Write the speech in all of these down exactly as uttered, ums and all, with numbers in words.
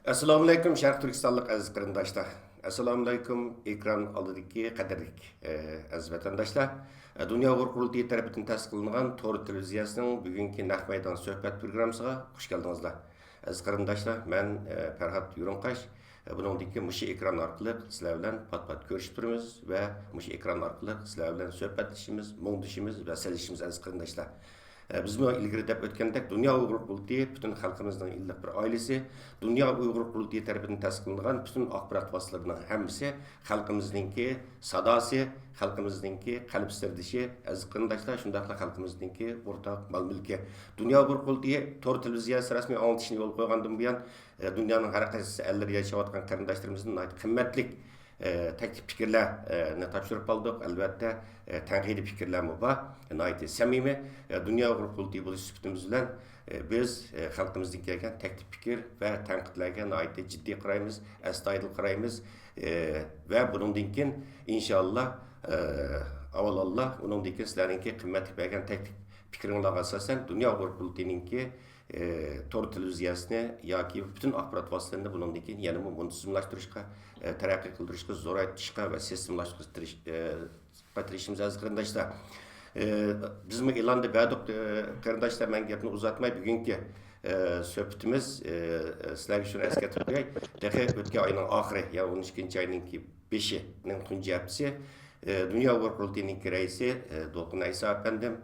ئەسسالامۇئەلەيكۇم، شەرقىي تۈركىستانلىق ئەزىز قېرىنداشلار! ئەسسالامۇئەلەيكۇم، ئېكران ئالدىدىكى قەدىرلىك، ئە، ئەزىز ۋەتەنداشلار! ئە، دۇنيا ئۇيغۇر قۇرۇلتىيى تەرىپىدىن تەسىس قىلىنغان تور تېلېۋىزىيەسىنىڭ بۈگۈنكى نەق مەيدان سۆھبەت پروگراممىسىغا خۇش كەلدىڭىزلار. ئەزىز قېرىنداشلار، مەن، ئە، پەرھات يۇرۇڭقاش. ئە، بۇنىڭدىن كېيىن مۇشۇ ئېكران ئارقىلىق سىلەر بىلەن پات-پات كۆرۈشۈپ تۇرىمىز ۋە مۇشۇ ئېكران ئارقىلىق سىلەر بىلەن سۆھبەتلىشىمىز، مۇڭدىشىمىز ۋە سەرلىشىمىز، ئەزىز قېرىنداشلار. ئە، بىزمۇ ئىلگىرى دەپ ئۆتكەندەك، دۇنيا ئۇيغۇر قۇرۇلتىيى پۈتۈن خەلقىمىزنىڭ ئىللىق بىر ئائىلىسى. دۇنيا ئۇيغۇر قۇرۇلتىيى تەرىپىدىن تەسىس قىلىنغان پۈتۈن ئاخبارات ۋاسىتىلىرىنىڭ ھەممىسى خەلقىمىزنىڭكى ساداسى، خەلقىمىزنىڭكى قەلب سىردىشى، ئەزىز قېرىنداشلار، شۇنداقلا خەلقىمىزنىڭكى ئورتاق مال مۈلكى. دۇنيا ئۇيغۇر قۇرۇلتىيى تور تېلېۋىزىيەسى رەسمىي ئاڭلىتىشنى يولغا قويغاندىن بۇيان، ئە، دۇنيانىڭ ھەر قايسى ئەللىرىدە ياشاۋاتقان قېرىنداشلىرىمىزدىن ناھايىتى قىممەتلىك، ئە، تەكلىپ پىكىرلەرنى تاپشۇرۇپ ئالدۇق. ئەلۋەتتە، ئە، تەنقىدىي پىكىرلەرمۇ بار. ناھايىتى سەمىمىي. ئە، دۇنيا ئۇيغۇر قۇرۇلتىيى بولۇش سۈپىتىمىز بىلەن، ئە، بىز، ئە، خەلقىمىزدىن كەلگەن تەكلىپ پىكىر ۋە تەنقىدلەرگە ناھايىتى جىددىي قارايمىز، ئەستايىدىل قارايمىز. ئە، ۋە بۇنىڭدىن كېيىن، ئىنشاللا، ئە، ئاۋۋال ئاللا، ئۇنىڭدىن كېيىن سىلەرنىڭكى قىممەتلىك بەرگەن تەكلىپ پىكرىڭلارغا ئاساسەن، دۇنيا ئۇيغۇر قۇرۇلتىيىنىڭكى ئى، تور تېلېۋىزىيەسىنى ياكى پۈتۈن ئاخبارات ۋاسىتىلىرىنى بۇنىڭدىن كېيىن يەنىمۇ مۇنتىزىملاشتۇرۇشقا، ئى، تەرەققىي قىلدۇرۇشقا، زورايتىشقا ۋە سىستېمىلاشتۇرۇشقا تىرىش-، ئى، تىرىشىمىز، ئەزىز قېرىنداشلار. ئى، بىزمۇ ئېلاندا بەردۇق، ئى، قېرىنداشلار، مەن گەپنى ئۇزارتماي، بۈگۈنكى، ئى، سۆھبىتىمىز، ئى، سىلەرگە شۇنى ئەسكەرتىپ قوياي، تېخى ئۆتكەن ئاينىڭ ئاخىرى، يەنى ئون ئىككىنچى ئاينىڭكى بېشىنىڭ تۇنجى ھەپتىسى، ئى، دۇنيا ئۇيغۇر قۇرۇلتىيىنىڭكى رەئىسى، ئى، دولقۇن ئەيسا ئەپەندىم،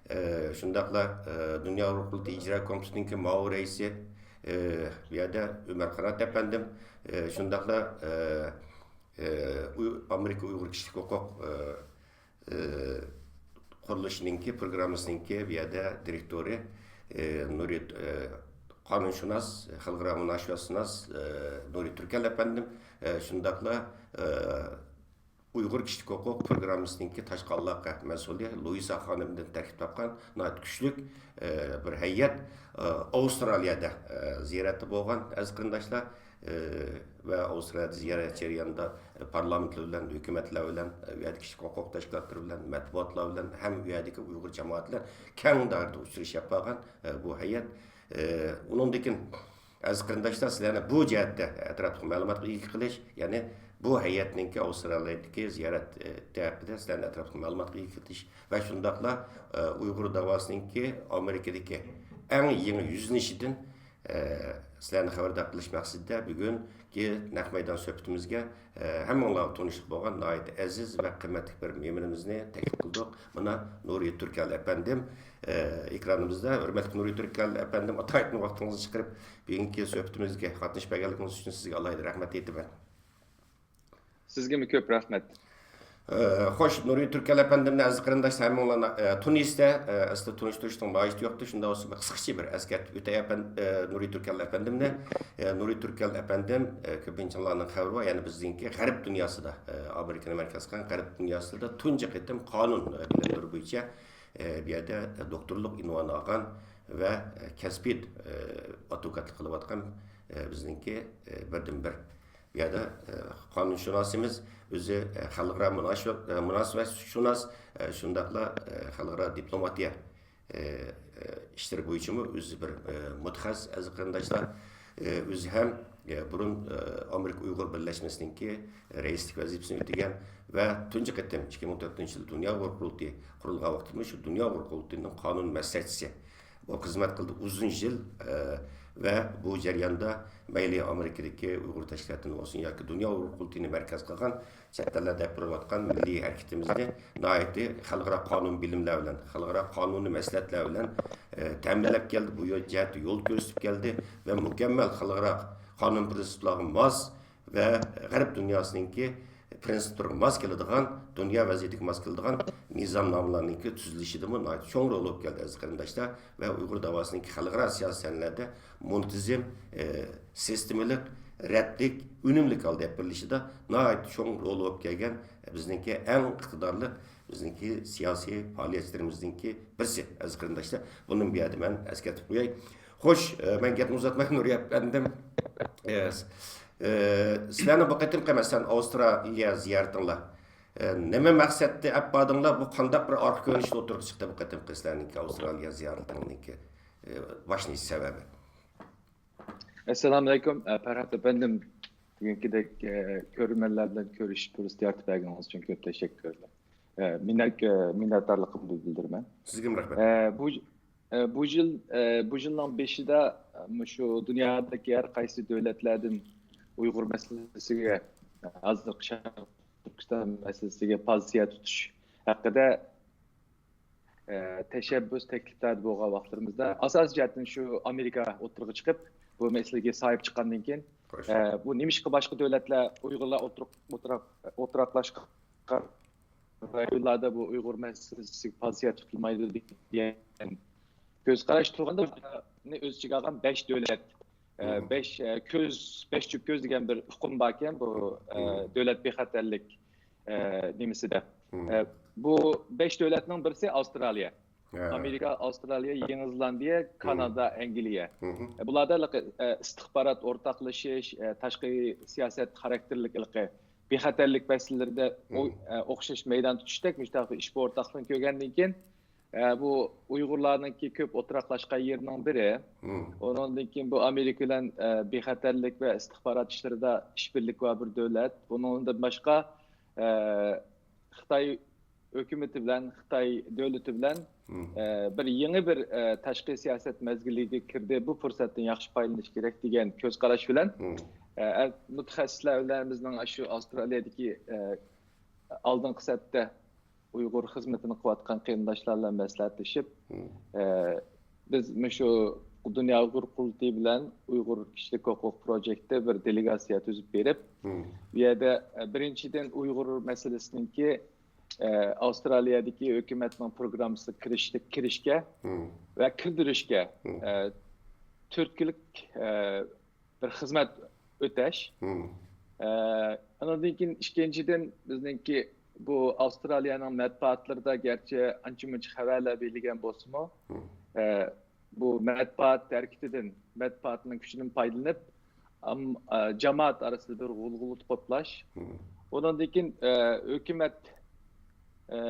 ئى، شۇنداقلا، ئى، دۇنيا ئۇيغۇر قۇرۇلتىيى ئىجرا كومىتېتىنىڭكى مۇئاۋىن رەئىسى، ئى، بۇ يەردە ئۆمەر قانات ئەپەندىم، ئى، شۇنداقلا، ئى، ئى، ئۇي-، ئامېرىكا ئۇيغۇر كىشىلىك ھوقۇق، ئى، ئى، قۇرۇلۇشىنىڭكى پروگراممىسىنىڭكى بۇ يەردە دىرېكتورى، ئى، نۇرى، ئى، قانۇنشۇناس، خەلقئارا مۇناسىۋەتشۇناس، ئى، نۇرى تۈركەل ئەپەندىم، ئى، شۇنداقلا، ئى، ئۇيغۇر كىشىلىك ھوقۇق پروگراممىسىنىڭكى تاشقى ئالاقە مەسئۇلى لۇئىزا خانىمدىن تەركىب تاپقان ناھايىتى كۈچلۈك، ئى، بىر ھەيئەت، ئى، ئاۋسترالىيەدە، ئى، زىيارەتتە بولغان ئەزىز قېرىنداشلار، ئى، ۋە ئاۋسترالىيەدە زىيارەت جەريانىدا، ئى، پارلامېنتلار بىلەن، ھۆكۈمەتلەر بىلەن، ئى، ئۇ يەردىكى كىشىلىك ھوقۇق تەشكىلاتلىرى بىلەن، مەتبۇئاتلار بىلەن ھەم ئۇ يەردىكى ئۇيغۇر جامائىتى بىلەن كەڭ دائىرىدە ئۇچرىشىپ بارغان، ئى، بۇ ھەيئەت. ئى، ئۇنىڭدىن كېيىن ئەزىز قېرىنداشلار، سىلەرنى بۇ جەھەتتە ئەتراپلىق مەلۇماتقا ئىگە قىلىش، يەنى بۇ ھەيئەتنىڭكى ئاۋسترالىيەدىكى زىيارەتى ھەققىدە سىلەرنى ئەتراپلىق مەلۇماتقا ئىگە قىلىش ۋە شۇنداقلا، ئە، ئۇيغۇر داۋاسىنىڭكى ئامېرىكىدىكى ئەڭ يېڭى يۈزلىنىشىدىن، ئە، سىلەرنى خەۋەردار قىلىش مەقسىتىدە بۈگۈنكى نەق مەيدان سۆھبىتىمىزگە، ئە، ھەممىڭلارغا تونۇشلۇق بولغان ناھايىتى ئەزىز ۋە قىممەتلىك بىر مېھمىنىمىزنى تەكلىپ قىلدۇق. مانا، نۇرى تۈركەل ئەپەندىم، ئە، ئېكرانىمىزدا. ھۆرمەتلىك نۇرى تۈركەل ئەپەندىم، ئاتايىتنىڭ ۋاقتىڭىزنى چىقىرىپ، بۈگۈنكى سۆھبىتىمىزگە قاتنىشىپ بەرگەنلىكىڭىز ئۈچۈن سىزگە ئالاھىدە رەھمەت ئېيتىمەن. سىزگىمۇ كۆپ رەھمەت. ئە، خوش، نۇرى تۈركەل ئەپەندىمنى ئەزىز قېرىنداشلار ھەممىڭلار، ئە، تونۇيسىلەر. ئە، ئەسلى تونۇشتۇرۇشنىڭ ھاجىتى يوقتۇ، شۇنداق بولسا بىر قىسقىچە بىر ئەسكەرتىپ ئۆتەي ئەپەن-، ئە، نۇرى تۈركەل ئەپەندىمنى. ئە، نۇرى تۈركەل ئەپەندىم، ئە، كۆپىنچىلارنىڭ خەۋىرى بار، يەنى بىزنىڭكى غەرب دۇنياسىدا، ئە، ئامېرىكىنى مەركەز قىلغان غەرب دۇنياسىدا تۇنجى قېتىم قانۇن، ئە، بىلىملىرى بويىچە، ئە، بۇ يەردە، ئە، دوكتورلۇق ئۇنۋانى ئالغان ۋە، ئە، كەسپىي، ئە، ئادۋوكاتلىق قىلىۋاتقان، ئە، بىزنىڭكى، ئە، بىردىنبىر بۇ يەردە، ئە، قانۇنشۇناسىمىز ئۆزى، ئە، خەلقئارا مۇناسىۋەت، ئە، مۇناسىۋەتشۇناس، ئە، شۇنداقلا، ئە، خەلقئارا دىپلوماتىيە، ئە، ئە، ئىشلىرى بويىچىمۇ ئۆزى بىر، ئە، مۇتەخەسسىس، ئەزىز قېرىنداشلار. ئە، ئۆزى ھەم، ئە، بۇرۇن، ئە، ئامېرىكا ئۇيغۇر بىرلەشمىسىنىڭكى رەئىسلىك ۋەزىپىسىنى ئۆتىگەن ۋە تۇنجى قېتىم ئىككى مىڭ تۆتىنچى يىل دۇنيا ئۇيغۇر قۇرۇلتىيى قۇرۇلغان ۋاقىتتا شۇ دۇنيا ئۇيغۇر قۇرۇلتىيىنىڭ قانۇن مەسلىھەتچىسى بولۇپ خىزمەت قىلدى ئۇزۇن يىل، ئە، ۋە بۇ جەرياندا مەيلى ئامېرىكىدىكى ئۇيغۇر تەشكىلاتىنى بولسۇن ياكى دۇنيا ئۇيغۇر قۇرۇلتىيىنى مەركەز قىلغان چەت ئەللەردە ئېلىپ بېرىلىۋاتقان مىللىي ھەرىكىتىمىزنى ناھايىتى خەلقئارا قانۇن بىلىملەر بىلەن، خەلقئارا قانۇنىي مەسلىھەتلەر بىلەن، ئە، تەمىنلەپ كەلدى. بۇ يول، جەھەتتە يول كۆرسىتىپ كەلدى ۋە مۇكەممەل خەلقئارا قانۇن پىرىنسىپلارغا ماس ۋە غەرب دۇنياسىنىڭكى پىرىنسىپلىرىغا ماس كېلىدىغان، دۇنيا ۋەزىيىتىگە ماس كېلىدىغان نىزامنامىلارنىڭكى تۈزۈلۈشىدىمۇ ناھايىتى چوڭ رول ئويناپ كەلدى، ئەزىز قېرىنداشلار. ۋە ئۇيغۇر داۋاسىنىڭكى خەلقئارا سىياسىي سەھنىلەردە مۇنتىزىم، ئى، سىستېمىلىق، رەتلىك، ئۈنۈملۈك ھالدا ئېلىپ بېرىلىشىدا ناھايىتى چوڭ رول ئويناپ كەلگەن بىزنىڭكى ئەڭ ئىقتىدارلىق، بىزنىڭكى سىياسىي پائالىيەتچىلىرىمىزنىڭكى بىرسى، ئەزىز قېرىنداشلار. بۇنى بۇ يەردە مەن ئەسكەرتىپ قوياي. خوش، ئە، مەن گەپنى ئۇزارتماي، نۇرى ئەپەندىم، ئە، ئە، سىلەرنىڭ بۇ قېتىمقى، مەسىلەن، ئاۋسترالىيە زىيارىتىڭلار، ئە، نېمە مەقسەتتە ئەپ باردىڭلار؟ بۇ قانداق بىر ئارقا كۆرۈنۈشتە ئوتتۇرىغا چىقتى بۇ قېتىمقى سىلەرنىڭكى ئاۋسترالىيە زىيارىتىڭىزنىڭكى، ئە، باشلىنىش سەۋەبى؟ ئەسسالامۇ ئەلەيكۇم، ئە، پەرھات ئەپەندىم. بۈگۈنكىدەك، ئە، كۆرۈرمەنلەر بىلەن كۆرۈشۈش پۇرسىتى يارىتىپ بەرگىنىڭىز ئۈچۈن كۆپ تەشەككۈر. ئە، مىننەت-، ئە، مىننەتدارلىقىمنى بىلدۈرىمەن. سىزگىمۇ رەھمەت. ئە، بۇ، ئە، بۇ يىل، ئە، بۇ يىلنىڭ بېشىدا، ئە، مۇشۇ دۇنيادىكى ھەر قايسى دۆلەتلەردىن ئۇيغۇر مەسىلىسىگە، ئە، ھازىرقى شەرقىي تۈركىستان مەسىلىسىگە پوزىتسىيە تۇتۇش ھەققىدە ئە، تەشەببۇس تەكلىپلەردە بولغان ۋاقىتلىرىمىزدا، ئاساسىي جەھەتتىن شۇ ئامېرىكا ئوتتۇرىغا چىقىپ، بۇ مەسىلىگە ساھىب چىققاندىن كېيىن، خوش. ئە، بۇ نېمىشقا باشقا دۆلەتلەر ئۇيغۇرلار ئولتۇرۇپ، ئولتۇراق-، ئولتۇراقلاشقان رايونلاردا بۇ ئۇيغۇر مەسىلىسىگە پوزىتسىيە تۇتۇلمايدۇ دېگەن كۆز قاراش تۇرغاندا، بۇنى ئۆز ئىچىگە ئالغان بەش دۆلەت، ئە، مم. بەش، ئە، كۆز، بەش جۈپ كۆز دېگەن بىر ئۇقۇم باركەن، بۇ، ئە، مم. دۆلەت بىخەتەرلىك، ئە، نېمىسىدە. مم. ئە، بۇ بەش دۆلەتنىڭ بىرسى ئاۋسترالىيە. ھە. ئامېرىكا، ئاۋسترالىيە، يېڭى زېلاندىيە، مم. كانادا، ئەنگلىيە. مم. ئە، بۇلاردا ھېلىقى، ئە، ئىستىخبارات ئورتاقلىشىش، ئە، تاشقى سىياسەت خاراكتېرلىك ھېلىقى بىخەتەرلىك مەسىلىلىرىدە ئو-، مم. ئە، ئوخشاش مەيدان تۇتۇشتەك مۇشۇنداق بىر ئىش ئورتاقلىقىنى كۆرگەندىن كېيىن، ئە، بۇ ئۇيغۇرلارنىڭكى كۆپ ئولتۇراقلاشقان يېرىنىڭ بىرى. مم. ئۇنىڭدىن كېيىن بۇ ئامېرىكا بىلەن، ئە، بىخەتەرلىك ۋە ئىستىخبارات ئىشلىرىدا ئىشبىرلىكى بار بىر دۆلەت. بۇنىڭدىن باشقا، ئە، خىتاي ھۆكۈمىتى بىلەن، خىتاي دۆلىتى بىلەن، مم. ئە، بىر يېڭى بىر، ئە، تاشقى سىياسەت مەزگىلىگە كىردى. بۇ پۇرسەتتىن ياخشى پايدىلىنىش كېرەك دېگەن كۆز قاراش بىلەن، مم. ئە، ئە، مۇتەخەسسىسلەر بىلەن بىزنىڭ شۇ ئاۋسترالىيەدىكى، ئە، ئالدىنقى سەپتە ئۇيغۇر خىزمىتىنى قىلىۋاتقان قېرىنداشلار بىلەن مەسلىھەتلىشىپ، مم. ئە، بىز مۇشۇ دۇنيا ئۇيغۇر قۇرۇلتىيى بىلەن ئۇيغۇر كىشىلىك ھوقۇق پروجېكتى بىر دېلېگاتسىيە تۈزۈپ بېرىپ، مم. بۇ يەردە، ئە، بىرىنچىدىن، ئۇيغۇر مەسىلىسىنىڭكى، ئە، ئاۋسترالىيەدىكى ھۆكۈمەتنىڭ پروگراممىسىغا كىرىشتە-، كىرىشكە مم. ۋە كىردۈرۈشكە، مم. ئە، تۈرتكىلىك، ئە، بىر خىزمەت ئۆتەش. مم. ئە، ئانىڭدىن كېيىن، ئىككىنچىدىن، بىزنىڭكى بۇ ئاۋسترالىيەنىڭ مەتبۇئاتلىرىدا گەرچە ئانچە-مۇنچە خەۋەرلەر بېرىلگەن بولسىمۇ، مم. ئە، بۇ مەتبۇئات ھەرىكىتىدىن، مەتبۇئاتنىڭ كۈچىدىن پايدىلىنىپ، ئام-، ئە، جامائەت ئارىسىدا بىر غۇلغۇلا توپلاش. مم. ئۇنىڭدىن كېيىن، ئە، ھۆكۈمەت، ئە،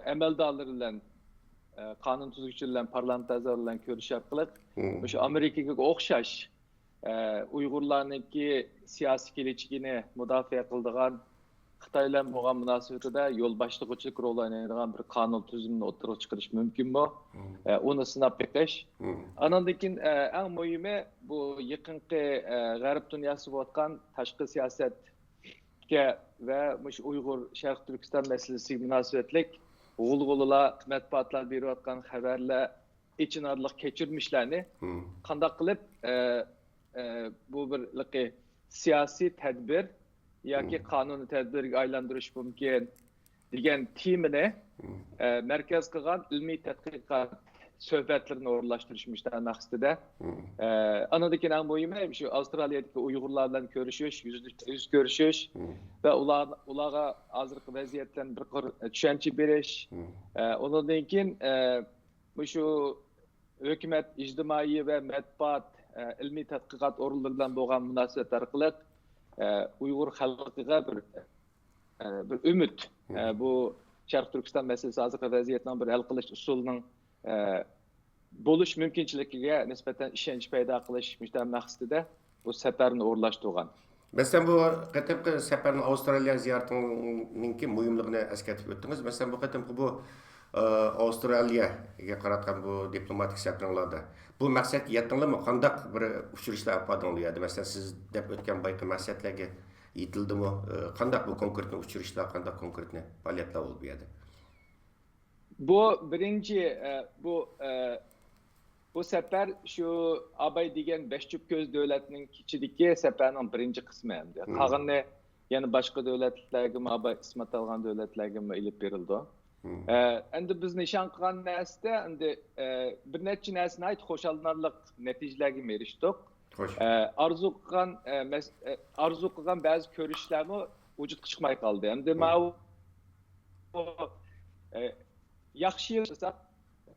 ئەمەلدارلىرى بىلەن، ئە، قانۇن تۈزگۈچىلەر بىلەن، پارلامېنت ئەزالىرى بىلەن كۆرۈش ئارقىلىق، مم. مۇشۇ ئامېرىكىغا ئوخشاش، ئە، ئۇيغۇرلارنىڭكى سىياسىي كېلەچىكىنى مۇداپىئە قىلىدىغان، خىتاي بىلەن بولغان مۇناسىۋىتىدە يول باشلىغۇچىلىق رول ئوينايدىغان بىر قانۇن تۈزۈمىنى ئوتتۇرىغا چىقىرىش مۇمكىنمۇ؟ مم. ئە، ئۇنى سىناپ بېقىش. مم. ئانىڭدىن كېيىن، ئە، ئەڭ مۇھىمى، بۇ يېقىنقى، ئە، غەرب دۇنياسى بولۇۋاتقان تاشقى سىياسەتكە ۋە مۇشۇ ئۇيغۇر شەرقىي تۈركىستان مەسىلىسىگە مۇناسىۋەتلىك غۇلغۇلىلار، مەتبۇئاتلار بېرىۋاتقان خەۋەرلەر، ئېچىنارلىق كەچۈرمىشلەرنى مم. قانداق قىلىپ، ئە، ئە، بۇ بىر ھېلىقى سىياسىي تەدبىر ياكى مم. قانۇنىي تەدبىرگە ئايلاندۇرۇش مۇمكىن دېگەن تېمىنى، مم. ئە، مەركەز قىلغان ئىلمىي تەتقىقات سۆھبەتلىرىنى ئورۇنلاشتۇرۇش مۇشۇ مەقسىتىدە. مم. ئە، ئانىڭدىن كېيىن ئەڭ مۇھىمى شۇ ئاۋسترالىيەدىكى ئۇيغۇرلار بىلەن كۆرۈشۈش، يۈز، يۈز كۆرۈشۈش مم. ۋە ئۇلار، ئۇلارغا ھازىرقى ۋەزىيەتتىن بىر قۇر چۈشەنچە بېرىش. مم. ئە، ئۇنىڭدىن كېيىن، ئە، مۇشۇ ھۆكۈمەت، ئىجتىمائىي ۋە مەتبۇئات، ئە، ئىلمىي تەتقىقات ئورۇنلىرى بىلەن بولغان مۇناسىۋەت ئارقىلىق، ئە، ئۇيغۇر خەلقىگە بىر، ئە، بىر ئۈمىد، ئە، مم. بۇ شەرقىي تۈركىستان مەسىلىسى ھازىرقى ۋەزىيەتنىڭ بىر ھەل قىلىش ئۇسۇلىنىڭ، ئە، بولۇش مۇمكىنچىلىكىگە نىسبەتەن ئىشەنچ پەيدا قىلىش مۇشۇ مەقسىتىدە بۇ سەپەرنى ئورۇنلاشتۇرغان. مەسىلەن، بۇ قېتىمقى سەپەرنىڭ ئاۋسترالىيە زىيارىتىنىڭكى مۇھىملىقىنى ئەسكەرتىپ ئۆتتىڭىز. مەسىلەن، بۇ قېتىمقى بۇ، ئە، ئاۋسترالىيەگە قاراتقان بۇ دىپلوماتىك سەپىرىڭلاردا بۇ مەقسەتكە يەتتىڭلارمۇ؟ قانداق بىر ئۇچرىشىشلار ئېلىپ باردىڭلار بۇ يەردە؟ مەسىلەن، سىز دەپ ئۆتكەن بايىقى مەقسەتلەرگە يېتىلدىمۇ؟ ئە، قانداق بۇ كونكرېتنى ئۇچرىشىشلار، قانداق كونكرېتنى پائالىيەتلەر بولدى بۇ يەردە؟ بۇ بىرىنچى، ئە، بۇ، ئە، بۇ سەپەر شۇ ئاباي دېگەن بەش جۈپ كۆز دۆلەتنىڭ ئىچىدىكى سەپەرنىڭ بىرىنچى قىسمى ئەمدى. مم. قالغىنىنى يەنە باشقا دۆلەتلەرگىمۇ ئاباي ئىسمات ئالغان دۆلەتلەرگىمۇ ئېلىپ بېرىلىدۇ. مم. ئە، ئەمدى بىز نىشان قىلغان نەرسىدە ئەمدى، ئە، بىر نەچچە نەرسە ناھايىتى خۇشاللىنارلىق نەتىجىلەرگە ئېرىشتۇق. خوش. ئە، ئارزۇ قىلغان، ئە، مەس-، ئە، ئارزۇ قىلغان بەزى كۆرۈشلەرمۇ ۋۇجۇدقا چىقماي قالدى. ئەمدى مم. ماۋۇ ئە، ياخشى يىل قىلساق،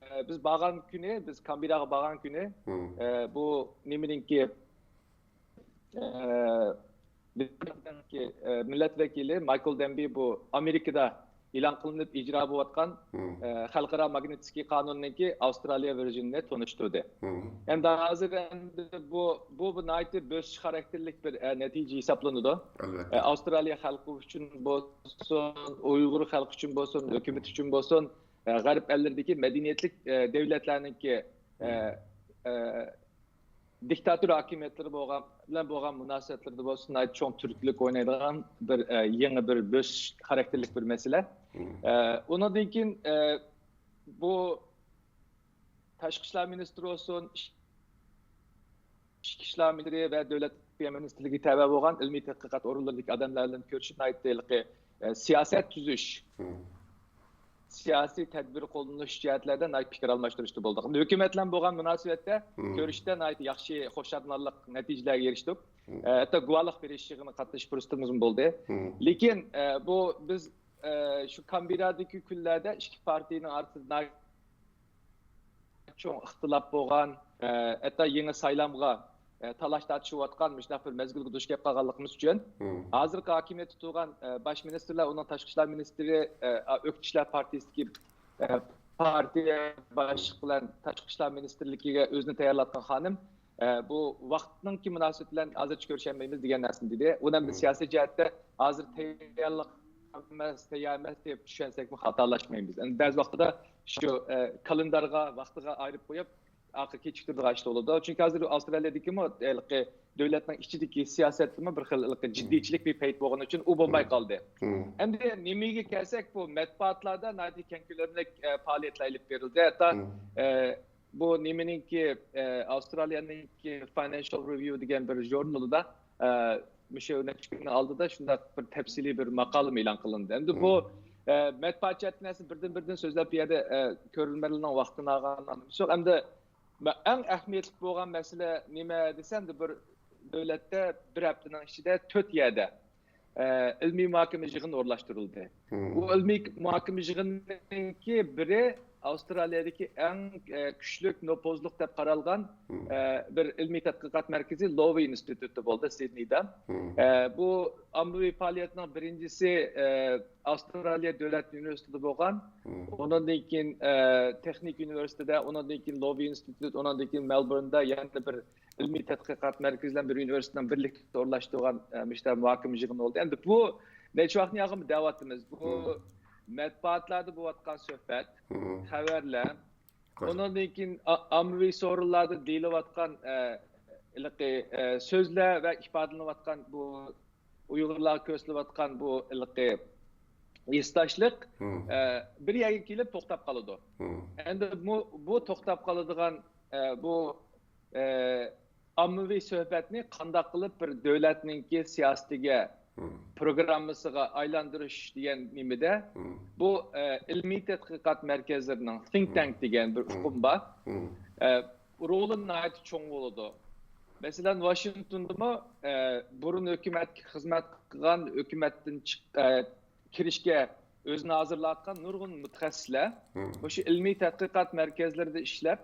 ئە، بىز بارغان كۈنى، بىز كامبېرراغا بارغان كۈنى، مم. ئە، بۇ نېمىنىڭكى، ئە، ئە، مىللەت ۋەكىلى مايكل دېمبى بۇ ئامېرىكىدا ئېلان قىلىنىپ ئىجرا بولۇۋاتقان، ئە، خەلقئارا ماگنىتسكىي قانۇننىڭكى ئاۋسترالىيە ۋېرژىنىنى تونۇشتۇردى. ئەمدى ھازىر ئەمدى بۇ، بۇ، بۇ ناھايىتى بۆسۈش خاراكتېرلىك بىر، ئە، نەتىجە ھېسابلىنىدۇ. ئەلۋەتتە. ئە، ئاۋسترالىيە خەلقى ئۈچۈن بولسۇن، ئۇيغۇر خەلقى ئۈچۈن بولسۇن، ھۆكۈمىتى ئۈچۈن بولسۇن، ئە، غەرب ئەللىرىدىكى مەدەنىيەتلىك، ئە، دۆلەتلەرنىڭكى، ئە، ئە، دىكتاتور ھاكىمىيەتلىرى بولغان، بىلەن بولغان مۇناسىۋەتلىرىدە بولسا ناھايىتى چوڭ تۈرتكىلىك ئوينايدىغان بىر، ئە، يېڭى بىر بۆسۈش خاراكتېرلىك بىر مەسىلە. ئە، ئۇنىڭدىن كېيىن، ئە، بۇ تاشقى ئىشلار مىنىستىرى بولسۇن، ئىچ-، ئىچكى ئىشلار مىنىستىرى ۋە دۆلەت خۇپىيە مىنىستىرلىكىگە تەۋە بولغان ئىلمىي تەتقىقات ئورۇنلىرىدىكى ئادەملەر بىلەن كۆرۈشۈپ، ناھايىتى ھېلىقى، ئە، سىياسەت تۈزۈش، سىياسىي تەدبىر قوللىنىش جەھەتلەردە ناھايىتى پىكىر ئالماشتۇرۇشتا بولدۇق. ھۆكۈمەت بىلەن بولغان مۇناسىۋەتتە كۆرۈشتە ناھايىتى ياخشى، خۇشاللىنارلىق نەتىجىلەرگە ئېرىشتۇق. ئە، ھەتتا گۇۋاھلىق بېرىش يىغىنىغا قاتنىشىش پۇرسىتىمىزمۇ بولدى. لېكىن، ئە، بۇ بىز، ئە، شۇ كامبېررادىكى كۈنلەردە ئىككى پارتىيىنىڭ ئارىسىدا ناھايىتى چوڭ ئىختىلاپ بولغان، ئە، ھەتتا يېڭى سايلامغا، ئە، تالاش تارتىشىۋاتقان مۇشۇنداق بىر مەزگىلگە دۇچ كەپ قالغانلىقىمىز ئۈچۈن، ھازىرقى ھاكىمىيەتتە تۇرغان، ئە، باش مىنىستىرلار، ئۇنىڭ تاشقى ئىشلار مىنىستىرى، ئە، ئۆكتە ئىشلار پارتىيىسىدىكى، ئە، پارتىيە باشلىقى بىلەن تاشقى ئىشلار مىنىستىرلىكىگە ئۆزىنى تەييارلاتقان خانىم، ئە، بۇ ۋاقىتنىڭكى مۇناسىۋىتى بىلەن ھازىرچە كۆرۈشەلمەيمىز دېگەن نەرسىنى دېدى. ئۇنى ئەمدى سىياسىي جەھەتتە ھازىر تەييارلىق ئەمەس، تەييار ئەمەس دەپ چۈشەنسەكمۇ خاتالاشمايمىز. ئەمدى بەزى ۋاقتىدا شۇ، ئە، كالېندارغا، ۋاقتىغا ئايرىپ قويۇپ، ئارقا كېچىكتۈرىدىغان ئىش بولىدۇ. چۈنكى ھازىر ئاۋسترالىيەدىكىمۇ ھېلىقى دۆلەتنىڭ ئىچىدىكى سىياسەتتىمۇ بىر خىل ھېلىقى جىددىيچىلىك بىر پەيت بولغىنى ئۈچۈن ئۇ بولماي قالدى. ئەمدى نېمىگە كەلسەك، بۇ مەتبۇئاتلاردا ناھايىتى كەڭ كۆلەملىك، ئە، پائالىيەتلەر ئېلىپ بېرىلدى. ھەتتا، ئە، بۇ نېمىنىڭكى، ئە، ئاۋسترالىيەنىڭكى فاينانشال رېۋيۇ دېگەن بىر ژۇرنىلىدا، ئە، مۇشۇ نەچچە كۈننىڭ ئالدىدا شۇنداق بىر تەپسىلىي بىر ماقالىمۇ ئېلان قىلىندى. ئەمدى بۇ، ئە، مەتبۇئات جەھەتتىن ئەسلى بىردىن-بىردىن سۆزلەپ، بۇ يەردە، ئە، كۆرۈرمەنلەرنىڭ ۋاقتىنى ئالغان ئانىمىز يوق. ئەمدى مە-، ئەڭ ئەھمىيەتلىك بولغان مەسىلە نېمە دېسە، ئەمدى بىر دۆلەتتە بىر ھەپتىنىڭ ئىچىدە تۆت يەردە، ئە، ئىلمىي مۇھاكىمە يىغىنى ئورۇنلاشتۇرۇلدى. بۇ ئىلمىي مۇھاكىمە يىغىنىنىڭكى بىرى ئاۋسترالىيەدىكى ئەڭ، ئە، كۈچلۈك، نوپۇزلۇق دەپ قارالغان، ئە، بىر ئىلمىي تەتقىقات مەركىزى لوۋى ئىنستىتۇتى بولدى، سىدنېيدا. ئە، بۇ ئاممىۋى پائالىيەتنىڭ بىرىنچىسى، ئە، ئاۋسترالىيە دۆلەت ئۇنىۋېرسىتېتىدا بولغان. ئۇنىڭدىن كېيىن، ئە، تېخنىك ئۇنىۋېرسىتېتىدا، ئۇنىڭدىن كېيىن لوۋى ئىنستىتۇت، ئۇنىڭدىن كېيىن مېلبورندا يەنە بىر ئىلمىي تەتقىقات مەركىزى بىلەن بىر ئۇنىۋېرسىتېتنىڭ بىرلىكتە ئورۇنلاشتۇرغان، ئە، مۇشۇنداق مۇھاكىمە يىغىنى بولدى. ئەمدى بۇ نەچچە ۋاقىتنى يالغان دەۋاتىمىز. بۇ مەتبۇئاتلاردا بولۇۋاتقان سۆھبەت، خەۋەرلەر، ئۇنىڭدىن كېيىن ئا-، ئاممىۋى سورۇنلاردا دېيىلىۋاتقان، ئە، ھېلىقى، ئە، سۆزلەر ۋە ئىپادىلىنىۋاتقان بۇ ئۇيغۇرلارغا كۆرسىتىلىۋاتقان بۇ ھېلىقى ھېسداشلىق، ئە، بىر يەرگە كېلىپ توختاپ قالىدۇ. ئەمدى بۇ، بۇ توختاپ قالىدىغان، ئە، بۇ، ئە، ئاممىۋى سۆھبەتنى قانداق قىلىپ بىر دۆلەتنىڭكى سىياسىتىگە، پروگراممىسىغا ئايلاندۇرۇش دېگەن نېمىدە، بۇ، ئە، ئىلمىي تەتقىقات مەركەزلىرىنىڭ، think tank دېگەن بىر ئۇقۇم بار. ئە، رولى ناھايىتى چوڭ بولىدۇ. مەسىلەن، ۋاشىنگتوندىمۇ، ئە، بۇرۇن ھۆكۈمەتكە خىزمەت قىلغان، ھۆكۈمەتتىن چىق-، ئە، كىرىشكە ئۆزىنى ھازىرلاۋاتقان نۇرغۇن مۇتەخەسسىسلەر مۇشۇ ئىلمىي تەتقىقات مەركەزلىرىدە ئىشلەپ،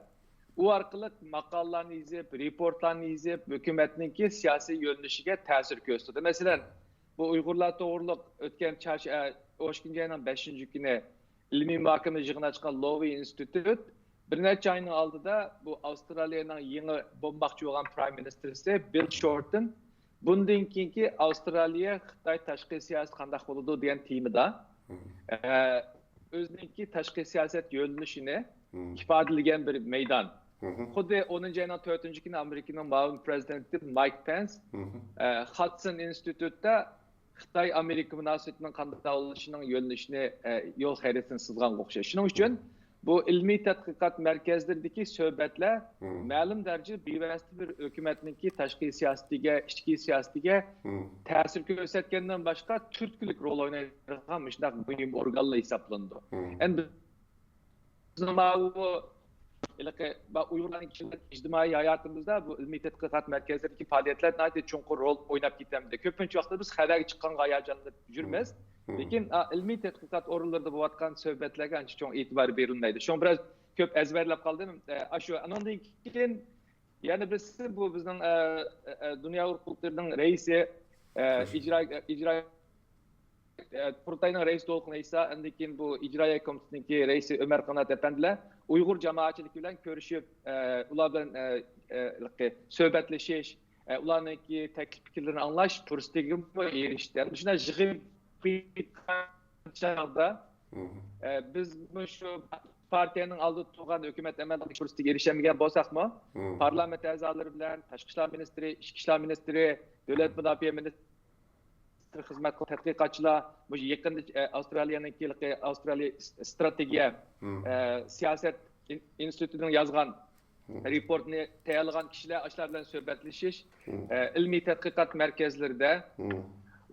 ئۇ ئارقىلىق ماقالىلەرنى يېزىپ، رېپورتلارنى يېزىپ، ھۆكۈمەتنىڭكى سىياسىي يۆنىلىشىگە تەسىر كۆرسىتىدۇ. مەسىلەن، بۇ ئۇيغۇرلار توغرۇلۇق ئۆتكەن چارش-، ئە، ئون ئىككىنچى ئاينىڭ بەشىنچى كۈنى ئىلمىي مۇھاكىمە يىغىنى ئاچقان لوۋى ئىنستىتۇت بىر نەچچە ئاينىڭ ئالدىدا بۇ ئاۋسترالىيەنىڭ يېڭى بولماقچى بولغان پرايم مىنىستىرى بىل شورتن بۇندىن كېيىنكى ئاۋسترالىيە خىتاي تاشقى سىياسىتى قانداق بولىدۇ دېگەن تېمىدا، ئە، ئۆزىنىڭكى تاشقى سىياسەت يۆنىلىشىنى ئىپادىلىگەن بىر مەيدان. خۇددى ئونىنچى ئاينىڭ تۆتىنچى كۈنى ئامېرىكىنىڭ مۇئاۋىن پرېزىدېنتى مايك پېنس، ئە، خادسون ئىنستىتۇتتا خىتاي-ئامېرىكا مۇناسىۋىتىنىڭ قانداق بولۇشىنىڭ يۆنىلىشىنى، ئە، يول خەرىتىسىنى سىزغانغا ئوخشاش. شۇنىڭ ئۈچۈن بۇ ئىلمىي تەتقىقات مەركەزلىرىدىكى سۆھبەتلەر مەلۇم دەرىجىدە بىۋاسىتە بىر ھۆكۈمەتنىڭكى تاشقى سىياسىتىگە، ئىچكى سىياسىتىگە تەسىر كۆرسەتكەندىن باشقا، تۈرتكىلىك رول ئوينايدىغان مۇشۇنداق مۇھىم ئورگانلار ھېسابلىنىدۇ. ئەمدى بىزنىڭ ماۋۇ ھېلىقى با-، ئۇيغۇرلارنىڭ كىشىلىك ئىجتىمائىي ھاياتىمىزدا بۇ ئىلمىي تەتقىقات مەركەزلىرىدىكى پائالىيەتلەر ناھايىتى چوڭقۇر رول ئويناپ كېتەمدۇ. كۆپىنچە ۋاقىتتا بىز خەۋەرگە چىققانغا ھاياجانلىنىپ يۈرىمىز. لېكىن، ئا، ئىلمىي تەتقىقات ئورۇنلىرىدا بولۇۋاتقان سۆھبەتلەرگە ئانچە چوڭ ئېتىبار بېرىلمەيدۇ. شۇڭا بىراز كۆپ ئەزبەرلەپ قالدىم. ئە، ئاشۇ، ئانىڭدىن كېيىن يەنە بىرسى بۇ بىزنىڭ، ئە، ئە، دۇنيا ئۇيغۇر قۇرۇلتىيىنىڭ رەئىسى، ئە، ئىجرا، ئىجرا قۇرۇلتاينىڭ رەئىسى دولقۇن ئەيسا، ئاندىن كېيىن بۇ ئىجرائىيە كومىتېتىنىڭكى رەئىسى ئۆمەر قانات ئەپەندىلەر ئۇيغۇر جامائەتچىلىكى بىلەن كۆرۈشۈپ، ئۇلار بىلەن سۆھبەتلىشىش، ئۇلارنىڭكى تەكلىپ پىكىرلىرىنى ئاڭلاش پۇرسىتىگىمۇ ئېرىشتى. شۇنداق يىغىپ چاغدا، بىز مۇشۇ پارتىيەنىڭ ئالدىدا تۇرغان ھۆكۈمەت ئەمەلدارلىق پۇرسىتىگە ئېرىشەلمىگەن بولساقمۇ، پارلامېنت ئەزالىرى بىلەن، تاشقى ئىشلار مىنىستىرى، ئىچكى ئىشلار مىنىستىرى، دۆلەت مۇداپىئە مىنىستىرى خىزمەت قىلغان تەتقىقاتچىلار، مۇشۇ يېقىندا ئاۋسترالىيەنىڭكى، ئاۋسترالىيە ئىستراتېگىيە سىياسەت ئىنستىتۇتىنىڭ يازغان رېپورتنى تەييارلىغان كىشىلەر، ئاشۇلار بىلەن سۆھبەتلىشىش، ئىلمىي تەتقىقات مەركەزلىرىدە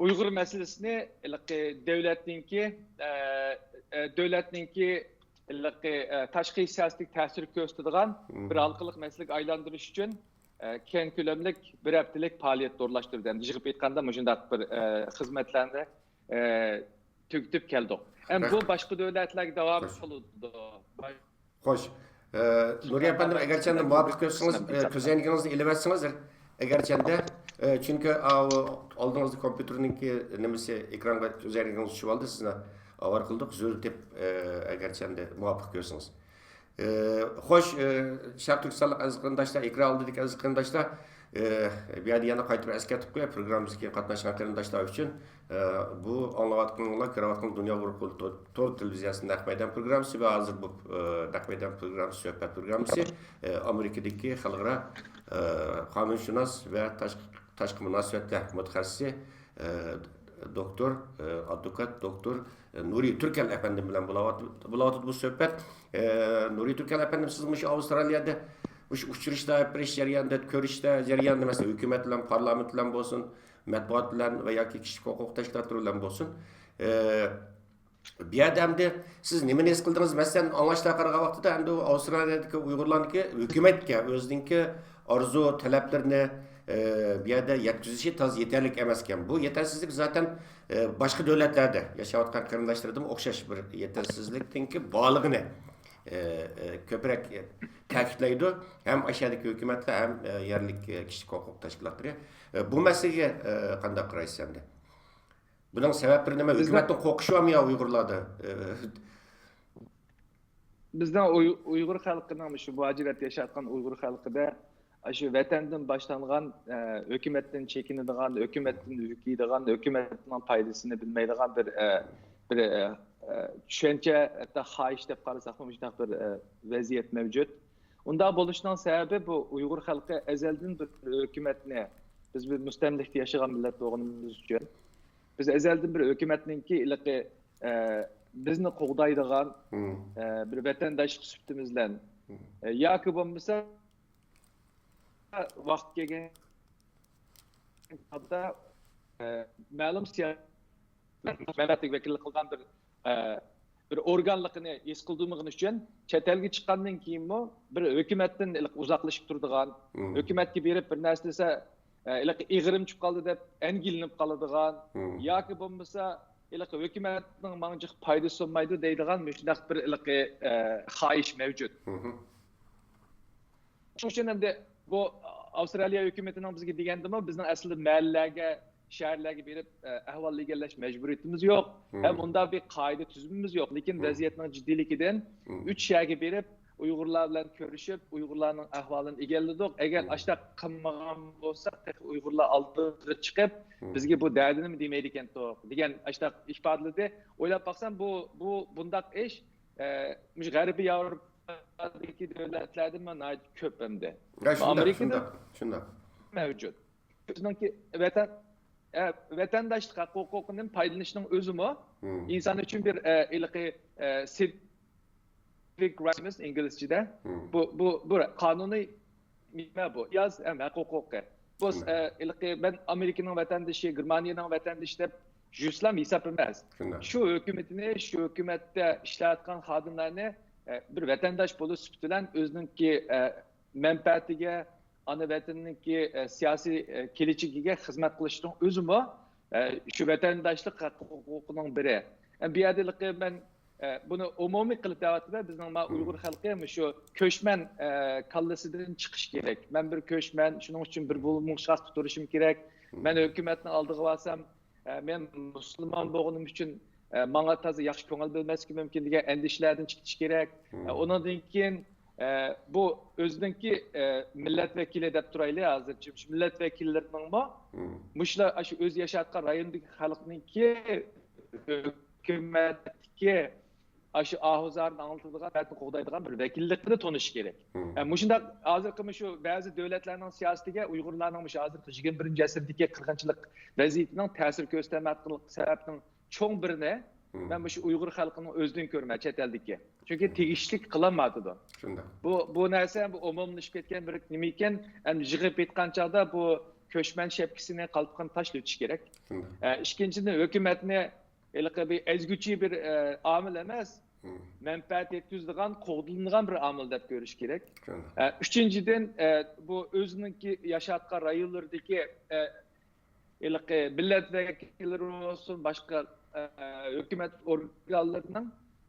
ئۇيغۇر مەسىلىسىنى ھېلىقى دۆلەتنىڭكى، دۆلەتنىڭكى ھېلىقى تاشقى سىياسىتىگە تەسىر كۆرسىتىدىغان بىر ھالقىلىق مەسىلىگە ئايلاندۇرۇش ئۈچۈن كەڭ كۆلەملىك بىر ھەپتىلىك پائالىيەت ئورۇنلاشتۇردى. يىغىپ ئېيتقاندا، مۇشۇنداق بىر خىزمەتلەرنى تۈگىتىپ كەلدۇق. ئەم بۇ باشقا دۆلەتلەرگە داۋام قىلىدۇ. خوش. نۇرى ئەپەندىم، ئەگەرچە ئەمدى مۇۋاپىق كۆرسىڭىز، كۆزەينىكىڭىزنى ئېلىۋەتسىڭىز، ئەگەرچە ئەمدى، چۈنكى ئالدىڭىزدا كومپيۇتېرنىڭكى نېمىسى، ئېكرانغا كۆزەينىكىڭىز چۈشۈپ ئالدى، سىزنى ئاۋارە قىلدۇق، زۆرۈر دەپ، ئەگەرچە ئەمدى مۇۋاپىق كۆرسىڭىز. خوش، شەرقىي تۈركىستانلىق ئەزىز قېرىنداشلار، ئېكران ئالدىدىكى ئەزىز قېرىنداشلار، بۇ يەردە يەنە قايتىپ ئەسكەرتىپ قوياي، پروگراممىمىزدىكى قاتناشقان قېرىنداشلار ئۈچۈن. بۇ ئاڭلاۋاتقىنىڭلار، كۆرۈۋاتقىنىڭلار دۇنيا ئۇيغۇر تور تېلېۋىزىيەسىنىڭ نەق مەيدان پروگراممىسى ۋە ھازىر بۇ نەق مەيدان پروگراممىسى، سۆھبەت پروگراممىسى ئامېرىكىدىكى خەلقئارا قانۇنشۇناس ۋە تاشقى مۇناسىۋەتلەر مۇتەخەسسىسى دوكتور، ئادۋوكات دوكتور نۇرى تۈركەل ئەپەندىم بىلەن بولاۋاتىدۇ بۇ سۆھبەت. نۇرى تۈركەل ئەپەندىم، سىز مۇشۇ ئاۋسترالىيەدە مۇشۇ ئۇچرىشىش، بېرىش جەريانىدا، كۆرۈشۈشتە جەريانىدا، مەسىلەن، ھۆكۈمەت بىلەن، پارلامېنت بىلەن بولسۇن، مەتبۇئات بىلەن ۋە ياكى كىشىلىك ھوقۇق تەشكىلاتلىرى بىلەن بولسۇن. بۇ يەردە ئەمدى سىز نېمىنى ھېس قىلدىڭىز؟ مەسىلەن، ئاڭلاشلارغا قارىغان ۋاقتىدا ئەمدى ئۇ ئاۋسترالىيەدىكى ئۇيغۇرلارنىڭكى ھۆكۈمەتكە ئۆزىنىڭكى ئارزۇ، تەلەپلىرىنى، ئە، بۇ يەردە يەتكۈزۈشى تازا يېتەرلىك ئەمەسكەن. بۇ يېتەرسىزلىك زاتەن، ئە، باشقا دۆلەتلەردە ياشاۋاتقان قېرىنداشلىرىدىمۇ ئوخشاش بىر يېتەرسىزلىكنىڭكى بارلىقىنى، ئە، ئە، كۆپرەك، ئە، تەكىتلەيدۇ. ھەم ئاشۇ يەردىكى ھۆكۈمەتلەر، ھەم، ئە، يەرلىك، ئە، كىشىلىك ھوقۇق تەشكىلاتلىرى. ئە، بۇ مەسىلىگە، ئە، قانداق قارايسىز ئەمدى؟ بۇنىڭ سەۋەبلىرى نېمە؟ ھۆكۈمەتنىڭ قورقۇشى بارمۇ يا ئۇيغۇرلاردا؟ ئە، بىزنىڭ ئۇي-، ئۇيغۇر خەلقىنىڭ، مۇشۇ مۇھاجىرەتتە ياشاۋاتقان ئۇيغۇر خەلقىدە، ئاشۇ ۋەتەندىن باشلانغان، ئە، ھۆكۈمەتتىن چېكىنىدىغان، ھۆكۈمەتتىن ھۈركىيدىغان، ھۆكۈمەتنىڭ پايدىسىنى بىلمەيدىغان بىر، ئە، بىر، ئە، ئە، چۈشەنچە، ھەتتا خاھىش دەپ قارىساقمۇ، مۇشۇنداق بىر، ئە، ۋەزىيەت مەۋجۇت. ئۇنداق بولۇشىنىڭ سەۋەبى، بۇ ئۇيغۇر خەلقى ئەزەلدىن بىر ھۆكۈمەتنى، بىز بىر مۇستەملىكىدە ياشىغان مىللەت بولغىنىمىز ئۈچۈن، بىز ئەزەلدىن بىر ھۆكۈمەتنىڭكى ھېلىقى، ئە، بىزنى قوغدايدىغان، ئە، بىر ۋەتەنداشلىق سۈپىتىمىز بىلەن، ئە، ياكى بولمىسا ۋاقىت كەلگەن ھالدا، ئە، مەلۇم سىياسىي مەنپەئەتكە ۋەكىللىك قىلغان بىر، ئە، بىر ئورگانلىقىنى ھېس قىلدۇرمىغىنى ئۈچۈن چەت ئەلگە چىققاندىن كېيىنمۇ بىر ھۆكۈمەتتىن ھېلىقى ئۇزاقلىشىپ تۇرىدىغان، ھۆكۈمەتكە بېرىپ بىر نەرسە دېسە، ئە، ھېلىقى ئېغىرىم چۈشۈپ قالدى دەپ ئەنگىلىنىپ قالىدىغان، ياكى بولمىسا ھېلىقى ھۆكۈمەتنىڭ ماڭا جىق پايدىسى بولمايدۇ دەيدىغان مۇشۇنداق بىر ھېلىقى، ئە، خاھىش مەۋجۇت. شۇنىڭ ئۈچۈن ئەمدى بۇ ئاۋسترالىيە ھۆكۈمىتىنىڭ بىزگە دېگەندىمۇ، بىزنىڭ ئەسلىدە مەھەللىلەرگە، شەھەرلەرگە بېرىپ، ئە، ئەھۋال ئىگىلەش مەجبۇرىيىتىمىز يوق. ھەم ئۇنداق بىر قائىدە تۈزۈمىمىز يوق. لېكىن ۋەزىيەتنىڭ جىددىيلىكىدىن ئۈچ شەھەرگە بېرىپ، ئۇيغۇرلار بىلەن كۆرۈشۈپ، ئۇيغۇرلارنىڭ ئەھۋالىنى ئىگىلىدۇق. ئەگەر ئاشۇنداق قىلمىغان بولساق، تېخى ئۇيغۇرلار ئالدىغا چىقىپ، بىزگە بۇ دەردىنىمۇ دېمەيدىكەنتۇق، دېگەن ئاشۇنداق ئىپادىلىدى. ئويلاپ باقسام، بۇ، بۇ، بۇنداق ئىش، ئە، مۇشۇ غەربىي ياۋروپا ئامېرىكىدىكى دۆلەتلەردىمۇ ناھايىتى كۆپ ئەمدى. يا، شۇنداق، ئامېرىكىدا شۇنداق، شۇنداق. مەۋجۇت. بىزنىڭكى ۋەتەن، ئە، ۋەتەنداشلىق ھەق ھوقۇقىدىن پايدىلىنىشنىڭ ئۆزىمۇ ئىنسان ئۈچۈن بىر، ئە، ھېلىقى، ئە، سىۋىك رايتس ئىنگلىزچىدە. بۇ، بۇ، بۇ قانۇنىي نېمە بۇ؟ ياز ھەم ھەق ھوقۇقى. بۇ، ئە، ھېلىقى مەن ئامېرىكىنىڭ ۋەتەندىشى، گېرمانىيەنىڭ ۋەتەندىشى دەپ يۈرسەم ھېساب ئەمەس. شۇنداق. شۇ ھۆكۈمىتىنى، شۇ ھۆكۈمەتتە ئىشلەۋاتقان خادىملارنى، ئە، بىر ۋەتەنداش بولۇش سۈپىتى بىلەن ئۆزىنىڭكى، ئە، مەنپەئەتىگە، ئانا ۋەتىنىنىڭكى، ئە، سىياسىي، ئە، كېلىچىكىگە خىزمەت قىلىشنىڭ ئۆزىمۇ، ئە، شۇ ۋەتەنداشلىق ھەق ھوقۇقىنىڭ بىرى. ئە، بۇ يەردە ھېلىقى مەن، ئە، بۇنى ئومۇمىي قىلىپ دەۋاتىمەن، بىزنىڭ ما ئۇيغۇر خەلقى مۇشۇ كۆچمەن، ئە، كاللىسىدىن چىقىش كېرەك. مەن بىر كۆچمەن، شۇنىڭ ئۈچۈن بىر بۇلۇڭ شاختا تۇرۇشۇم كېرەك. مەن ھۆكۈمەتنىڭ ئالدىغا بارسام، ئە، مەن مۇسۇلمان بولغىنىم ئۈچۈن، ئە، ماڭا تازا ياخشى كۆڭۈل بۆلمەسلىكى مۇمكىن دېگەن ئەندىشىلەردىن چىقىش كېرەك. ئە، ئۇنىڭدىن كېيىن، ئە، بۇ ئۆزىنىڭكى، ئە، مىللەت ۋەكىلى دەپ تۇرايلى ھازىرچە. شۇ مىللەت ۋەكىللىرىنىڭمۇ مۇشۇلار ئاشۇ ئۆزى ياشاۋاتقان رايوندىكى خەلقنىڭكى ھۆكۈمەتتىكى ئاشۇ ئاھۇ زارىنى ئاڭلىتىدىغان، مىللەتنى قوغدايدىغان بىر ۋەكىللىكنى تونۇشى كېرەك. ئە، مۇشۇنداق ھازىرقى مۇشۇ بەزى دۆلەتلەرنىڭ سىياسىتىگە ئۇيغۇرلارنىڭ مۇشۇ ھازىرقى يىگىرمە بىرىنچى ئەسىردىكى قىرغىنچىلىق ۋەزىيىتىنىڭ تەسىر كۆرسىتەلمەيۋاتقانلىق سەۋەبنىڭ چوڭ بىرىنى مەن مۇشۇ ئۇيغۇر خەلقىنىڭ ئۆزىدىن كۆرىمەن، چەت ئەلدىكى. چۈنكى تېگىشلىك قىلالمايۋاتىدۇ. شۇنداق. بۇ، بۇ نەرسە بۇ ئومۇملىشىپ كەتكەن بىر نېمە ئىكەن، ئەمدى يىغىپ ئېيتقان چاغدا بۇ كۆچمەن شەپكىسىنى قالپىقىنى تاشلىۋېتىش كېرەك. شۇنداق. ئە، ئىككىنچىدىن، ھۆكۈمەتنى ھېلىقى بىر ئەزگۈچى بىر، ئە، ئامىل ئەمەس، مەنپەئەت يەتكۈزىدىغان، قوغدىلىدىغان بىر ئامىل دەپ كۆرۈش كېرەك. ئە، ئۈچىنچىدىن، ئە، بۇ ئۆزىنىڭكى ياشاۋاتقان رايونلىرىدىكى، ئە، ھېلىقى مىللەت ۋەكىللىرى بولسۇن، باشقا، ئە، ھۆكۈمەت ئورگانلىرىنىڭ،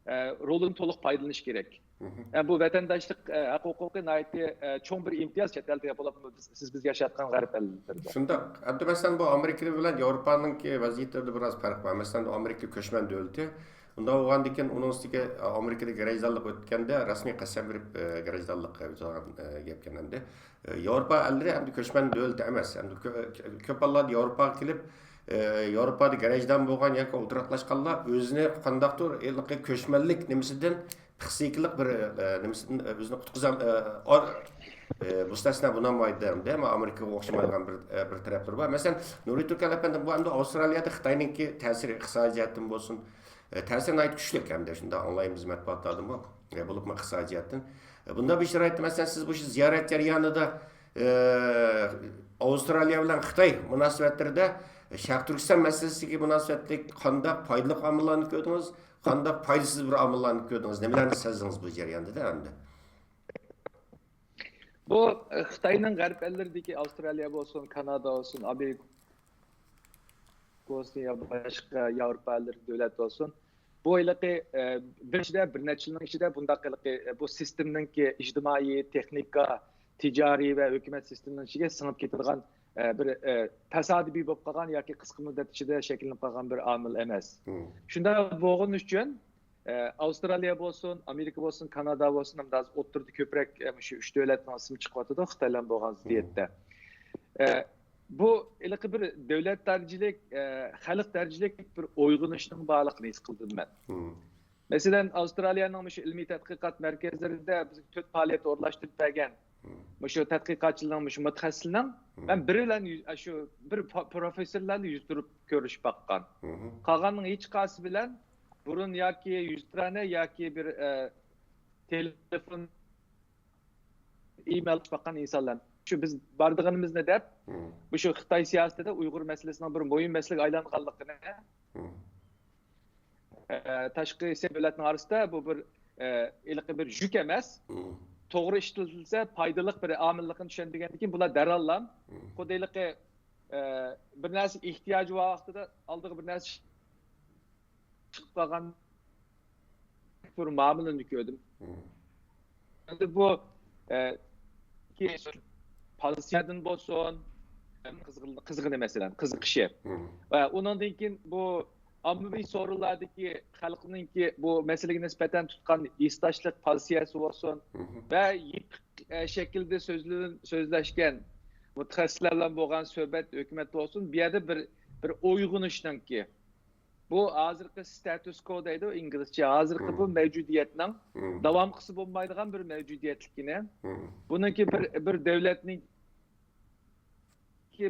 ئە، رولىدىن تولۇق پايدىلىنىش كېرەك. ئە، بۇ ۋەتەنداشلىق، ئە، ھەق ھوقۇقى ناھايىتى، ئە، چوڭ بىر ئىمتىياز چەت ئەلدە، بولۇپمۇ بىز، سىز بىز ياشاۋاتقان غەرب ئەللىرىدە. شۇنداق. ئەمدى مەسىلەن، بۇ ئامېرىكا بىلەن ياۋروپانىڭكى ۋەزىيىتلىرىدە بىراز پەرق بار. مەسىلەن، ئامېرىكا كۆچمەن دۆلىتى. ئۇنداق بولغاندىكىن ئۇنىڭ ئۈستىگە ئامېرىكىدا گىرەجدانلىق ئۆتكەندە رەسمىي قەسەم بېرىپ، ئە، گىرەجدانلىق ئۆتىدىغان، ئە، گەپكەن ئەمدى. ئە، ياۋروپا ئەللىرى ئەمدى كۆچمەن دۆلىتى ئەمەس. ئەمدى كۆ-، كۆپ بالىلار ياۋروپاغا كېلىپ، ئە، ياۋروپادا گىرەجدان بولغان ياكى ئولتۇراقلاشقانلار ئۆزىنى قانداقتۇر ھېلىقى كۆچمەنلىك نېمىسىدىن، پسىخىكىلىق بىر، ئە، نېمىسىدىن، ئە، ئۆزىنى قۇتقۇزال-، ئە، ئار-، ئە، مۇستەسنا بولالمايدۇ ئەمدى. ئەمما ئامېرىكىغا ئوخشىمايدىغان بىر، ئە، بىر تەرەپلىرى بار. مەسىلەن، نۇرى تۈركەن ئەپەندى، بۇ ئەمدى ئاۋسترالىيەدە خىتاينىڭكى تەسىرى ئىقتىسادىي جەھەتتىن بولسۇن، ئە، تەسىرى ناھايىتى كۈچلۈك ئەمدى شۇنداق ئاڭلايمىز مەتبۇئاتلاردىمۇ، ئە، بولۇپمۇ ئىقتىسادىي جەھەتتىن. ئە، بۇنداق بىر شارائىتتا، مەسىلەن، سىز بۇ شۇ زىيارەت جەريانىدا، ئە، ئاۋسترالىيە بىلەن خىتاي مۇناسىۋەتلىرىدە شەرقىي تۈركىستان مەسىلىسىگە مۇناسىۋەتلىك قانداق پايدىلىق ئامىللارنى كۆردىڭىز؟ قانداق پايدىسىز بىر ئامىللارنى كۆردىڭىز؟ نېمىلەرنى سەزدىڭىز بۇ جەرياندا ئەمدى؟ بۇ، ئە، خىتاينىڭ غەرب ئەللىرىدىكى، ئاۋسترالىيە بولسۇن، كانادا بولسۇن، ئامېرىكا بولسۇن يا باشقا ياۋروپا ئەللىرى دۆلەت بولسۇن، بۇ ھېلىقى، ئە، بىر ئىچىدە، بىر نەچچە يىلنىڭ ئىچىدە بۇنداق ھېلىقى، ئە، بۇ سىستېمىنىڭكى ئىجتىمائىي، تېخنىكا، تىجارىي ۋە ھۆكۈمەت سىستېمىنىڭ ئىچىگە سىڭىپ كېتىدىغان، ئە، بىر، ئە، تاسادىپىي بولۇپ قالغان ياكى قىسقا مۇددەت ئىچىدە شەكىللىنىپ قالغان بىر ئامىل ئەمەس. شۇنداق بولغىنى ئۈچۈن، ئە، ئاۋسترالىيە بولسۇن، ئامېرىكا بولسۇن، كانادا بولسۇن، ھەمدە ھازىر ئوتتۇرىدا كۆپرەك، ئە، مۇشۇ ئۈچ دۆلەتنىڭ ئىسمى چىقىۋاتىدۇ، خىتاي بىلەن بولغان زىددىيەتتە. ئە، بۇ ھېلىقى بىر دۆلەت دەرىجىلىك، ئە، خەلق دەرىجىلىك بىر ئويغىنىشنىڭ بارلىقىنى ھېس قىلدىم مەن. مەسىلەن، ئاۋسترالىيەنىڭ مۇشۇ ئىلمىي تەتقىقات مەركەزلىرىدە بىزگە تۆت پائالىيەت ئورۇنلاشتۇرۇپ بەرگەن مۇشۇ تەتقىقاتچىلىرنىڭ، مۇشۇ مۇتەخەسسىسلىرنىڭ مەن بىرى بىلەن يۈز-، شۇ بىر پا-، پروفېسسور بىلەن يۈز تۇرۇپ كۆرۈشۈپ باققان. قالغاننىڭ ھېچقايسى بىلەن بۇرۇن ياكى يۈزتۇرانە ياكى بىر، ئە، تېلېفون، ئىمېل قىلىپ باققان ئىنسانلار. شۇ بىز بارىدىغىنىمىزنى دەپ، مۇشۇ خىتاي سىياسىتىدە ئۇيغۇر مەسىلىسىنىڭ بىر مۇھىم مەسىلىگە ئايلانغانلىقىنى، ئە، تاشقى سەت دۆلەتنىڭ ئارىسىدا بۇ بىر، ئە، ھېلىقى بىر يۈك ئەمەس، توغرا ئىشلىتىلسە پايدىلىق بىر ئامىللىقىنى چۈشەندۈرگەندىن كېيىن بۇلار دەرھاللا خۇددى ھېلىقى، ئە، بىر نەرسە ئېھتىياجى بار ۋاقتىدا ئالدىغا بىر نەرسە چىقىپ قالغان بىر مۇئامىلىنى كۆردۈم. ئەمدى بۇ، ئە، پازىتسىيەدىن بولسۇن، قىزغىن-، قىزغىنى مەسىلەن، قىزىقىشى. ۋە ئۇنىڭدىن كېيىن بۇ ئاممىۋى سورۇنلاردىكى خەلقنىڭكى بۇ مەسىلىگە نىسبەتەن تۇتقان ھېسداشلىق پازىتسىيەسى بولسۇن ۋە يېپىق، ئە، شەكىلدە سۆزلە-، سۆزلەشكەن مۇتەخەسسىسلەر بىلەن بولغان سۆھبەت ھۆكۈمەت بولسۇن، بۇ يەردە بىر، بىر ئويغىنىشنىڭكى، بۇ ھازىرقى ستاتۇس كو دەيدۇ ئىنگلىزچە. ھازىرقى بۇ مەۋجۇدىيەتنىڭ داۋامقىسى بولمايدىغان بىر مەۋجۇدىيەتلىكىنى، بۇنىڭكى بىر، بىر دۆلەتنىڭكى،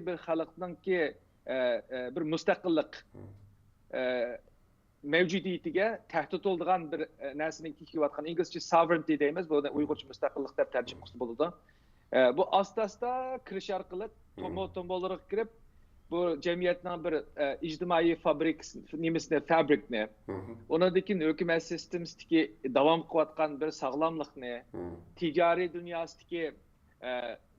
بىر خەلقنىڭكى، ئە، ئە، بىر مۇستەقىللىق، ئە، مەۋجۇدىيىتىگە تەھدىت بولىدىغان بىر، ئە، نەرسىنىڭكى كېلىۋاتقان، ئىنگلىزچە ساۋرېنتى دەيمىز، بۇنى ئۇيغۇرچە مۇستەقىللىق دەپ تەرجىمە قىلسا بولىدۇ. ئە، بۇ ئاستا-ئاستا كىرىش ئارقىلىق، تومۇر-، تومۇرلىرىغا كىرىپ، بۇ جەمئىيەتنىڭ بىر، ئە، ئىجتىمائىي فابرىكىسى، نېمىسىنى، فابرىكنى، ئۇنىڭدىن كېيىن ھۆكۈمەت سىستېمىسىدىكى داۋام قىلىۋاتقان بىر ساغلاملىقنى، تىجارىي دۇنياسىدىكى، ئە،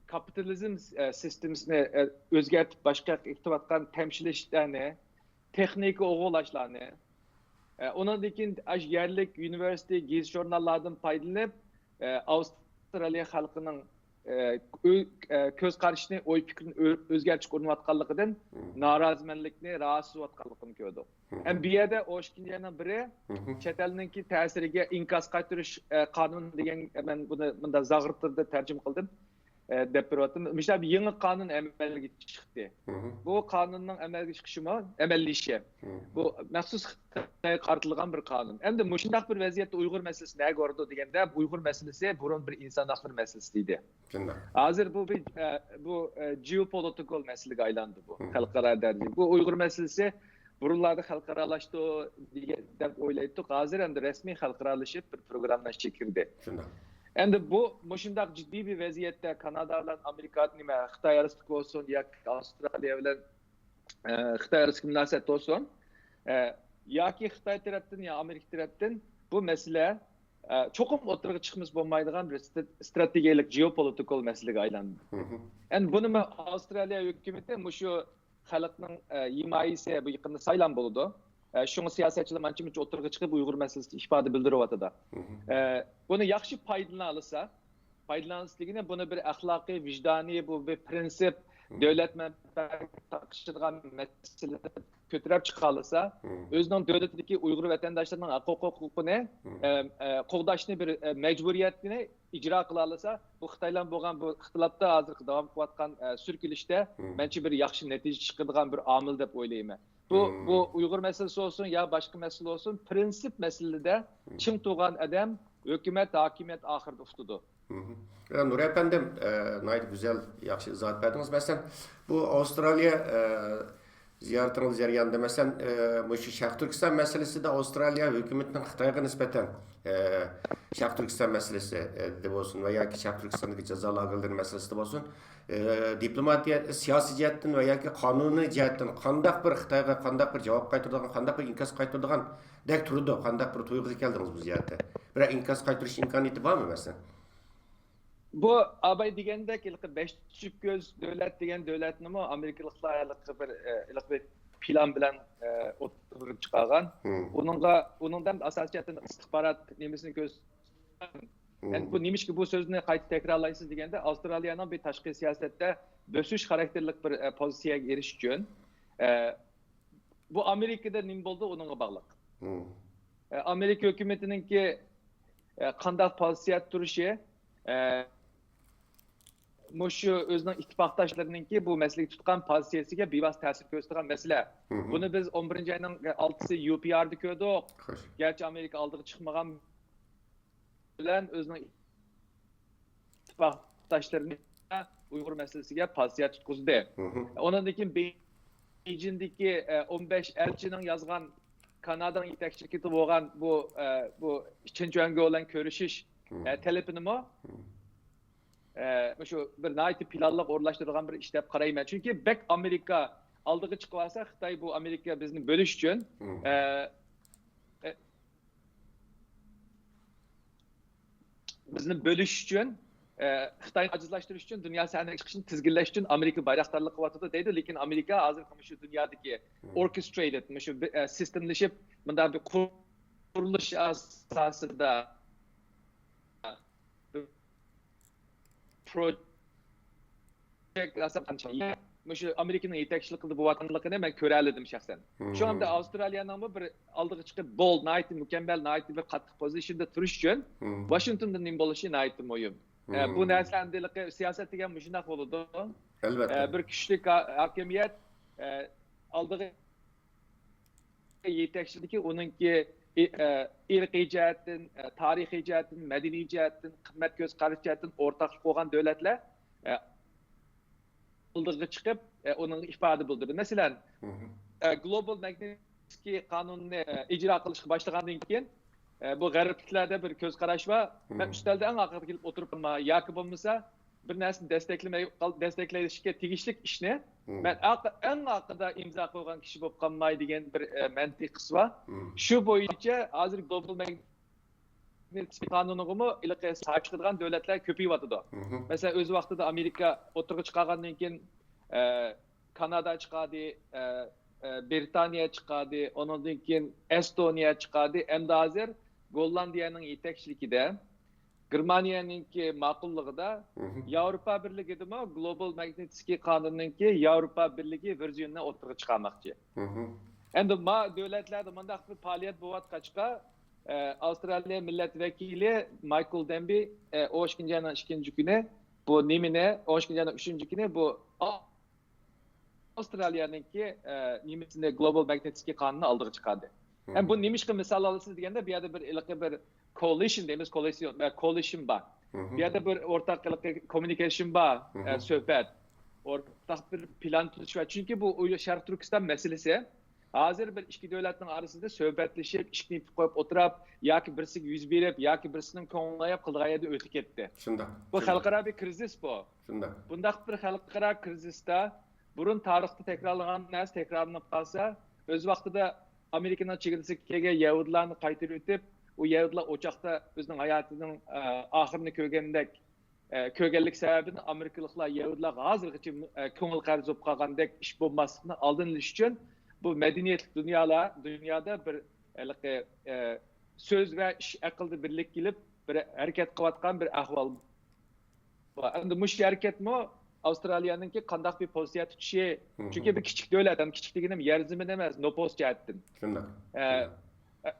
كاپىتالىزم، ئە، سىستېمىسىنى، ئە، ئۆزگەرتىپ باشقا ياققا ئېتىۋاتقان تەمشىلىشلەرنى، تېخنىكا ئوغۇلاشلارنى، ئە، ئۇنىڭدىن كېيىن ئاشۇ يەرلىك يۇنىۋېرسىتېت، گېزىت-ژۇرناللاردىن پايدىلىنىپ، ئە، ئاۋسترالىيە خەلقىنىڭ ئە، ئۆ-، ئە، كۆز قارىشىنى، ئوي پىكرىنى ئۆ-، ئۆزگەرتىشكە ئۇرۇنۇۋاتقانلىقىدىن نارازىمەنلىكنى، راھەتسىزلىنىۋاتقانلىقىنى كۆردۇق. ھەم بۇ يەردە ئوشكىنجانىڭ بىرى چەت ئەلنىڭكى تەسىرىگە ئىنكاس قايتۇرۇش، ئە، قانۇنى دېگەن، مەن بۇنى مۇنداق زاغرا تىلدا تەرجىمە قىلدىم، ئە، دەپ بېرىۋاتىمەن. مۇشۇنداق بىر يېڭى قانۇن ئەمەلگە چىقتى. بۇ قانۇننىڭ ئەمەلگە چىقىشىمۇ، ئەمەللىشى. بۇ مەخسۇس خىتايغا قارىتىلغان بىر قانۇن. ئەمدى مۇشۇنداق بىر ۋەزىيەتتە ئۇيغۇر مەسىلىسى نەگە بارىدۇ دېگەندە، ئۇيغۇر مەسىلىسى بۇرۇن بىر ئىنسان ھەقلىرى مەسىلىسى ئىدى. شۇنداق. ھازىر بۇ بىر، ئە، بۇ، ئە، جېئوپولىتىكال مەسىلىگە ئايلاندى بۇ. خەلقئارا دەرىجىدە. بۇ ئۇيغۇر مەسىلىسى بۇرۇنلاردا خەلقئارالاشتى دېگەن، دەپ ئويلايتتۇق. ھازىر ئەمدى رەسمىي خەلقئارالىشىپ بىر پروگرامما ئىچىگە كىردى. شۇنداق. ئەمدى بۇ مۇشۇنداق جىددىي بىر ۋەزىيەتتە كانادا بىلەن ئامېرىكا، نېمە، خىتاي ئارىسىدىكى بولسۇن ياكى ئاۋسترالىيە بىلەن، ئە، خىتاي ئارىسىدىكى مۇناسىۋەت بولسۇن، ئە، ياكى خىتاي تەرەپتىن يا ئامېرىكا تەرەپتىن بۇ مەسىلە، ئە، چوقۇم ئوتتۇرىغا چىقمىسا بولمايدىغان بىر ستر-، ستراتېگىيەلىك جېئوپولىتىكال مەسىلىگە ئايلاندى. ئەمدى بۇنىمۇ ئاۋسترالىيە ھۆكۈمىتى مۇشۇ خەلقنىڭ، ئە، ھىمايىسى، بۇ يېقىندا سايلام بولىدۇ. ئە، شۇڭا سىياسەتچىلەر ئانچە-مۇنچە ئوتتۇرىغا چىقىپ ئۇيغۇر مەسىلىسىدە ئىپادە بىلدۈرۈۋاتىدۇ. ئە، بۇنى ياخشى پايدىلىنالىسا، پايدىلىنالىسا دېگىنى بۇنى بىر ئەخلاقىي، ۋىجدانىي، بۇ بىر پرىنسىپ، دۆلەت مەنپەئەتىگە تاقىشىدىغان مەسىلە كۆتۈرۈپ چىقالىسا، ئۆزىنىڭ دۆلىتىدىكى ئۇيغۇر ۋەتەنداشلىرىنىڭ ھەق ھوقۇقىنى، ئە، ئە، قوغداشنى بىر، ئە، مەجبۇرىيەتنى ئىجرا قىلالىسا، بۇ خىتاي بىلەن بولغان بۇ ئىختىلاپتا ھازىرقى داۋام قىلىۋاتقان، ئە، سۈركىلىشتە مەنچە بىر ياخشى نەتىجە چىقىدىغان بىر ئامىل دەپ ئويلايمەن. بۇ، بۇ ئۇيغۇر مەسىلىسى بولسۇن يا باشقا مەسىلە بولسۇن، پرىنسىپ مەسىلىدە چىڭ تۇرغان ئادەم، ھۆكۈمەت، ھاكىمىيەت ئاخىرىدا ئۇتىدۇ. يا، نۇر ئەپەندىم، ئە، ناھايىتى گۈزەل، ياخشى ئىزاھات بەردىڭىز. مەسىلەن، بۇ ئاۋسترالىيە، ئە، زىيارىتىڭىز جەريانىدا، مەسىلەن، ئە، مۇشۇ شەرقىي تۈركىستان مەسىلىسىدە ئاۋسترالىيە ھۆكۈمىتىنىڭ خىتايغا نىسبەتەن، ئە، شەرقىي تۈركىستان مەسىلىسى، ئە، دە بولسۇن ۋە ياكى شەرقىي تۈركىستاندىكى جازا لاگېرلىرى مەسىلىسىدە بولسۇن، ئە، دىپلوماتىيە، سىياسىي جەھەتتىن ۋە ياكى قانۇنىي جەھەتتىن قانداق بىر خىتايغا قانداق بىر جاۋاب قايتۇرىدىغان، قانداق بىر ئىنكاس قايتۇرىدىغاندەك تۇرىدۇ، قانداق بىر تۇيغۇغا كەلدىڭىز بۇ جەھەتتە؟ بىرەر ئىنكاس قايتۇرۇش ئىمكانىيىتى بارمۇ، مەسىلەن؟ بۇ ئاباي دېگەندەك، ھېلىقى بەش چۈكۈز دۆلەت دېگەن دۆلەتنىمۇ ئامېرىكىلىقلار ھېلىقى بىر، ئە، ھېلىقى بىر پىلان بىلەن، ئە، ئوتتۇرىغا چىقارغان. ئۇنىڭغا، ئۇنىڭدىن ئاساسىي جەھەتتىن ئىستىخبارات نېمىسىنى كۆرسىتىپ، يەنى بۇ نېمىشقا بۇ سۆزنى قايتا تەكرارلايسىز دېگەندە، ئاۋسترالىيەنىڭ بىر تاشقى سىياسەتتە بۆسۈش خاراكتېرلىك بىر، ئە، پوزىتسىيەگە ئېرىشىش ئۈچۈن، ئە، بۇ ئامېرىكىدا نېمە بولدى، ئۇنىڭغا باغلىق. ئە، ئامېرىكا ھۆكۈمىتىنىڭكى، ئە، قانداق پوزىتسىيەدە تۇرۇشى، ئە، مۇشۇ ئۆزىنىڭ ئىتتىپاقداشلىرىنىڭكى بۇ مەسىلىگە تۇتقان پوزىتسىيەسىگە بىۋاسىتە تەسىر كۆرسىتىدىغان مەسىلە. بۇنى بىز ئون بىرىنچى ئاينىڭ ئالتىسى يۇ پى ئاردا كۆردۇق. گەرچە ئامېرىكا ئالدىغا چىقمىغان بىلەن ئۆزىنىڭ ئىتتىپاقداشلىرىنى ئۇيغۇر مەسىلىسىگە پوزىتسىيە تۇتقۇزدى. ئۇنىڭدىن كېيىن بېيجىڭدىكى، ئە، ئون بەش ئەلچىنىڭ يازغان، كانادانىڭ يېتەكچىلىكىدە بولغان بۇ، ئە، بۇ چېن چۈەنگو بىلەن كۆرۈشۈش، ئە، تەلىپىنىمۇ، ئە، مۇشۇ بىر ناھايىتى پىلانلىق ئورۇنلاشتۇرۇلغان بىر ئىش دەپ قارايمەن. چۈنكى بەك ئامېرىكا ئالدىغا چىقىۋالسا، خىتاي بۇ ئامېرىكا بىزنى بۆلۈش ئۈچۈن، ئە، ئە، بىزنى بۆلۈش ئۈچۈن، ئە، خىتاينى ئاجىزلاشتۇرۇش ئۈچۈن دۇنيا سەھنىگە چىقىشنى تىزگىنلەش ئۈچۈن ئامېرىكا بايراقدارلىق قىلىۋاتىدۇ دەيدۇ. لېكىن ئامېرىكا ھازىر مۇشۇ دۇنيادىكى ئوركېسترېتېد، مۇشۇ بىر، ئە، سىستېمىلىشىپ، مۇنداق بىر قۇرۇلۇش ئاساسىدا بىر پروجېكت ئاساسىدا مۇشۇ ئامېرىكىنىڭ يېتەكچىلىكىدە بولۇۋاتقانلىقىنى مەن كۆرەلىدىم شەخسەن. شۇڭا ئەمدى ئاۋسترالىيەنىڭمۇ بىر ئالدىغا چىقىپ، بولد، ناھايىتى مۇكەممەل، ناھايىتى بىر قاتتىق پوزىشندا تۇرۇش ئۈچۈن ۋاشىنگتوندىن نېمە بولۇشى ناھايىتى مۇھىم. ئە، بۇ نەرسە ئەمدى سىياسەت دېگەن مۇشۇنداق بولىدۇ. ئەلۋەتتە. ئە، بىر كۈچلۈك ھا-، ھاكىمىيەت، ئە، ئالدىغا يېتەكچىلىكى ئۇنىڭكى ئى-، ئە، ئىرقىي جەھەتتىن، ئە، تارىخىي جەھەتتىن، مەدەنىي جەھەتتىن، قىممەت كۆز قارىشى جەھەتتىن ئورتاقلىق بولغان دۆلەتلەر، ئە، ئالدىغا چىقىپ، ئە، ئۇنىڭغا ئىپادە بىلدۈردى. مەسىلەن، ئە، گلوبال ماگنىتسكىي قانۇنىنى، ئە، ئىجرا قىلىشقا باشلىغاندىن كېيىن، ئە، بۇ غەربلىكلەردە بىر كۆز قاراش بار. مەن ئۈستەلدە ئەڭ ئارقىدا كېلىپ ئولتۇرۇپ قالماي ياكى بولمىسا بىر نەرسىنى دەستەكلىمەي قال-، دەستەكلەشكە تېگىشلىك ئىشنى مەن ئەق-، ئەڭ ئارقىدا ئىمزا قويغان كىشى بولۇپ قالماي دېگەن بىر، ئە، مەنتىقىسى بار. شۇ بويىچە ھازىر گلوبال ماگنىتسكىي قانۇنىغىمۇ ھېلىقى ساھىب چىقىدىغان دۆلەتلەر كۆپىيىۋاتىدۇ. مەسىلەن، ئۆز ۋاقتىدا ئامېرىكا ئوتتۇرىغا چىقارغاندىن كېيىن، ئە، كانادا چىقاردى، ئە، ئە، بىرىتانىيە چىقاردى، ئۇنىڭدىن كېيىن ئەستونىيە چىقاردى، ئەمدى ھازىر گوللاندىيەنىڭ يېتەكچىلىكىدە گېرمانىيەنىڭكى ماقۇللۇقىدا ياۋروپا بىرلىكىدىمۇ گلوبال ماگنىتسكىي قانۇننىڭكى ياۋروپا بىرلىكى ۋېرسىيىنى ئوتتۇرىغا چىقارماقچى. ئەمدى ما دۆلەتلەردە مۇنداق بىر پائالىيەت بولۇۋاتقاچقا، ئە، ئاۋسترالىيە مىللەت ۋەكىلى مايكل دېمبى، ئە، ئون ئىككىنچى ئاينىڭ ئىككىنچى كۈنى بۇ نېمىنى، ئون ئىككىنچى ئاينىڭ ئۈچىنچى كۈنى بۇ ئاۋسترالىيەنىڭكى، ئە، نېمىسىنى، گلوبال ماگنىتسكىي قانۇنىنى ئالدىغا چىقاردى. ھەم بۇ نېمىشقا مىسال ئالىسىز دېگەندە، بۇ يەردە بىر ھېلىقى بىر كوئالىشن دەيمىز، كوئالىشن، ئە، كوئالىشن بار. بۇ يەردە بىر ئورتاق ھېلىقى كوممۇنىكېيشن بار، ئە، سۆھبەت. ئورتاق بىر پىلان تۇتۇش بار. چۈنكى بۇ ئۇ شەرقىي تۈركىستان مەسىلىسى ھازىر بىر ئىككى دۆلەتنىڭ ئارىسىدا سۆھبەتلىشىپ، ئىشىكنى يېپىپ قويۇپ ئولتۇرۇپ، ياكى بىرسىگە يۈز بېرىپ، ياكى بىرسىنىڭ كۆڭلىنى ئاياپ قىلىدىغان يەردە ئۆتۈپ كەتتى. شۇنداق. بۇ خەلقئارا بىر كىرىزىس بۇ. شۇنداق. بۇنداق بىر خەلقئارا كىرىزىستا بۇرۇن تارىختا تەكرارلانغان نەرسە تەكرارلىنىپ قالسا، ئۆز ۋاقتىدا ئامېرىكىنىڭ چېگرىسىغا كەلگەن يەھۇدىيلارنى قايتۇرۇۋېتىپ، ئۇ يەھۇدىيلار ئۇ چاغدا ئۆزىنىڭ ھاياتىنىڭ، ئە، ئاخىرىنى كۆرگەندەك، ئە، كۆرگەنلىك سەۋەبىدىن ئامېرىكىلىقلار يەھۇدىيلارغا ھازىرغىچە، ئە، كۆڭۈل قەرز بولۇپ قالغاندەك ئىش بولماسلىقنىڭ ئالدىنى ئېلىش ئۈچۈن بۇ مەدەنىيەتلىك دۇنيالار، دۇنيادا بىر ھېلىقى، ئە، سۆز ۋە ئىش ئەقىلدە بىرلىككە كېلىپ، بىر ھەرىكەت قىلىۋاتقان بىر ئەھۋال بار. ئەمدى مۇشۇ ھەرىكەتمۇ ئاۋسترالىيەنىڭكى قانداق بىر پوزىتسىيە تۇتۇشى، چۈنكى بىر كىچىك دۆلەت، ئەمدى كىچىك دېگىنىم يەر زېمىن ئەمەس، نوپۇس جەھەتتىن. شۇنداق. ئە،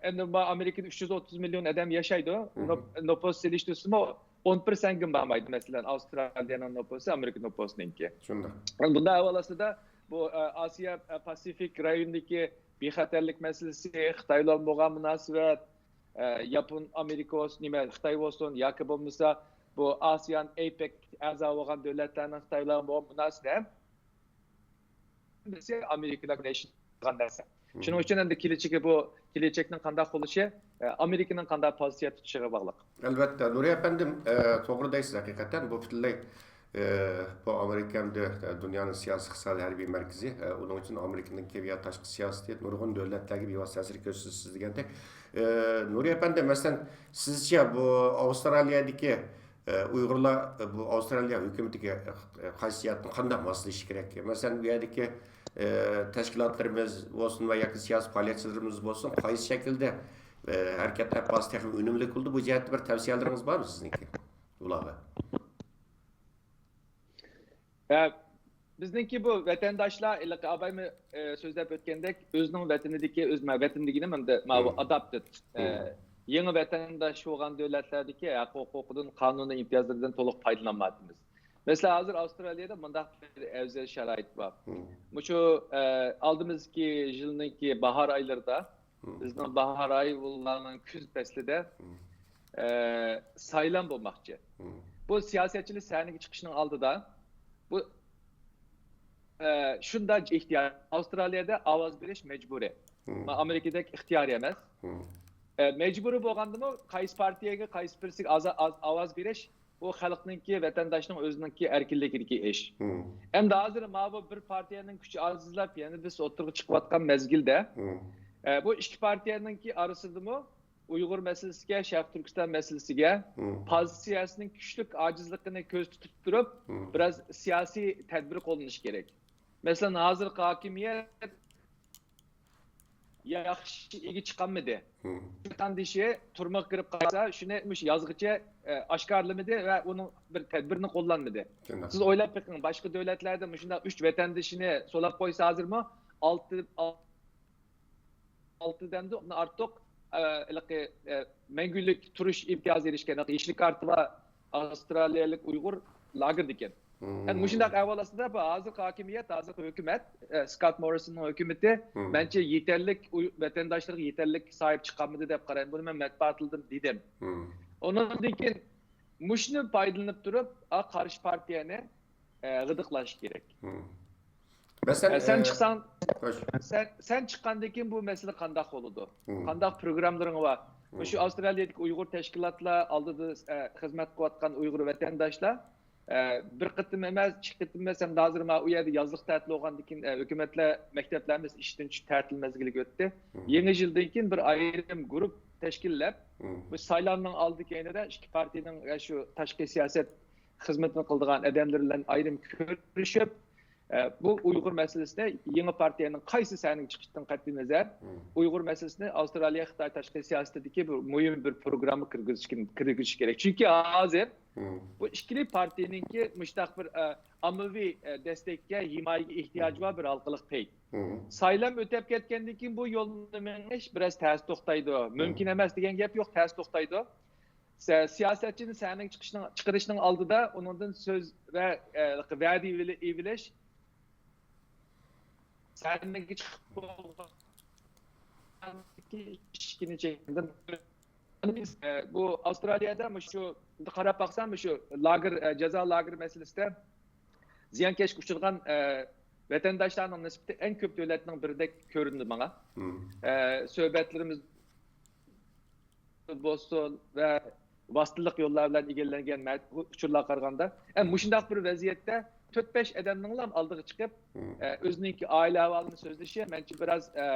ئەمدى ما-، ئامېرىكىدا ئۈچ يۈز ئوتتۇز مىليون ئادەم ياشايدۇ. نوپ-، نوپۇس سېلىشتۇرسىمۇ ئون پىرسەنتكىمۇ بارمايدۇ، مەسىلەن، ئاۋسترالىيەنىڭ نوپۇسى ئامېرىكا نوپۇسىنىڭكى. شۇنداق. بۇنداق ئەھۋال ئاستىدا بۇ، ئە، ئاسىيا، ئە، پاسىفىك رايونىدىكى بىخەتەرلىك مەسىلىسى، خىتاي بىلەن بولغان مۇناسىۋەت، ئە، ياپون، ئامېرىكا بولسۇن، نېمە، خىتاي بولسۇن ياكى بولمىسا بۇ ئاسىيان، ئېپېك ئەزا بولغان دۆلەتلەرنىڭ خىتاي بىلەن بولغان مۇناسىۋەت ھەممىسى ئامېرىكىدا كۈرەشىدىغان نەرسە. شۇنىڭ ئۈچۈن ئەمدى كېلىچىكى بۇ، كېلىچەكنىڭ قانداق بولۇشى، ئە، ئامېرىكىنىڭ قانداق پوزىتسىيە تۇتۇشىغا باغلىق. ئەلۋەتتە، نۇرى ئەپەندىم، ئە، توغرا دەيسىز ھەقىقەتەن. بۇ پۈتۈنلەي ئە، بۇ ئامېرىكا ھەمدە، ئە، دۇنيانىڭ سىياسىي، ئىقتىسادىي، ھەربىي مەركىزى، ئە، ئۇنىڭ ئۈچۈن ئامېرىكىنىڭكى يا تاشقى سىياسىتى نۇرغۇن دۆلەتلەرگە بىۋاسىتە تەسىر كۆرسىتىشى دېگەندەك. ئە، نۇرى ئەپەندى، مەسىلەن، سىزچە بۇ ئاۋسترالىيەدىكى، ئە، ئۇيغۇرلار، ئە، بۇ ئاۋسترالىيە ھۆكۈمىتىگە، ئە، قايسى جەھەتتىن قانداق ماسلىشىشى كېرەك؟ مەسىلەن، بۇ يەردىكى، ئە، تەشكىلاتلىرىمىز بولسۇن ۋە ياكى سىياسىي پائالىيەتچىلىرىمىز بولسۇن، قايسى شەكىلدە، ئە، ھەرىكەت ئەلىپ بارسا تېخىمۇ ئۈنۈملۈك بولىدۇ؟ بۇ جەھەتتە بىر تەۋسىيەلىرىڭىز بارمۇ سىزنىڭكى ئۇلارغا؟ ئە، بىزنىڭكى بۇ ۋەتەنداشلار، ھېلىقى ئابايمۇ، ئە، سۆزلەپ ئۆتكەندەك، ئۆزىنىڭ ۋەتىنىدىكى، ئۆز، مە-، ۋەتىن دېگىنىم ئەمدى ماۋۇ ئاداپتېد، ئە، يېڭى ۋەتەنداش بولغان دۆلەتلەردىكى ھەق ھوقۇقىدىن، قانۇنىي ئىمتىيازلىرىدىن تولۇق پايدىلانمايۋاتىمىز. مەسىلەن، ھازىر ئاۋسترالىيەدە مۇنداق بىر ئەۋزەل شارائىت بار. مۇشۇ، ئە، ئالدىمىزدىكى يىلنىڭكى باھار ئايلىرىدا بىزنىڭ باھار ئايى بولغاننىڭ كۈز پەسلىدە، ئە، سايلام بولماقچى. بۇ سىياسەتچىلەر سەھنىگە چىقىشنىڭ ئالدىدا بۇ، ئە، شۇنداق ئېھتىياج. ئاۋسترالىيەدە ئاۋاز بېرىش مەجبۇرىي. ما-، ئامېرىكىدەك ئىختىيارىي ئەمەس. ئە، مەجبۇرىي بولغاندىمۇ قايسى پارتىيەگە، قايسى بىرسىگە ئازا-، ئاز-، ئاۋاز بېرىش، بۇ خەلقنىڭكى، ۋەتەنداشنىڭ ئۆزىنىڭكى ئەركىنلىكىدىكى ئىش. ئەمدى ھازىر ماۋۇ بىر پارتىيەنىڭ كۈچى ئاجىزلاپ، يەنە بىرسى ئوتتۇرىغا چىقىۋاتقان مەزگىلدە، ئە، بۇ ئىككى پارتىيەنىڭكى ئارىسىدىمۇ ئۇيغۇر مەسىلىسىگە، شەرقىي تۈركىستان مەسىلىسىگە پوزىتسىيەسىنىڭ كۈچلۈك ئاجىزلىقىنى كۆزدە تۇتۇپ تۇرۇپ، بىراز سىياسىي تەدبىر قوللىنىش كېرەك. مەسىلەن، ھازىرقى ھاكىمىيەت ياخشى ئىگە چىقالمىدى. ۋەتەندىشى تۈرمىگە كىرىپ قالسا، شۇنى مۇشۇ يازغىچە، ئە، ئاشكارىلىمىدى ۋە ئۇنىڭ بىر تەدبىرىنى قوللانمىدى. سىز ئويلاپ بېقىڭ، باشقا دۆلەتلەردە مۇشۇنداق ئۈچ ۋەتەندىشىنى سولاپ قويسا، ھازىرمۇ ئالتە، ئالتە دەمدۇ ئارتۇق، ئە، ھېلىقى، ئە، مەڭگۈلۈك تۇرۇش ئىمتىيازى ئېرىشكەن، يېشىل كارتىلار ئاۋسترالىيەلىك ئۇيغۇر لاگېردا ئىكەن. ئەمدى مۇشۇنداق ئەھۋال ئاستىدا بۇ ھازىرقى ھاكىمىيەت، ھازىرقى ھۆكۈمەت، ئە، سكات موررىسوننىڭ ھۆكۈمىتى، مەنچە يېتەرلىك ئۇي-، ۋەتەنداشلىرىغا يېتەرلىك ساھىب چىقالمىدى دەپ قارايمەن. بۇنى مەن مەتبۇئاتلىرىدىن دېدىم. ئۇنىڭدىن كېيىن مۇشۇنى پايدىلىنىپ تۇرۇپ، ئا، قارشى پارتىيەنى، ئە، غىدىقلاش كېرەك. مەسىلەن، ئە، سەن ئە، چىقساڭ، خوش. سەن، سەن چىققاندىن كېيىن بۇ مەسىلە قانداق بولىدۇ؟ قانداق پروگراممىلىرىڭ بار؟ مۇشۇ ئاۋسترالىيەدىكى ئۇيغۇر تەشكىلاتلار ئالدىدا، ئە، خىزمەت قىلىۋاتقان ئۇيغۇر ۋەتەنداشلار، ئە، بىر قېتىم ئەمەس، ئىككى قېتىم ئەمەس، ھەمدە ھازىر مانا ئۇ يەردە يازلىق تەتىل بولغاندىن كېيىن، ئە، ھۆكۈمەتلەر، مەكتەپلەر ھەممىسى ئىشتىن چۈشۈپ تەتىل مەزگىلىگە ئۆتتى. يېڭى يىلدىن كېيىن بىر ئايرىم گۇرۇپ تەشكىللەپ، بۇ سايلامنىڭ ئالدى كەينىدە ئىككى پارتىيەنىڭ، ئە، شۇ تاشقى سىياسەت خىزمىتىنى قىلىدىغان ئادەملىرى بىلەن ئايرىم كۆرۈشۈپ، ئە، بۇ ئۇيغۇر مەسىلىسىنى يېڭى پارتىيەنىڭ قايسى سەھنىگە چىقىشىدىن قەتئىينەزەر، ئۇيغۇر مەسىلىسىنى ئاۋسترالىيە خىتاي تاشقى سىياسىتىدىكى بىر مۇھىم بىر پروگرامما كىرگۈزۈش، كىرگۈزۈش كېرەك. چۈنكى ھازىر بۇ ئىككىلى پارتىيەنىڭكى مۇشۇنداق بىر، ئە، ئاممىۋى، ئە، دەستەككە، ھىمايىگە ئېھتىياجى بار بىر ھالقىلىق پەيت. سايلام ئۆتۈپ كەتكەندىن كېيىن بۇ يولنى مېڭىش بىراز تەس توختايدۇ. مۇمكىن ئەمەس دېگەن گەپ يوق، تەس توختايدۇ. سە-، سىياسەتچىنى سەھنىگە چىقىشنىڭ، چىقىرىشنىڭ ئالدىدا ئۇنىڭدىن سۆز ۋە، ئە، ۋەدە ئېلى-، ئېلىش، سەھنىگە چىقىپ بولغان ئىشىكنى چېكىندىن، ئە، بۇ ئاۋسترالىيەدە مۇشۇ، قاراپ باقسام، مۇشۇ لاگېر، ئە، جازا لاگېر مەسىلىسىدە زىيانكەشكە ئۇچرىغان، ئە، ۋەتەنداشلارنىڭ نىسبىتى ئەڭ كۆپ دۆلەتنىڭ بىرىدەك كۆرۈندى ماڭا. ئە، سۆھبەتلىرىمىز بولسۇن ۋە ۋاسىتىلىق يوللار بىلەن ئىگىلەنگەن مە-، ئۇچۇرلارغا قارىغاندا، ئە، مۇشۇنداق بىر ۋەزىيەتتە تۆت-بەش ئادەمنىڭلا ئالدىغا چىقىپ، ئە، ئۆزىنىڭكى ئائىلە ئەھۋالىنى سۆزلىشى مەنچە بىراز، ئە،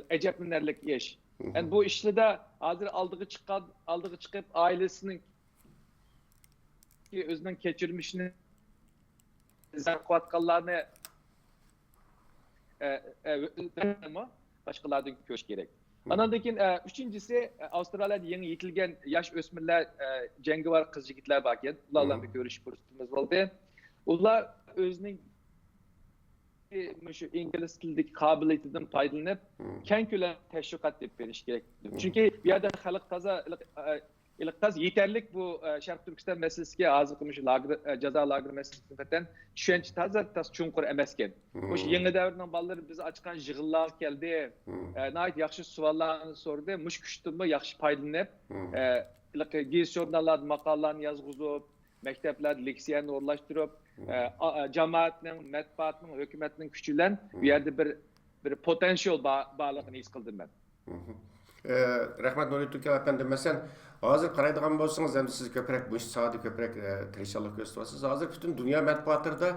ئەجەبلىنەرلىك ئىش. ئەمدى بۇ ئىشلىدا ھازىر ئالدىغا چىققان، ئالدىغا چىقىپ، ئائىلىسىنىڭ ئۆزىنىڭ كەچۈرمىشىنى ئىزاھ قىلىۋاتقانلارنى، ئە، ئە، باشقىلاردىن كۆرۈش كېرەك. ئاناندىن كېيىن، ئە، ئۈچىنچىسى، ئە، ئاۋسترالىيەدە يېڭى يېتىلگەن ياش ئۆسمۈرلەر، ئە، جەڭگىۋار قىز يىگىتلەر باركەن. ئۇلار بىلەن بىر كۆرۈشۈش پۇرسىتىمىز بولدى. ئۇلار ئۆزىنىڭ مۇشۇ ئىنگلىز تىلىدىكى قابىلىيىتىدىن پايدىلىنىپ، كەڭ كۆلەم تەشۋىقات ئېلىپ بېرىش كېرەك. چۈنكى بۇ يەردە خەلق تازا، ئە، ئىلقاز يېتەرلىك بۇ، ئە، شەرقىي تۈركىستان مەسىلىسىگە ھازىرقى مۇشۇ لاگېر، ئە، جازا لاگېرى مەسىلىسىگە نىسبەتەن چۈشەنچە تازا تاس چوڭقۇر ئەمەسكەن. مۇشۇ يېڭى دەۋرنىڭ بالىلىرى بىز ئاچقان يىغىنلارغا كەلدى. ئە، ناھايىتى ياخشى سوئاللارنى سورىدى. مۇشۇ كۈچتىنمۇ ياخشى پايدىلىنىپ، ئە، ھېلىقى گېزىت ژۇرناللاردا ماقالىلارنى يازغۇزۇپ، مەكتەپلەردە لېكسىيەنى ئورۇنلاشتۇرۇپ، ئە، ئا-، ئا-، جامائەتنىڭ، مەتبۇئاتنىڭ، ھۆكۈمەتنىڭ كۈچى بىلەن بۇ يەردە بىر، بىر پوتېنسىيال بار-، بارلىقىنى ھېس قىلدىم مەن. ئە، رەھمەت، نۇرى تۈركەل ئەپەندى. مەسىلەن، ھازىر قارايدىغان بولسىڭىز، ئەمدى سىز كۆپرەك مۇشۇ ساھەدە كۆپرەك، ئە، تىرىشچانلىق كۆرسىتىۋاتىسىز. ھازىر پۈتۈن دۇنيا مەتبۇئاتلىرىدا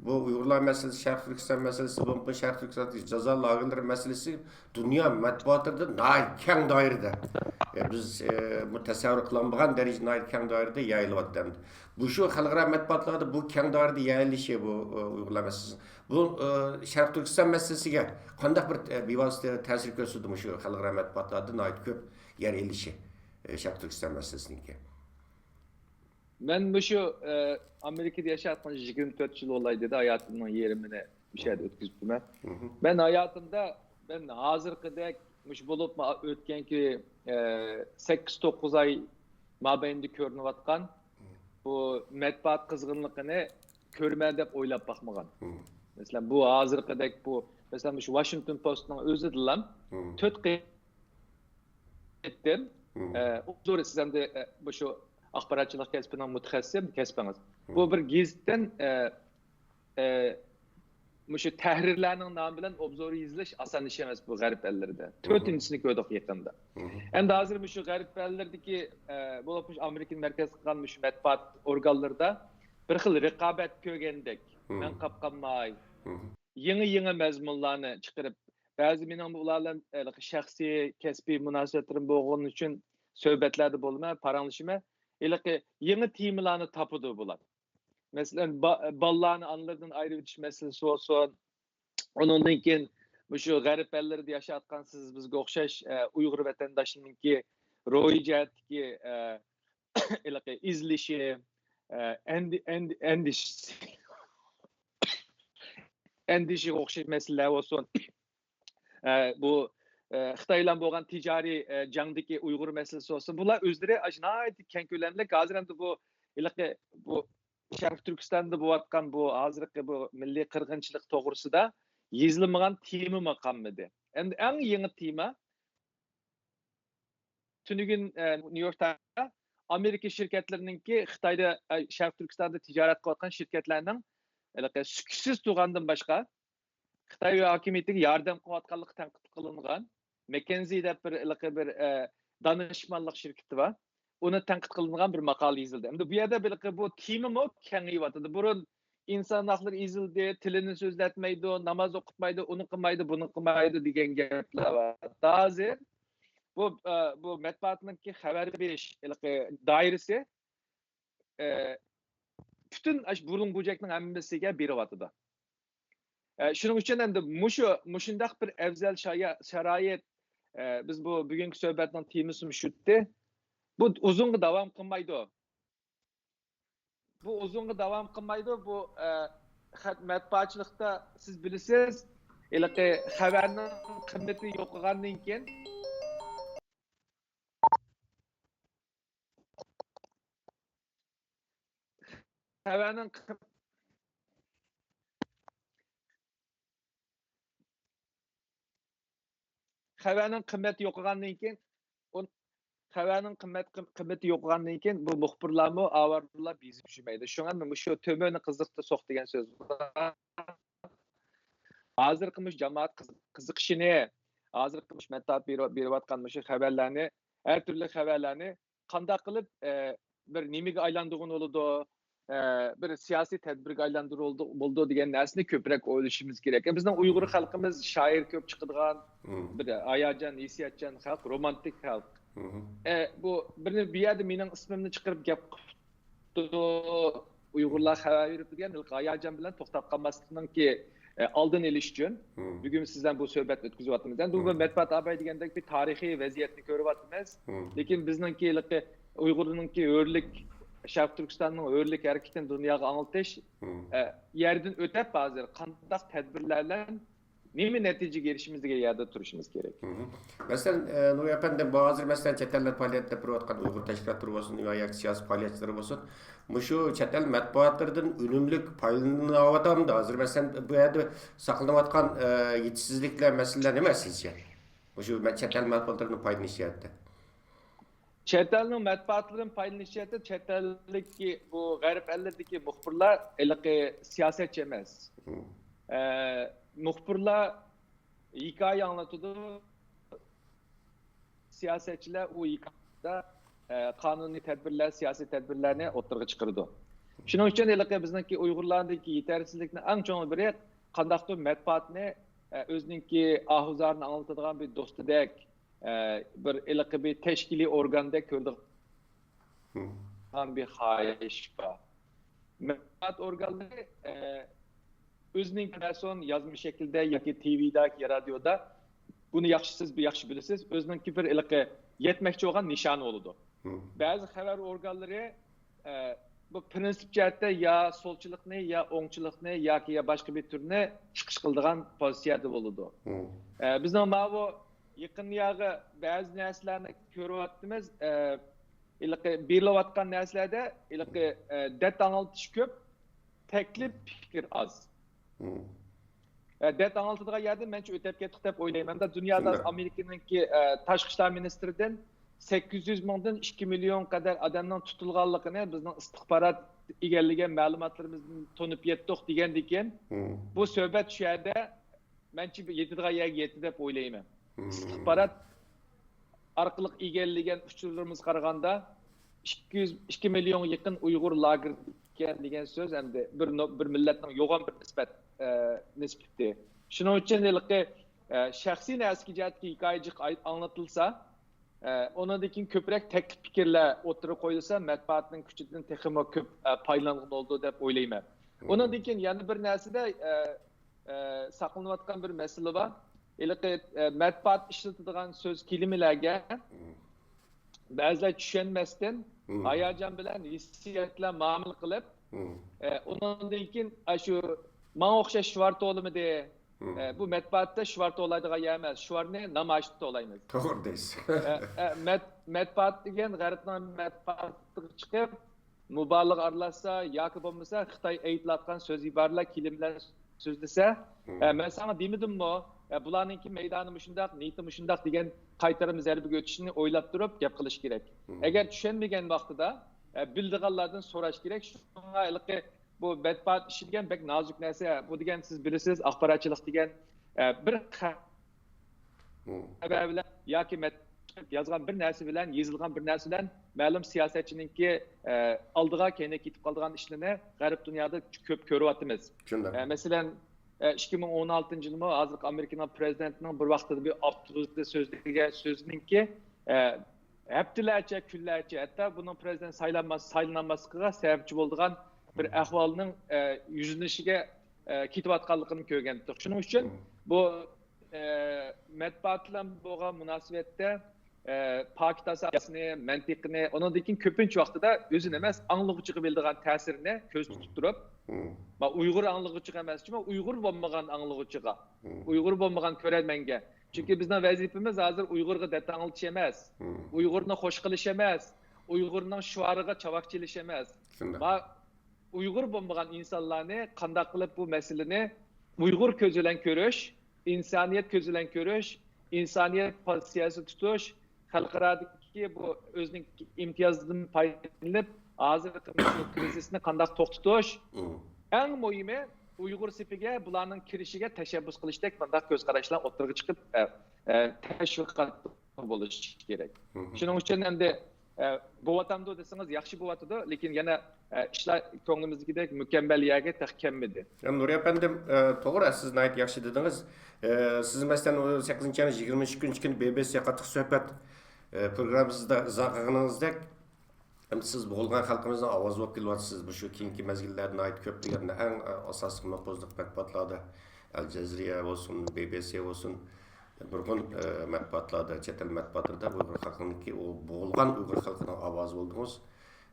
بۇ ئۇيغۇرلار مەسىلىسى، شەرقىي تۈركىستان مەسىلىسى، بولمىسا شەرقىي تۈركىستاندىكى جازا لاگېرلىرى مەسىلىسى دۇنيا مەتبۇئاتلىرىدا ناھايىتى كەڭ دائىرىدە، ئە، بىز، ئە، بۇ تەسەۋۋۇر قىلالمىغان دەرىجىدە ناھايىتى كەڭ دائىرىدە يايىلىۋاتىدۇ ئەمدى. بۇ شۇ خەلقئارا مەتبۇئاتلاردا بۇ كەڭ دائىرىدە يايىلىشى بۇ، ئۇ، ئۇيغۇرلار مەسىلىسى. بۇ، ئۇ، شەرقىي تۈركىستان مەسىلىسىگە قانداق بىر، ئە، بىۋاسىتە تەسىر كۆرسىتىدۇ مۇشۇ خەلقئارا مەتبۇئاتلاردا ناھايىتى كۆپ يەر ئېلىشى، ئە، شەرقىي تۈركىستان مەسىلىسىنىڭكى؟ مەن مۇشۇ، ئە، ئامېرىكىدا ياشاۋاتقان يىگىرمە تۆت يىل بولاي دېدى، ھاياتىمنىڭ يېرىمىنى مۇشۇ يەردە ئۆتكۈزۈپتىمەن. مەن ھاياتىمدا، مەن ھازىرقىدەك مۇشۇ بولۇپمۇ ئۆتكەنكى، ئە، سەككىز، توققۇز ئاي مابەينىدە كۆرۈنۈۋاتقان بۇ مەتبۇئات قىزغىنلىقىنى كۆرىمەن دەپ ئويلاپ باقمىغان. مەسىلەن، بۇ ھازىرقىدەك بۇ، مەسىلەن، مۇشۇ ۋاشىنگتون پوستنىڭ ئۆزىدىلا تۆت قېتىم، ئە، ئوبزور، سىز ئەمدى، ئە، مۇشۇ ئاخباراتچىلىق كەسپىنىڭ مۇتەخەسسىسى، كەسپىڭىز. بۇ بىر گېزىتتىن، ئە، ئە، مۇشۇ تەھرىرلەرنىڭ نامى بىلەن ئوبزور يېزىلىش ئاسان ئىش ئەمەس بۇ غەرب ئەللىرىدە. تۆتىنچىسىنى كۆردۇق يېقىندا. ئەمدى ھازىر مۇشۇ غەرب ئەللىرىدىكى، ئە، بولۇپمۇ ئامېرىكىنى مەركەز قىلغان مۇشۇ مەتبۇئات ئورگانلىرىدا بىر خىل رىقابەت كۆرگەندەك، مەن قاپ قالماي، يېڭى، يېڭى مەزمۇنلارنى چىقىرىپ، بەزى مېنىڭ ئۇلار بىلەن ھېلىقى شەخسىي، كەسپىي مۇناسىۋەتلىرىم بولغىنى ئۈچۈن سۆھبەتلەردە بولىمەن، پاراڭلىشىمەن. ھېلىقى يېڭى تېمىلارنى تاپىدۇ بۇلار. مەسىلەن، با-، بالىلارنى ئانىلىرىدىن ئايرىۋېتىش مەسىلىسى بولسۇن، ئۇنىڭدىن كېيىن مۇشۇ غەرب ئەللىرىدە ياشاۋاتقان سىز بىزگە ئوخشاش، ئە، ئۇيغۇر ۋەتەنداشلىرىنىڭكى روھىي جەھەتتىكى، ئە، ھېلىقى ئېزىلىشى، ئە، ئەندى-، ئەندى-، ئەندىشىسى، ئەندىشىگە ئوخشاش مەسىلىلەر بولسۇن. ئە، بۇ، ئە، خىتاي بىلەن بولغان تىجارىي، ئە، جەڭدىكى ئۇيغۇر مەسىلىسى بولسۇن. بۇلار ئۆزلىرى ئاشۇ ناھايىتى كەڭ كۆلەملىك. ھازىر ئەمدى بۇ ھېلىقى بۇ شەرقىي تۈركىستاندا بولۇۋاتقان بۇ ھازىرقى بۇ مىللىي قىرغىنچىلىق توغرىسىدا يېزىلمىغان تېمىمۇ قالمىدى. ئەمدى ئەڭ يېڭى تېما تۈنۈگۈن، ئە، نيۇ يوركتا ئامېرىكا شىركەتلىرىنىڭكى خىتايدا، ئە، شەرقىي تۈركىستاندا تىجارەت قىلىۋاتقان شىركەتلەرنىڭ ھېلىقى سۈكۈتسىز تۇرغاندىن باشقا خىتاي ھاكىمىيىتىگە ياردەم قىلىۋاتقانلىقى تەنقىد قىلىنغان مەككېنزى دەپ بىر ھېلىقى بىر، ئە، دانىشمانلىق شىركىتى بار. ئۇنى تەنقىد قىلىنغان بىر ماقالە يېزىلدى. ئەمدى بۇ يەردە ھېلىقى بۇ تېمىمۇ كېڭىيىۋاتىدى. بۇرۇن ئىنسان ھەقلىرى ئېزىلدى، تىلىنى سۆزلەتمەيدۇ، ناماز ئوقۇتمايدۇ، ئۇنى قىلمايدۇ، بۇنى قىلمايدۇ دېگەن گەپلەر بار. ھازىر بۇ، ئە، بۇ مەتبۇئاتنىڭكى خەۋەر بېرىش ھېلىقى دائىرىسى، ئە، پۈتۈن ئاشۇ بۇرۇن بۇ جەكنىڭ ھەممىسىگە بېرىۋاتىدۇ. ئە، شۇنىڭ ئۈچۈن ئەمدى مۇشۇ، مۇشۇنداق بىر ئەۋزەل شايا-، شارائىت، ئە، بىز بۇ بۈگۈنكى سۆھبەتنىڭ تېمىسىمۇ شۇتتى. بۇ ئۇزۇنغا داۋام قىلمايدۇ. بۇ ئۇزۇنغا داۋام قىلمايدۇ. بۇ، ئە، خەت-، مەتبۇئاتچىلىقتا سىز بىلىسىز، ھېلىقى خەۋەرنىڭ قىممىتى يوقىغاندىن كېيىن، خەۋەرنىڭ قىم-، خەۋەرنىڭ قىممىتى يوقىغاندىن كېيىن، ئۇن-، خەۋەرنىڭ قىممەت-، قىم-، قىممىتى يوقىغاندىن كېيىن، بۇ مۇخبىرلارمۇ، ئاۋارىلار بېزىپ يۈرمەيدۇ. شۇڭا مۇشۇ تۆمۈرنى قىزىقتا سوق دېگەن سۆز بار. ھازىرقى مۇشۇ جامائەت قىز-، قىزىقىشىنى، ھازىرقى مۇشۇ مەتبۇئات بېرىۋ-، بېرىۋاتقان مۇشۇ خەۋەرلەرنى، ھەر تۈرلۈك خەۋەرلەرنى قانداق قىلىپ، ئە، بىر نېمىگە ئايلاندۇرغىلى بولىدۇ، ئە، بىر سىياسىي تەدبىرگە ئايلاندۇرۇلىدۇ، بولىدۇ دېگەن نەرسىنى كۆپرەك ئويلىشىمىز كېرەك. بىزنىڭ ئۇيغۇر خەلقىمىز شائىر كۆپ چىقىدىغان، بىر ھاياجان، ھېسسىياتچان خەلق، رومانتىك خەلق. ئە، بۇ بىر، بۇ يەردە مېنىڭ ئىسمىمنى چىقىرىپ گەپ قىپتۇ، ئۇيغۇرلار خەۋەر بېرىپتۇ دېگەن ھېلىقى ھاياجان بىلەن توختاپ قالماسلىقنىڭكى، ئە، ئالدىنى ئېلىش ئۈچۈن بۈگۈن سىز بىلەن بۇ سۆھبەت ئۆتكۈزۈۋاتىمىز. ئەمدى بۇ مەتبۇئات ئاباي دېگەندەك بىر تارىخىي ۋەزىيەتنى كۆرۈۋاتىمىز. لېكىن بىزنىڭكى ھېلىقى ئۇيغۇرنىڭكى ھۆرلۈك، شەرقىي تۈركىستاننىڭ ھۆرلۈك ھەرىكىتىنى دۇنياغا ئاڭلىتىش، ئە، يەردىن ئۆتەپ ھازىر قانداق تەدبىرلەر بىلەن نېمە نەتىجىگە ئېرىشىمىز دېگەن يەردە تۇرۇشىمىز كېرەك. مەسىلەن، ئە، نۇرى ئەپەندى، بۇ ھازىر، مەسىلەن، چەت ئەللەر پائالىيەت ئېلىپ بېرىۋاتقان ئۇيغۇر تەشكىلاتلىرى بولسۇن يا، ياكى سىياسىي پائالىيەتچىلىرى بولسۇن، مۇشۇ چەت ئەل مەتبۇئاتلىرىدىن ئۈنۈملۈك پايدىلىنىۋاتامدۇ؟ ھازىر، مەسىلەن، بۇ يەردە ساقلىنىۋاتقان، ئە، يېتىشسىزلىكلەر، مەسىلىلەر نېمە سىزچە؟ مۇشۇ مە-، چەت ئەل مەتبۇئاتلىرىدىن پايدىلىنىش جەھەتتە. چەت ئەلنىڭ مەتبۇئاتلىرىدىن پايدىلىنىش جەھەتتە چەت ئەلدىكى، بۇ غەرب ئەللىرىدىكى مۇخبىرلار ھېلىقى سىياسەتچى ئەمەس. ئە، مۇخبىرلار ھېكايە ئاڭلىتىدۇ. سىياسەتچىلەر ئۇ ھېكايىدە، ئە، قانۇنىي تەدبىرلەر، سىياسىي تەدبىرلەرنى ئوتتۇرىغا چىقىرىدۇ. شۇنىڭ ئۈچۈن ھېلىقى بىزنىڭكى ئۇيغۇرلاردىكى يېتەرسىزلىكنىڭ ئەڭ چوڭ بىرى، قانداقتۇر مەتبۇئاتنى، ئە، ئۆزىنىڭكى ئاھۇزارىنى ئاڭلىتىدىغان بىر دوستىدەك، ئە، بىر ھېلىقى بىر تەشكىلىي ئورگاندەك كۆرىدىغان بىر خاھىش بار. مەتبۇئات ئورگانلىرى، ئە، ئۆزىنىڭ مەسۇلىيەتنى يازما شەكىلدە ياكى تىۋىدا ياكى رادىيودا، بۇنى ياخشى، سىز ياخشى بىلىسىز، ئۆزىنىڭكى بىر ھېلىقى يەتمەكچى بولغان نىشانى بولىدۇ. بەزى خەۋەر ئورگانلىرى، ئە، بۇ پىرىنسىپ جەھەتتە يا سولچىلىقنى، يا ئوڭچىلىقنى ياكى يا باشقا بىر تۈرنى چىقىش قىلىدىغان پوزىتسىيەدە بولىدۇ. ئە، بىزنىڭ ماۋۇ يېقىندىياغى بەزى نەرسىلەرنى كۆرۈۋاتىمىز. ئە، ھېلىقى بېرىلىۋاتقان نەرسىلەردە ھېلىقى، ئە، دەرد ئاڭلىتىش كۆپ، تەكلىپ، پىكىر ئاز. ئە، دەرد ئاڭلىتىدىغان يەردىن مەنچە ئۆتەپ كەتتۇق دەپ ئويلايمەن. دۇنيادا ھازىر ئامېرىكىنىڭكى، ئە، تاشقى ئىشلار مىنىستىرىدىن سەككىز يۈز مىڭدىن ئىككى مىليون قەدەر ئادەمنىڭ تۇتۇلغانلىقىنى بىزنىڭ ئىستىخبارات ئىگىلىگەن مەلۇماتلىرىمىزدىن تونۇپ يەتتۇق دېگەندىكىن، بۇ سۆھبەت شۇ يەردە مەنچە بىر يېتىدىغان يەرگە يەتتى دەپ ئويلايمەن. ئىستىخبارات ئارقىلىق ئىگىلىگەن ئۇچۇرلىرىمىزغا قارىغاندا، ئىككى يۈز، ئىككى مىليونغا يېقىن ئۇيغۇر لاگېردا ئىكەن دېگەن سۆز ئەمدى بىر نو-، بىر مىللەتنىڭ يوغان بىر نىسبەت، ئە، نىسبىتى. شۇنىڭ ئۈچۈن ھېلىقى، ئە، شەخسىي نەرسىگە جەھەتتىكى ھېكايە جىق ئاي-، ئاڭلىتىلسا، ئە، ئۇنىڭدىن كېيىن كۆپرەك تەكلىپ پىكىرلەر ئوتتۇرىغا قويۇلسا، مەتبۇئاتنىڭ كۈچىدىن تېخىمۇ كۆپ، ئە، پايدىلانغىلى بولىدۇ دەپ ئويلايمەن. ئۇنىڭدىن كېيىن يەنە بىر نەرسىدە، ئە، ئە، ساقلىنىۋاتقان بىر مەسىلە بار. ھېلىقى، ئە، مەتبۇئات ئىشلىتىدىغان سۆز كېلىمىلەرگە بەزىلەر چۈشەنمەستىن، ھاياجان بىلەن، ھېسسىيات بىلەن مۇئامىلە قىلىپ، ئە، ئۇنىڭدىن كېيىن، ئاشۇ ماڭا ئوخشاش شىۋار توۋلىمىدى. ئە، بۇ مەتبۇئاتتا شىۋار توۋلايدىغان يەر ئەمەس. شىۋارنى نامايىشتا توۋلايمىز. توغرا دەيسىز. ئە، ئە، مەت-، مەتبۇئات دېگەن غەربنىڭ مەتبۇئاتىغا چىقىپ، مۇبالىغە ئارىلاشسا ياكى بولمىسا خىتاي ئېيتىلاتقان سۆز ئىبارىلەر كېلىم بىلەن سۆزلىسە، ئە، مەن ساڭا دېمىدىممۇ؟ ئە، بۇلارنىڭكى مەيدانى مۇشۇنداق، نىيىتى مۇشۇنداق دېگەن قايتارما زەربىگە ئۆتۈشنى ئويلاپ تۇرۇپ گەپ قىلىش كېرەك. ئەگەر چۈشەنمىگەن ۋاقتىدا، ئە، بىلىدىغانلاردىن سوراش كېرەك. شۇڭا ھېلىقى بۇ مەتبۇئات ئىشى دېگەن بەك نازۇك نەرسە. بۇ دېگەن سىز بىلىسىز، ئاخباراتچىلىق دېگەن، ئە، بىر خە-، خەۋەر بىلەن ياكى مەت-، يازغان بىر نەرسە بىلەن، يېزىلغان بىر نەرسە بىلەن مەلۇم سىياسەتچىنىڭكى، ئە، ئالدىغا، كەينىگە كېتىپ قالىدىغان ئىشلىرىنى غەرب دۇنيادا كۆپ كۆرۈۋاتىمىز. شۇنداق. ئە، مەسىلەن، ئە، ئىككى مىڭ ئون ئالتىنچى يىلمۇ ھازىرقى ئامېرىكىنىڭ پرېزىدېنتىنىڭ بىر ۋاقتىدا بىر ئاپتوبۇستا سۆزلىگەن سۆزىنىڭكى، ئە، ھەپتىلەرچە، كۈنلەرچە، ھەتتا بۇنىڭ پرېزىدېنت سايلانماس-، سايلىنالماسلىقىغا سەۋەبچى بولىدىغان بىر ئەھۋالنىڭ، ئە، يۈزلىنىشىگە، ئە، كېتىۋاتقانلىقىنى كۆرگەنتۇق. شۇنىڭ ئۈچۈن بۇ، ئە، مەتبۇئات بىلەن بولغان مۇناسىۋەتتە، ئە، پاكىت ئاساسىنى، مەنتىقىنى، ئۇنىڭدىن كېيىن كۆپىنچە ۋاقتىدا ئۆزىنى ئەمەس، ئاڭلىغۇچىغا بىلىدىغان تەسىرىنى كۆزدە تۇتۇپ تۇرۇپ، ما ئۇيغۇر ئاڭلىغۇچىغا ئەمەس، ئۇيغۇر بولمىغان ئاڭلىغۇچىغا، ئۇيغۇر بولمىغان كۆرەرمەنگە. چۈنكى بىزنىڭ ۋەزىپىمىز ھازىر ئۇيغۇرغا دەت ئاڭلىتىش ئەمەس، ئۇيغۇرنى خوش قىلىش ئەمەس، ئۇيغۇرنىڭ شوئارىغا چاۋاك چېلىش ئەمەس. ما ئۇيغۇر بولمىغان ئىنسانلارنى قانداق قىلىپ بۇ مەسىلىنى ئۇيغۇر كۆزى بىلەن كۆرۈش، ئىنسانىيەت كۆزى بىلەن كۆرۈش، ئىنسانىيەت پوزىتسىيەسى تۇتۇش، خەلقئارادىكى بۇ ئۆزىنىڭ ئىمتىيازىدىن پايدىلىنىپ، ھازىرقى مۇشۇ كرىزىسنى قانداق توختىتىش، ئەڭ مۇھىمى ئۇيغۇر سېپىگە بۇلارنىڭ كىرىشىگە تەشەببۇس قىلىشتەك مۇنداق كۆز قاراشلار ئوتتۇرىغا چىقىپ، ئە، ئە، تەشۋىقات بولۇشى كېرەك. شۇنىڭ ئۈچۈن ئەمدى، ئە، بوۋاتامدۇ دېسىڭىز، ياخشى بوۋاتىدۇ، لېكىن يەنە، ئە، ئىشلار كۆڭلىمىزدىكىدەك مۇكەممەل يەرگە تېخى كەلمىدى. ئەم، نۇرى ئەپەندىم، ئە، توغرا، سىز ناھايىتى ياخشى دېدىڭىز. ئە، سىز، مەسىلەن، ئۇ سەككىزىنچى ئاينىڭ يىگىرمە ئۈچىنچى كۈنى بىبىسىگە قاتتىق سۆھبەت، ئە، پروگراممىسىدا ئىزاھ قىلغىنىڭىزدەك، ئەمدى سىز بولغان خەلقىمىزنىڭ ئاۋازى بولۇپ كېلىۋاتىسىز. مۇشۇ كېيىنكى مەزگىللەردە ناھايىتى كۆپلىگەن ئەڭ، ئە، ئاساسلىق نوپۇزلۇق مەتبۇئاتلاردا، ئەل جەزىرىيە بولسۇن، بىبىسى بولسۇن، نۇرغۇن، ئە، مەتبۇئاتلاردا، چەت ئەل مەتبۇئاتلىرىدا ئۇيغۇر خەلقىنىڭكى، ئۇ بولغان ئۇيغۇر خەلقىنىڭ ئاۋازى بولدىڭىز.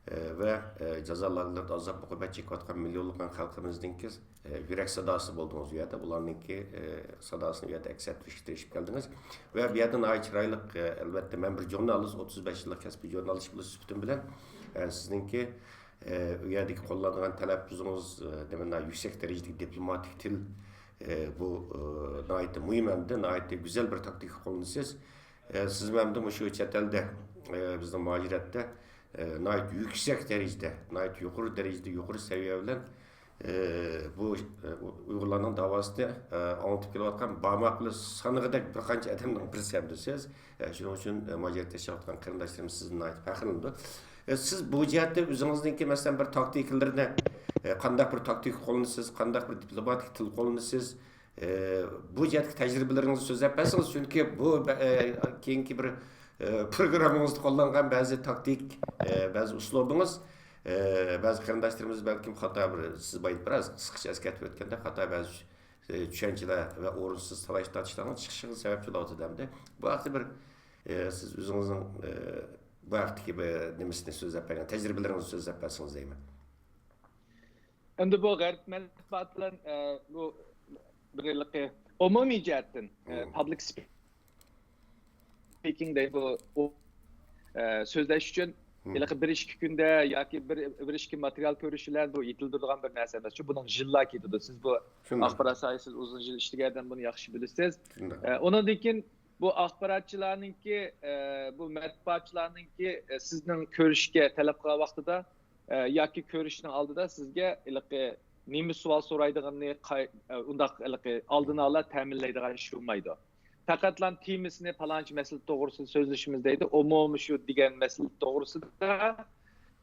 ئە، ۋە، ئە، جازا لاگېرلىرىدا ئازاب ئوقۇبەت چېكىۋاتقان مىليونلىغان خەلقىمىزنىڭكى، ئە، يۈرەك ساداسى بولدىڭىز. ئۇ يەردە ئۇلارنىڭكى، ئە، ساداسىنى ئۇ يەردە ئەكس ئەتتۈرۈشكە تىرىشىپ كەلدىڭىز. ۋە بۇ يەردە ناھايىتى چىرايلىق، ئە، ئەلۋەتتە، مەن بىر ژۇرنالىست، ئوتتۇز بەش يىللىق كەسپىي ژۇرنالىست بولۇش سۈپىتىم بىلەن، ئە، سىزنىڭكى، ئە، ئۇ يەردىكى قوللانغان تەلەپپۇزىڭىز، ئە، دېمەك، يۈكسەك دەرىجىدىكى دىپلوماتىك تىل، ئە، بۇ، ئە، ناھايىتى مۇھىم ھەمدە ناھايىتى گۈزەل بىر تاكتىكا قوللىنىسىز. ئە، سىز مەمدە مۇشۇ چەت ئەلدە، ئە، بىزنىڭ مۇھاجىرەتتە، ئە، ناھايىتى يۈكسەك دەرىجىدە، ناھايىتى يۇقىرى دەرىجىدە، يۇقىرى سەۋىيە بىلەن، ئە، بۇ، ئە، ئۇيغۇرلارنىڭ داۋاسىنى، ئە، ئاڭلىتىپ كېلىۋاتقان بارماق بىلەن سانىغۇدەك بىر قانچە ئادەمنىڭ بىرسى ھەمدە سىز. ئە، شۇنىڭ ئۈچۈن، ئە، مۇھاجىرەتتە ياشاۋاتقان قېرىنداشلىرىمىز سىزدىن ناھايىتى پەخىرلىنىدۇ. ئە، سىز بۇ جەھەتتە ئۆزىڭىزنىڭكى، مەسىلەن، بىر تاكتىكىلىرىنى، ئە، قانداق بىر تاكتىكا قوللىنىسىز، قانداق بىر دىپلوماتىك تىل قوللىنىسىز، ئە، بۇ جەھەتتىكى تەجرىبىلىرىڭىزنى سۆزلەپ بەرسىڭىز، چۈنكى بۇ بە-، ئە، كېيىنكى بىر، ئە، پروگراممىڭىزدا قوللانغان بەزى تاكتىك، ئە، بەزى ئۇسلۇبىڭىز، ئە، بەزى قېرىنداشلىرىمىز بەلكىم خاتا بىر، سىز بايا بىراز قىسقىچە ئەسكەرتىپ ئۆتكەندە، خاتا بەزى، ئە، چۈشەنچىلەر ۋە ئورۇنسىز تالاش-تارتىشلارنىڭ چىقىشىغا سەۋەبچى بولۇۋاتىدۇ ئەمدى. بۇ ھەقتە بىر، ئە، سىز ئۆزىڭىزنىڭ، ئە، بۇ ھەقتىكى بىر نېمىسىنى سۆزلەپ بەرگەن، تەجرىبىلىرىڭىزنى سۆزلەپ بەرسىڭىز دەيمەن. ئەمدى بۇ غەرب مەتبۇئات بىلەن، ئە، بۇ بىر ھېلىقى ئومۇمىي جەھەتتىن، ئە، پابلىك سپىكىڭ دەيدۇ، ئۇ، ئە، سۆزلەش ئۈچۈن ھېلىقى بىر ئىككى كۈندە ياكى بىر، بىر ئىككى ماتېرىيال كۆرۈش بىلەن بۇ يېتىلدۈرىدىغان بىر نەرسە ئەمەس. چۈنكى بۇنىڭ يىللار كېتىدۇ. سىز بۇ ئاخبارات ساھەسىدە ئۇزۇن يىل ئىشلىگەن ئادەم بۇنى ياخشى بىلىسىز. ئە، ئۇنىڭدىن كېيىن بۇ ئاخباراتچىلارنىڭكى، ئە، بۇ مەتبۇئاتچىلارنىڭكى، ئە، سىزنىڭ كۆرۈشكە تەلەپ قىلغان ۋاقتىدا، ئە، ياكى كۆرۈشنىڭ ئالدىدا سىزگە ھېلىقى نېمە سوئال سورايدىغىنىنى قاي-، ئە، ئۇنداق ھېلىقى ئالدىن ئالا تەمىنلەيدىغان ئىش بولمايدۇ. پەقەتلا تېمىسىنى پالانچى مەسىلە توغرىسىدا سۆزلىشىمىز دەيدۇ. ئومۇمىي شۇ دېگەن مەسىلە توغرىسىدا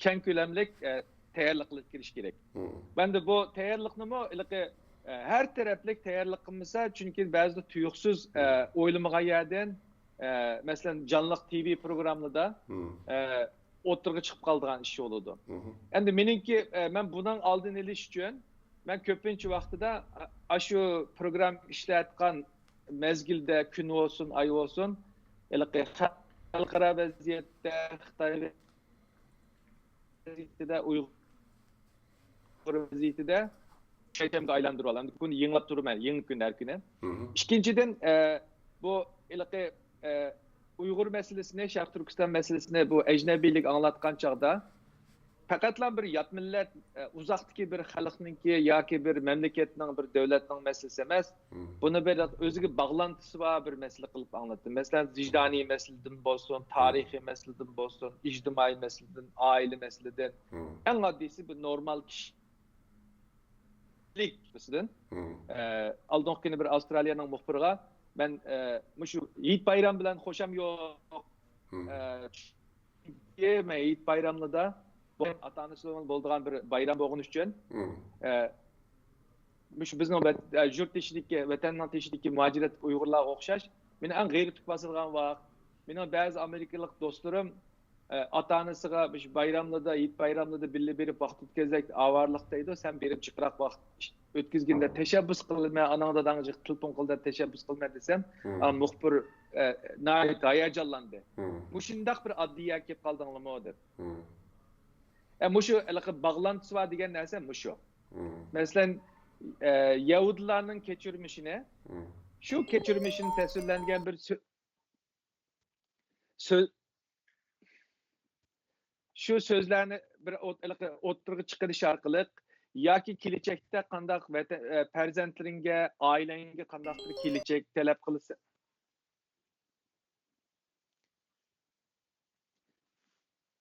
كەڭ كۆلەملىك، ئە، تەييارلىق قىلىپ كېلىش كېرەك. ئەمدى بۇ تەييارلىقنىمۇ ھېلىقى، ئە، ھەر تەرەپلىك تەييارلىق قىلمىسا، چۈنكى بەزىدە تۇيۇقسىز، ئە، ئويلىمىغان يەردىن، ئە، مەسىلەن، جانلىق تىۋى پروگراممىلىرىدا، ئە، ئوتتۇرىغا چىقىپ قالىدىغان ئىش بولىدۇ. ئەمدى مېنىڭكى، ئە، مەن بۇنىڭ ئالدىنى ئېلىش ئۈچۈن، مەن كۆپىنچە ۋاقتىدا ئا-، ئاشۇ پروگرامما ئىشلەتكەن مەزگىلدە، كۈن بولسۇن، ئاي بولسۇن، ھېلىقى خەلقئارا ۋەزىيەتتە، خىتاي ۋەزىيىتىدە، ئۇيغۇر ۋەزىيىتىدە چەشەنبىگە ئايلاندۇرۇۋالىمەن. بۇنى يېڭىلاپ تۇرىمەن، يېڭى كۈن ھەر كۈنى. ئىككىنچىدىن، ئە، بۇ ھېلىقى، ئە، ئۇيغۇر مەسىلىسىنى، شەرقىي تۈركىستان مەسىلىسىنى بۇ ئەجنەبىيلىك ئاڭلاتقان چاغدا، پەقەتلا بىر يات مىللەت، ئە، ئۇزاقتىكى بىر خەلقنىڭكى ياكى بىر مەملىكەتنىڭ، بىر دۆلەتنىڭ مەسىلىسى ئەمەس. بۇنى بىر ئۆزىگە باغلانتىسى بار بىر مەسىلە قىلىپ ئاڭلاتتى. مەسىلەن، ۋىجدانىي مەسىلىدىن بولسۇن، تارىخىي مەسىلىدىن بولسۇن، ئىجتىمائىي مەسىلىدىن، ئائىلە مەسىلىدىن، ئەڭ ئاددىيسى بىر نورمال كىشىلىك مەسىلىدىن. ئە، ئالدىنقى كۈنى بىر ئاۋسترالىيەنىڭ مۇخبىرىغا مەن، ئە، مۇشۇ ھېيت بايرام بىلەن خوشام يوق. ئە، چۈنكى مەن ھېيت بايراملىرىدا بۇ ئاتا-ئانىسى بىلەن بولىدىغان بىر بايرام بولغىنى ئۈچۈن، ئە، مۇشۇ بىزنىڭ ۋەت-، ئە، يۇرت تېشىدىكى، ۋەتەننىڭ تېشىدىكى مۇھاجىرەتتىكى ئۇيغۇرلارغا ئوخشاش، مېنى ئەڭ غېرىبلىك باسىدىغان ۋاقىت. مېنىڭ بەزى ئامېرىكىلىق دوستلىرىم، ئە، ئاتا-ئانىسىغا مۇشۇ بايراملىردا، ھېيت بايراملىردا بىللە بېرىپ ۋاقىت ئۆتكۈزسەك ئاۋارىلىق دەيدۇ، سەن بېرىپ جىقراق ۋاقىت ئىش-، ئۆتكۈزگىندە تەشەببۇس قىلىمەن، ئاناڭ داداڭغا تېلېفون قىل دەپ تەشەببۇس قىلىمەن دېسەم، مۇخبىر ناھايىتى ھاياجانلاندى. مۇشۇنداق بىر ئاددىي يەرگە كېلىپ قالدىڭلىمۇ دەپ. ئە، مۇشۇ ھېلىقى باغلانتىسى بار دېگەن نەرسە مۇشۇ. مەسىلەن، ئە، يەھۇدىيلارنىڭ كەچۈرمىشىنى، شۇ كەچۈرمىشىنى تەسۋىرلەنگەن بىر سۆ-، سۆ-، شۇ سۆزلەرنى بىر ئوت-، ھېلىقى ئوتتۇرىغا چىقىرىش ئارقىلىق ياكى كېلەچەكتە قانداق ۋەتە-، ئە، پەرزەنتلىرىڭگە، ئائىلەڭگە قانداقتۇر كېلەچەك تەلەپ قىلسا،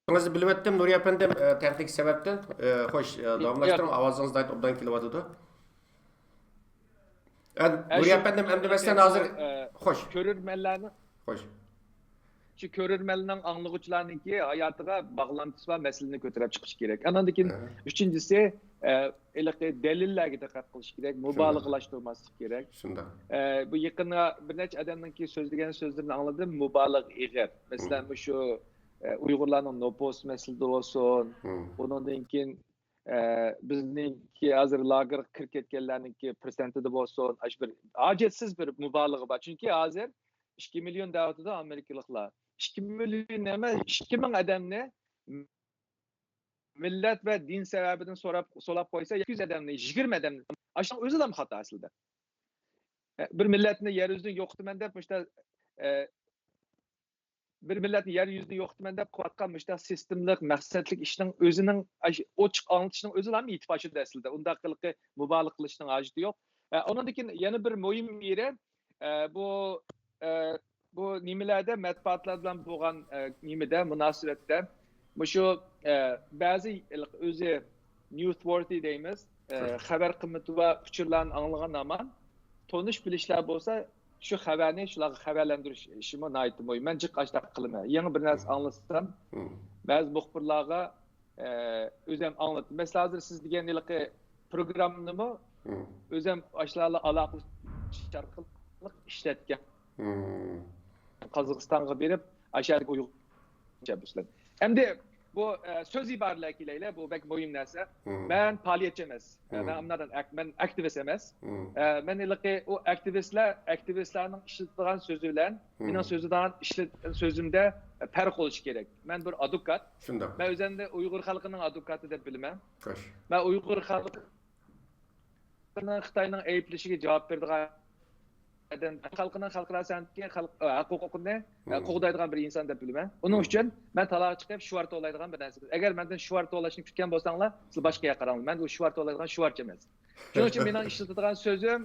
ئىزنىڭىزنى بىلىۋەتتىم، نۇرى ئەپەندىم، ئە، تېخنىك سەۋەبتىن. ئە، خوش، ئە، داۋاملاشتۇرۇڭ، ئاۋازىڭىز ناھايىتى ئوبدان كېلىۋاتىدۇ. ئە، ئە، نۇرى شۇ، ئەپەندىم، ئەمدى مەسىلەن ھازىر، ئە، خوش. كۆرۈرمەنلەرنى، خوش. شۇ كۆرۈرمەنلەرنىڭ، ئاڭلىغۇچىلارنىڭكى ھاياتىغا باغلانتىسى بار مەسىلىنى كۆتۈرۈپ چىقىش كېرەك. ئاناندىن كېيىن ئۈچىنچىسى، ئە، ھېلىقى دەلىللەرگە دىققەت قىلىش كېرەك، مۇبالىغىلاشتۇرماسلىق كېرەك. شۇنداق. ئە، بۇ يېقىندا بىر نەچچە ئادەمنىڭكى سۆزلىگەن سۆزلىرىنى ئاڭلىدىم، مۇبالىغە ئېغىر. مەسىلەن، مۇشۇ، ئە، ئۇيغۇرلارنىڭ نوپۇس مەسىلىدە بولسۇن، ئۇنىڭدىن كېيىن، ئە، بىزنىڭكى ھازىر لاگېرغا كىرىپ كەتكەنلەرنىڭكى پىرسەنتىدە بولسۇن، ئاشۇ بىر ھاجەتسىز بىر مۇبالىغە بار. چۈنكى ھازىر ئىككى مىليون دەۋاتىدۇ ئامېرىكىلىقلار. ئىككى مىليون ئەمەس، ئىككى مىڭ ئادەمنى مىللەت ۋە دىن سەۋەبىدىن سوراپ، سولاپ قويسا، يەتتە يۈز ئادەمنى، يىگىرمە ئادەمنى، ئاشۇنىڭ ئۆزىلا خاتا ئەسلىدە. بىر مىللەتنى يەر يۈزىدىن يوقىتىمەن دەپ، مۇشتا، ئە، بىر مىللەتنى يەر يۈزىدىن يوقىتىمەن دەپ قىلىۋاتقان مۇشتا سىستېمىلىق، مەقسەتلىك ئىشنىڭ ئۆزىنىڭ، ئاش-، ئوچۇق ئاڭلىتىشنىڭ ئۆزىلا يېتىپ ئاشىدۇ ئەسلىدە. ئۇنداق قىلىقى مۇبالىغە قىلىشنىڭ ھاجىتى يوق. ئە، ئۇنىڭدىن كېيىن يەنە بىر مۇھىم يېرى، ئە، بۇ، ئە، بۇ نېمىلەردە، مەتبۇئاتلار بىلەن بولغان، ئە، نېمىدە، مۇناسىۋەتتە مۇشۇ، ئە، بەزى ئۆزى نيۇزۋورتى دەيمىز، ئە، خەۋەر قىممىتى بار ئۇچۇرلارنى ئاڭلىغان ھامان تونۇش بىلىشلەر بولسا، شۇ خەۋەرنى شۇلارغا خەۋەرلەندۈرۈش ئىشىمۇ ناھايىتى مۇھىم. مەن جىق ئاشۇنداق قىلىمەن. يېڭى بىر نەرسە ئاڭلىسام، بەزى مۇخبىرلارغا ئە، ئۆزۈم ئاڭلىتىمەن. مەسىلەن، ھازىر سىز دېگەن ھېلىقى پروگراممىنىمۇ ئۆزۈم ئاشۇلارلا ئالاقىلىشىش ئارقىلىق ئىشلەتكەن. قازاقىستانغا بېرىپ، ئاشۇ يەردىكى ئۇيغۇر تەشەببۇسلىرى. ئەمدى بۇ، ئە، سۆز ئىبارىلەرگە كېلەيلى، بۇ بەك مۇھىم نەرسە. مەن پائالىيەتچى ئەمەس. مەن ئاممىدىن ئەك-، مەن ئاكتىۋىست ئەمەس. ئە، مەن ھېلىقى ئۇ ئاكتىۋىستلار، ئاكتىۋىستلارنىڭ ئىشلىتىدىغان سۆزى بىلەن مېنىڭ سۆزىدىغان ئىشلىت-، سۆزۈمدە پەرق بولۇشى كېرەك. مەن بىر ئادۋوكات. شۇنداق. مەن ئۆزۈمنى ئۇيغۇر خەلقىنىڭ ئادۋوكاتى دەپ بىلىمەن. خوش. مەن ئۇيغۇر خەلقىنىڭ خىتاينىڭ ئەيىبلىشىگە جاۋاب بېرىدىغان ئادەم، خەلقىنىڭ خەلقئارا سەنئەتكە خەلق، ھەق ھوقۇقىنى قوغدايدىغان بىر ئىنسان دەپ بىلىمەن. ئۇنىڭ ئۈچۈن مەن تالاغا چىقىپ شوئار توۋلايدىغان بىر نەرسە. ئەگەر مەندىن شوئار توۋلاشنى كۈتكەن بولساڭلار، سىلەر باشقا ياققا قاراڭلار. مەن ئۇ شوئار توۋلايدىغان شوئارچى ئەمەس. شۇنىڭ ئۈچۈن مېنىڭ ئىشلىتىدىغان سۆزۈم،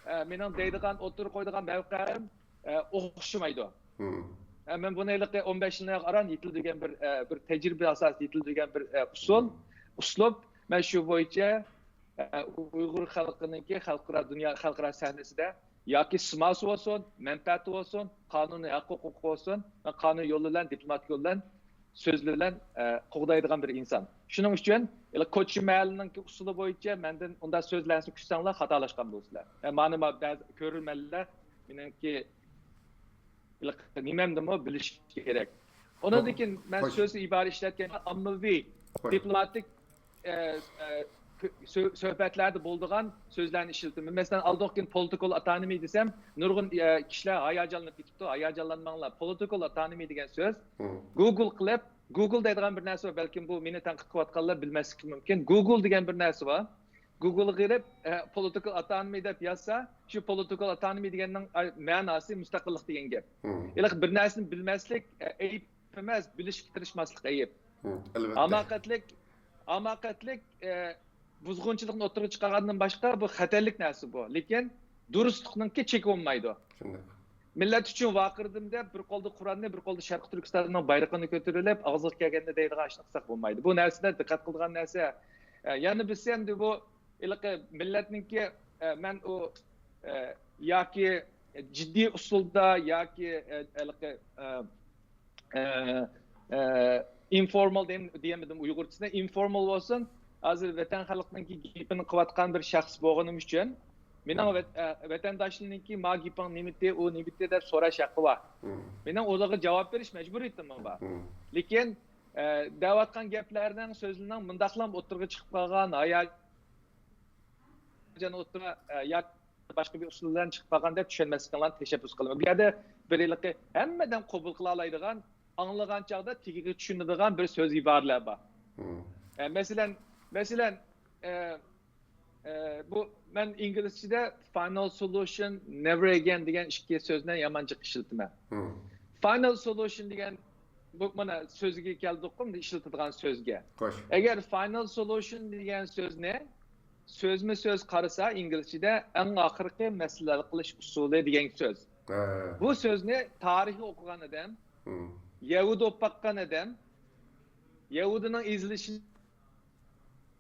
ئە، مېنىڭ دەيدىغان، ئوتتۇرىغا قويىدىغان مەۋقەم، ئە، ئوخشىمايدۇ. ئە، مەن بۇنى ھېلىقى ئون بەش يىلنى ئاران يېتىلدۈرگەن بىر، ئە، بىر تەجرىبە ئاساسىدا يېتىلدۈرگەن بىر، ئە، ئۇسۇل، ئۇسلۇب. مەن شۇ بويىچە، ئە، ئۇيغۇر خەلقىنىڭكى خەلقئارا دۇنيا، خەلقئارا سەھنىسىدە ياكى سىماسى بولسۇن، مەنپەئەتى بولسۇن، قانۇنىي ھەق ھوقۇقى بولسۇن، مەن قانۇن يولى بىلەن، دىپلوماتىك يول بىلەن سۆزلىرى بىلەن، ئە، قوغدايدىغان بىر ئىنسان. شۇنىڭ ئۈچۈن، ھېلى كوچا مەھەللىنىڭكى ئۇسۇلى بويىچە مەندىن ئۇنداق سۆزلەرنى كۈتسەڭلار، خاتالاشقان بولىسىلەر. ئە، مانا، ما-، بەزى كۆرۈرمەنلەر مېنىڭكى ھېلىقى نېمەمنىمۇ بىلىشى كېرەك. ئۇنىڭدىن كېيىن مەن سۆز ئىبارە ئىشلەتكەندە ئاممىۋى دىپلوماتىك، ئە، ئە، كۆ-، سۆ-، سۆھبەتلەردە بولىدىغان سۆزلەرنى ئىشلىتىمەن. مەسىلەن، ئالدىغا كېلىپ پولىتىكال ئاتونومى دېسەم، نۇرغۇن، ئە، كىشىلەر ھاياجانلىنىپ كېتىپتۇ. ھاياجانلانماڭلار. پولىتىكال ئاتونومى دېگەن سۆز گوگل قىلىپ، گوگل دەيدىغان بىر نەرسە بار. بەلكىم بۇ مېنى تەنقىد قىلىۋاتقانلار بىلمەسلىكى مۇمكىن. گوگل دېگەن بىر نەرسە بار. گوگلغا كىرىپ، ئە، پولىتىكال ئاتونومى دەپ يازسا، شۇ پولىتىكال ئاتونومى دېگەننىڭ، ئە، مەناسى مۇستەقىللىق دېگەن گەپ. ھېلىقى بىر نەرسىنى بىلمەسلىك، ئە، ئەيىب ئەمەس، بىلىشكە تىرىشماسلىق ئەيىب. ئەلۋەتتە. ھاماقەتلىك، ھاماقەتلىك، ئە، بۇزغۇنچىلىقنى ئوتتۇرىغا چىقارغاندىن باشقا بۇ خەتەرلىك نەرسە بۇ. لېكىن دۇرۇسلۇقنىڭكى چېكى بولمايدۇ. شۇنداق. مىللەت ئۈچۈن ۋارقىرىدىم دەپ، بىر قولدا قورالنى، بىر قولدا شەرقىي تۈركىستاننىڭ بايرىقىنى كۆتۈرۈۋېلىپ، ئاغزىغا كەلگەننى دەيدىغان ئىشنى قىلساق بولمايدۇ. بۇ نەرسىدە دىققەت قىلىدىغان نەرسە، ئە، يەنە بىرسى ئەمدى بۇ ھېلىقى مىللەتنىڭكى، ئە، مەن ئۇ، ئە، ياكى جىددىي ئۇسۇلدا ياكى، ئە، ھېلىقى، ئە، ئە، ئە، ئىنفورمال دېيەم-، دېيەلمىدىم ئۇيغۇرچىسىنى. ئىنفورمال بولسۇن، ھازىر ۋەتەن خەلقىنىڭكى گېپىنى قىلىۋاتقان بىر شەخس بولغىنىم ئۈچۈن، مېنىڭ ۋەت-، ئە، ۋەتەنداشلىرىمنىڭكى ما گېپىڭ نېمىتى، ئۇ نېمىتى دەپ سوراش ھەققى بار. مېنىڭ ئۇلارغا جاۋاب بېرىش مەجبۇرىيىتىممۇ بار. لېكىن، ئە، دەۋاتقان گەپلەرنىڭ، سۆزلىرىنىڭ مۇنداقلام ئوتتۇرىغا چىقىپ قالغان، ھايا-، جان ئوتتۇرا، ئە، ياكى باشقا بىر ئۇسۇل بىلەن چىقىپ قالغان دەپ چۈشەنمەسلىكىڭلارنى تەشەببۇس قىلىمەن. بۇ يەردە بىر ھېلىقى ھەممە ئادەم قوبۇل قىلالايدىغان، ئاڭلىغان چاغدا تېگىگە چۈشىنىدىغان بىر سۆز ئىبارىلەر بار. ئە، مەسىلەن، مەسىلەن، ئە، ئە، بۇ مەن ئىنگلىزچىدە final solution, never again دېگەن ئىككى سۆزنى يامان جىق ئىشلىتىمەن. Final solution دېگەن بۇ مانا سۆزگە كەلدۇققۇ، ئىشلىتىدىغان سۆزگە. خوش. ئەگەر final solution دېگەن سۆزنى سۆزمۇ سۆز قارىسا، ئىنگلىزچىدە ئەڭ ئاخىرقى مەسىلە ھەل قىلىش ئۇسۇلى دېگەن سۆز. بۇ سۆزنى تارىخنى ئوقۇغان ئادەم، يەھۇدىي بولۇپ باققان ئادەم، يەھۇدىينىڭ ئېزىلىشىنى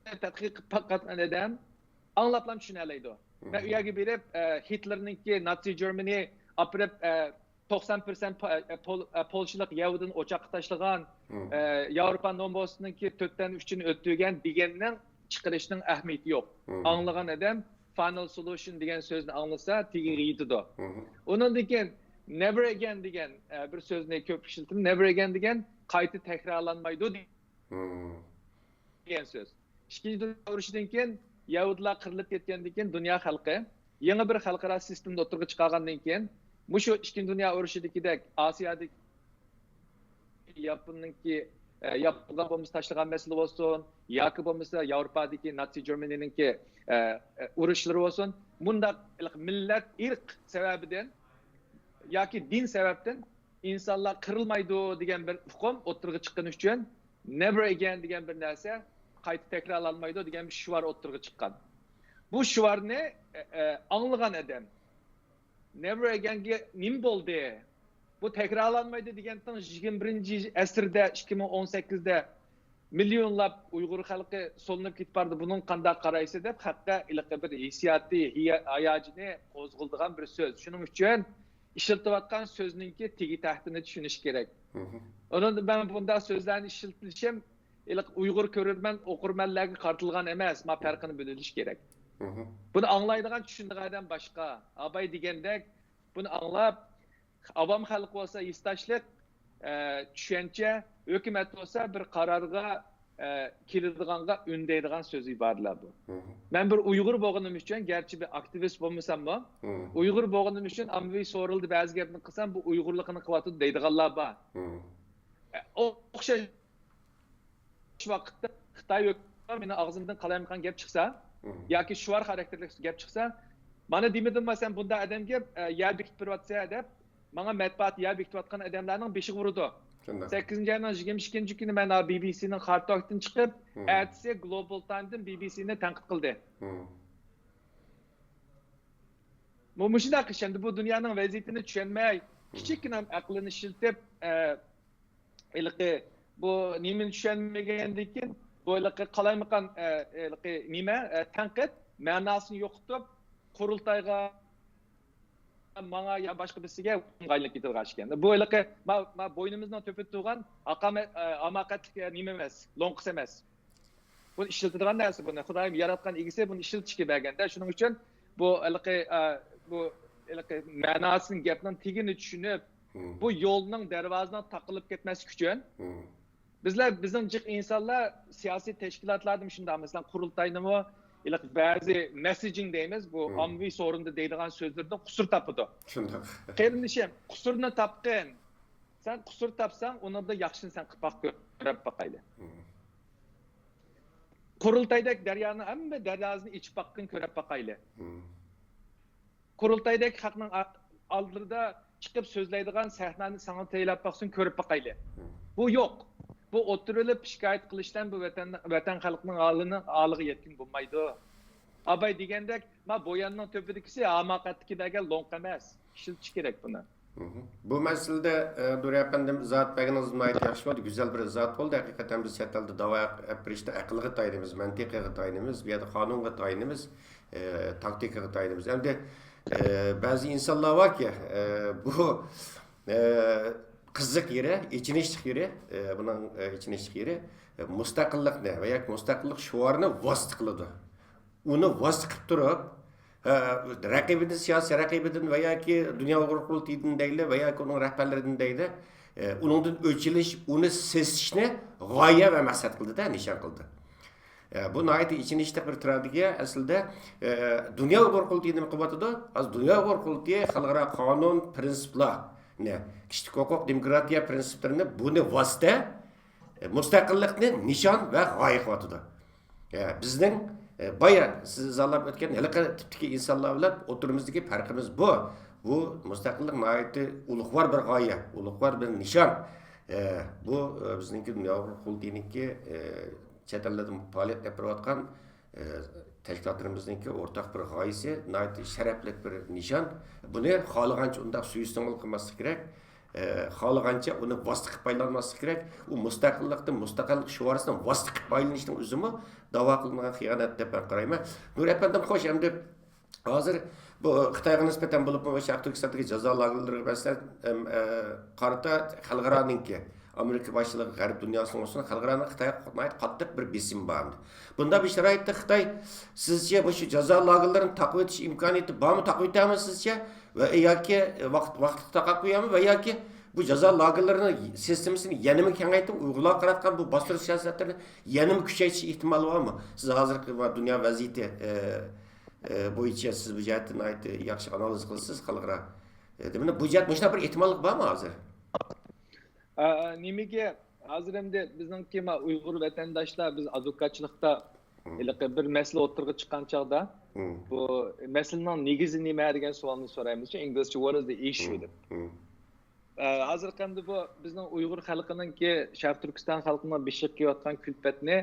تەتقىق قىلىپ باققان ئادەم ئاڭلاپلا چۈشىنەلەيدۇ. مەن ئۇ يەرگە بېرىپ، ئە، ھىتلېرنىڭكى ناتسى جېرمىنى ئاپىرىپ، ئە، توقسان پىرسەنت پا-، ئە، پول-، ئە، پولشىلىق يەھۇدىينى ئوچاققا تاشلىغان، ئە، ياۋروپا نومۇسىنىڭكى تۆتتىن ئۈچىنى ئۆلتۈرگەن دېگەننىڭ چىقىرىشنىڭ ئەھمىيىتى يوق. ئاڭلىغان ئادەم final solution دېگەن سۆزنى ئاڭلىسا، تېگىگە يېتىدۇ. ئۇنىڭدىن كېيىن never again دېگەن، ئە، بىر سۆزنى كۆپ ئىشلىتىمەن. Never again دېگەن قايتا تەكرارلانمايدۇ دېگەن سۆز. ئىككىنچى دۇنيا ئۇرۇشىدىن كېيىن يەھۇدىيلار قىرىلىپ كەتكەندىن كېيىن دۇنيا خەلقى يېڭى بىر خەلقئارا سىستېمىنى ئوتتۇرىغا چىقارغاندىن كېيىن، مۇشۇ ئىككىنچى دۇنيا ئۇرۇشىدىكىدەك ئاسىيادىكى ياپوننىڭكى، ئە، ياپونلار بولمىسا تاشلىغان مەسىلە بولسۇن، ياكى بولمىسا ياۋروپادىكى ناتسى جېرمىنىنىڭكى، ئە، ئە، ئۇرۇشلىرى بولسۇن، مۇنداق مىللەت، ئىرق سەۋەبىدىن ياكى دىن سەۋەبتىن ئىنسانلار قىرىلمايدۇ دېگەن بىر ئۇقۇم ئوتتۇرىغا چىققىنى ئۈچۈن never again دېگەن بىر نەرسە قايتا تەكرارلانمايدۇ دېگەن بىر شوئار ئوتتۇرىغا چىققان. بۇ شوئارنى، ئە، ئە، ئاڭلىغان ئادەم never againگە نېمە بولدى؟ بۇ تەكرارلانمايدۇ دېگەنتىڭ يىگىرمە بىرىنچى ئەسىردە، ئىككى مىڭ ئون سەككىزدە مىليونلاپ ئۇيغۇر خەلقى سولىنىپ كېتىپ بارىدۇ، بۇنىڭغا قانداق قارايسىز دەپ خەققە ھېلىقى بىر ھېسسىياتى، ھىيا-، ھاياجىنى قوزغىلىدىغان بىر سۆز. شۇنىڭ ئۈچۈن ئىشلىتىۋاتقان سۆزنىڭكى تېگى تەختىنى چۈشىنىش كېرەك. ئۇنىڭدا مەن بۇنداق سۆزلەرنى ئىشلىتىشىم ھېلىقى ئۇيغۇر كۆرۈرمەن، ئوقۇرمەنلەرگە قارىتىلغان ئەمەس، ما پەرقىنى بىلىش كېرەك. بۇنى ئاڭلايدىغان، چۈشىنىدىغان ئادەم باشقا. ئاباي دېگەندەك، بۇنى ئاڭلاپ، ئاۋام خەلقى بولسا ھېسداشلىق، ئە، چۈشەنچە، ھۆكۈمەت بولسا بىر قارارغا، ئە، كېلىدىغانغا ئۈندەيدىغان سۆز ئىبارىلەر بۇ. مەن بىر ئۇيغۇر بولغىنىم ئۈچۈن، گەرچە بىر ئاكتىۋىست بولمىساممۇ، ئۇيغۇر بولغىنىم ئۈچۈن ئاممىۋى سورۇندا بەزى گەپنى قىلسام، بۇ ئۇيغۇرلۇقىنى قىلىۋاتىدۇ دەيدىغانلار بار. ئە، ئوخشاش ۋاقىتتا خىتاي ھۆكۈمىتى مېنىڭ ئاغزىمدىن قالايمىقان گەپ چىقسا، ياكى شوئار خاراكتېرلىك گەپ چىقسا، مانا دېمىدىمما سەن بۇنداق ئادەمگە، ئە، يەر بېكىتىپ بېرىۋاتىسەن دەپ، ماڭا مەتبۇئات يەر بېكىتىۋاتقان ئادەملەرنىڭ بېشىغا ئۇرىدۇ. شۇنداق. سەككىزىنچى ئاينىڭ يىگىرمە ئىككىنچى كۈنى مەن بى بى سىنىڭ خارتوكتىن چىقىپ، ئەتىسى گلوبال تايمدىن بى بى سىنى تەنقىد قىلدى. بۇ مۇشۇنداق ئىش ئەمدى، بۇ دۇنيانىڭ ۋەزىيىتىنى چۈشەنمەي، كىچىككىنە ئەقلىنى ئىشلىتىپ، ئە، ھېلىقى بۇ نېمىنى چۈشەنمىگەندىن كېيىن، بۇ ھېلىقى قالايمىقان، ئە، ھېلىقى نېمە، ئە، تەنقىد مەناسىنى يوقىتىپ، قۇرۇلتايغا، ماڭا يا باشقا بىرسىگە ئايلىنىپ كېتىدىغان ئىكەن. بۇ ھېلىقى ما، ما بوينىمىزنىڭ تۆپىدە تۇرغان ھاقامەت-، ئە، ھاماقەتلىك نېمە ئەمەس، لوڭقىسى ئەمەس. بۇنى ئىشلىتىدىغان نەرسە بۇنى. خۇدايىم ياراتقان ئىگىسى بۇنى ئىشلىتىشكە بەرگەندە. شۇنىڭ ئۈچۈن بۇ ھېلىقى، ئە، بۇ ھېلىقى مەناسىنى، گەپنىڭ تېگىنى چۈشىنىپ، بۇ يولنىڭ، دەرۋازىنىڭ تاقىلىپ كەتمەسلىكى ئۈچۈن بىزلەر، بىزنىڭ جىق ئىنسانلار سىياسىي تەشكىلاتلاردا شۇنداق، مەسىلەن، قۇرۇلتاينىمۇ ھېلىقى بەزى مېسسېجىڭ دەيمىز، بۇ ئاممىۋى سورۇندا دەيدىغان سۆزلىرىدىن قۇسۇر تاپىدۇ. شۇنداق. قېرىندىشىم، قۇسۇرنى تاپقىن. سەن قۇسۇر تاپساڭ، ئۇنىڭدا ياخشىنى سەن قىلىپ باق، كۆرۈپ باقايلى. قۇرۇلتايدەك دەريانىڭ ھەممە دەرياسىنى ئېچىپ باققىن، كۆرۈپ باقايلى. قۇرۇلتايدەك خەقنىڭ ئا-، ئالدىدا چىقىپ سۆزلەيدىغان سەھنانى ساڭا تەييارلاپ باقسۇن، كۆرۈپ باقايلى. بۇ يوق. بۇ ئولتۇرۇلۇپ شىكايەت قىلىشتىن بۇ ۋەتەن، ۋەتەن خەلقىنىڭ ھالىنى، ھالىغا يەتكىلى بولمايدۇ. ئاباي دېگەندەك، ما بوياننىڭ تۆپىدىكىسى ھاماقەتتىكى بەرگەن لوڭقا ئەمەس. ئىشلىتىش كېرەك بۇنى. بۇ مەسىلىدە، ئە، دۇريا ئەپەندىم ئىزاھات بەرگىنىڭىز ناھايىتى ياخشى بولدى، گۈزەل بىر ئىزاھات بولدى. ھەقىقەتەن بىز چەت ئەلدە داۋا ئېلىپ بېرىشتا ئەقىلگە تايىنىمىز، مەنتىقىغا تايىنىمىز، بۇ يەردە قانۇنغا تايىنىمىز، ئە، تاكتىكىغا تايىنىمىز. ئەمدى، ئە، بەزى ئىنسانلار باركى، ئە، بۇ، ئە، قىزىق يېرى، ئېچىنىشلىق يېرى، ئە، بۇنىڭ، ئە، ئېچىنىشلىق يېرى، ئە، مۇستەقىللىقنى ۋە ياكى مۇستەقىللىق شوئارىنى ۋاسىتە قىلىدۇ. ئۇنى ۋاسىتە قىلىپ تۇرۇپ، ھە، رەقىبىدىن، سىياسىي رەقىبىدىن ۋە ياكى دۇنيا ئۇيغۇر قۇرۇلتىيىدىن دەيلى ۋە ياكى ئۇنىڭ رەھبەرلىرىدىن دەيلى، ئۇنىڭدىن ئۆچ ئېلىش، ئۇنى سېسىشنى غايە ۋە مەقسەت قىلدى-دە، نىشان قىلدى. ئە، بۇ ناھايىتى ئېچىنىشلىق بىر تراگېدىيە. ئەسلىدە، ئە، دۇنيا ئۇيغۇر قۇرۇلتىيى نېمە قىلىۋاتىدۇ؟ ھازىر دۇنيا ئۇيغۇر قۇرۇلتىيى خەلقئارا قانۇن، پرىنسىپلارنى، كىشىلىك ھوقۇق، دېموكراتىيە پرىنسىپلىرىنى، بۇنى ۋاسىتە، ئە، مۇستەقىللىقنى نىشان ۋە غايە قىلىۋاتىدۇ. ئە، بىزنىڭ، ئە، بايا سىز ئىزاھلاپ ئۆتكەن ھېلىقى تىپتىكى ئىنسانلار بىلەن ئوتتۇرىمىزدىكى پەرقىمىز بۇ. بۇ مۇستەقىللىق ناھايىتى ئۇلۇغۋار بىر غايە، ئۇلۇغۋار بىر نىشان. ئە، بۇ، ئە، بىزنىڭكى دۇنيا ئۇيغۇر قۇرۇلتىيىنىڭكى، ئە، چەت ئەللەردە پائالىيەت ئېلىپ بېرىۋاتقان، ئە، تەشكىلاتلىرىمىزنىڭكى ئورتاق بىر غايىسى، ناھايىتى شەرەپلىك بىر نىشان. بۇنى خالىغانچە ئۇنداق سۇيىئىستېمال قىلماسلىق كېرەك. ئە، خالىغانچە ئۇنى ۋاسىتە قىلىپ پايدىلانماسلىق كېرەك. ئۇ مۇستەقىللىقتىن، مۇستەقىللىق شوئارىسىدىن ۋاسىتە قىلىپ پايدىلىنىشنىڭ ئۆزىمۇ داۋا قىلىنغان خىيانەت دەپ مەن قارايمەن. نۇر ئەپەندىم، خوش، ئەمدى ھازىر بۇ خىتايغا نىسبەتەن بولۇپمۇ شەرقىي تۈركىستاندىقى جازا لاگېرلىرىغا مەسىلەن، ئەم، ئە، قارىتا خەلقئارانىڭكى، ئامېرىكا باشچىلىقى، غەرب دۇنياسىنىڭ بولسۇن، خەلقئارانىڭ خىتايغا ناھايىتى قاتتىق بىر بېسىمى بار ئەمدى. بۇنداق بىر شارائىتتا خىتاي سىزچە مۇشۇ جازا لاگېرلىرىنى تاقىۋېتىش ئىمكانىيىتى بارمۇ، تاقىۋېتەرمۇ سىزچە؟ ۋە ياكى ۋاقىت، ۋاقىتلىق تاقاپ قويامۇ ۋە ياكى بۇ جازا لاگېرلىرىنىڭ سىستېمىسىنى يەنىمۇ كېڭەيتىپ، ئۇيغۇرلارغا قاراتقان بۇ باستۇرۇش سىياسەتلىرىنى يەنىمۇ كۈچەيتىش ئېھتىمالى بارمۇ؟ سىز ھازىرقى دۇنيا ۋەزىيىتى، ئە، ئە، بويىچە سىز بۇ جەھەتتە ناھايىتى ياخشى ئانالىز قىلىسىز، خەلقئارا. ئە، دېمەك، بۇ جەھەت مۇشۇنداق بىر ئېھتىماللىق بارمۇ ھازىر؟ ئە، نېمىگە ھازىر ئەمدى بىزنىڭكى ما ئۇيغۇر ۋەتەنداشلار، بىز ئادۋوكاتچىلىقتا ھېلىقى بىر مەسىلە ئوتتۇرىغا چىققان چاغدا، بۇ مەسىلىنىڭ نېگىزى نېمە دېگەن سوئالنى سورايمىز، ئىنگلىزچە، "What is the issue؟" دەپ. ئە، ھازىرقى ئەمدى بۇ بىزنىڭ ئۇيغۇر خەلقىنىڭكى، شەرقىي تۈركىستان خەلقىنىڭ بېشىغا كېلىۋاتقان كۈلپەتنى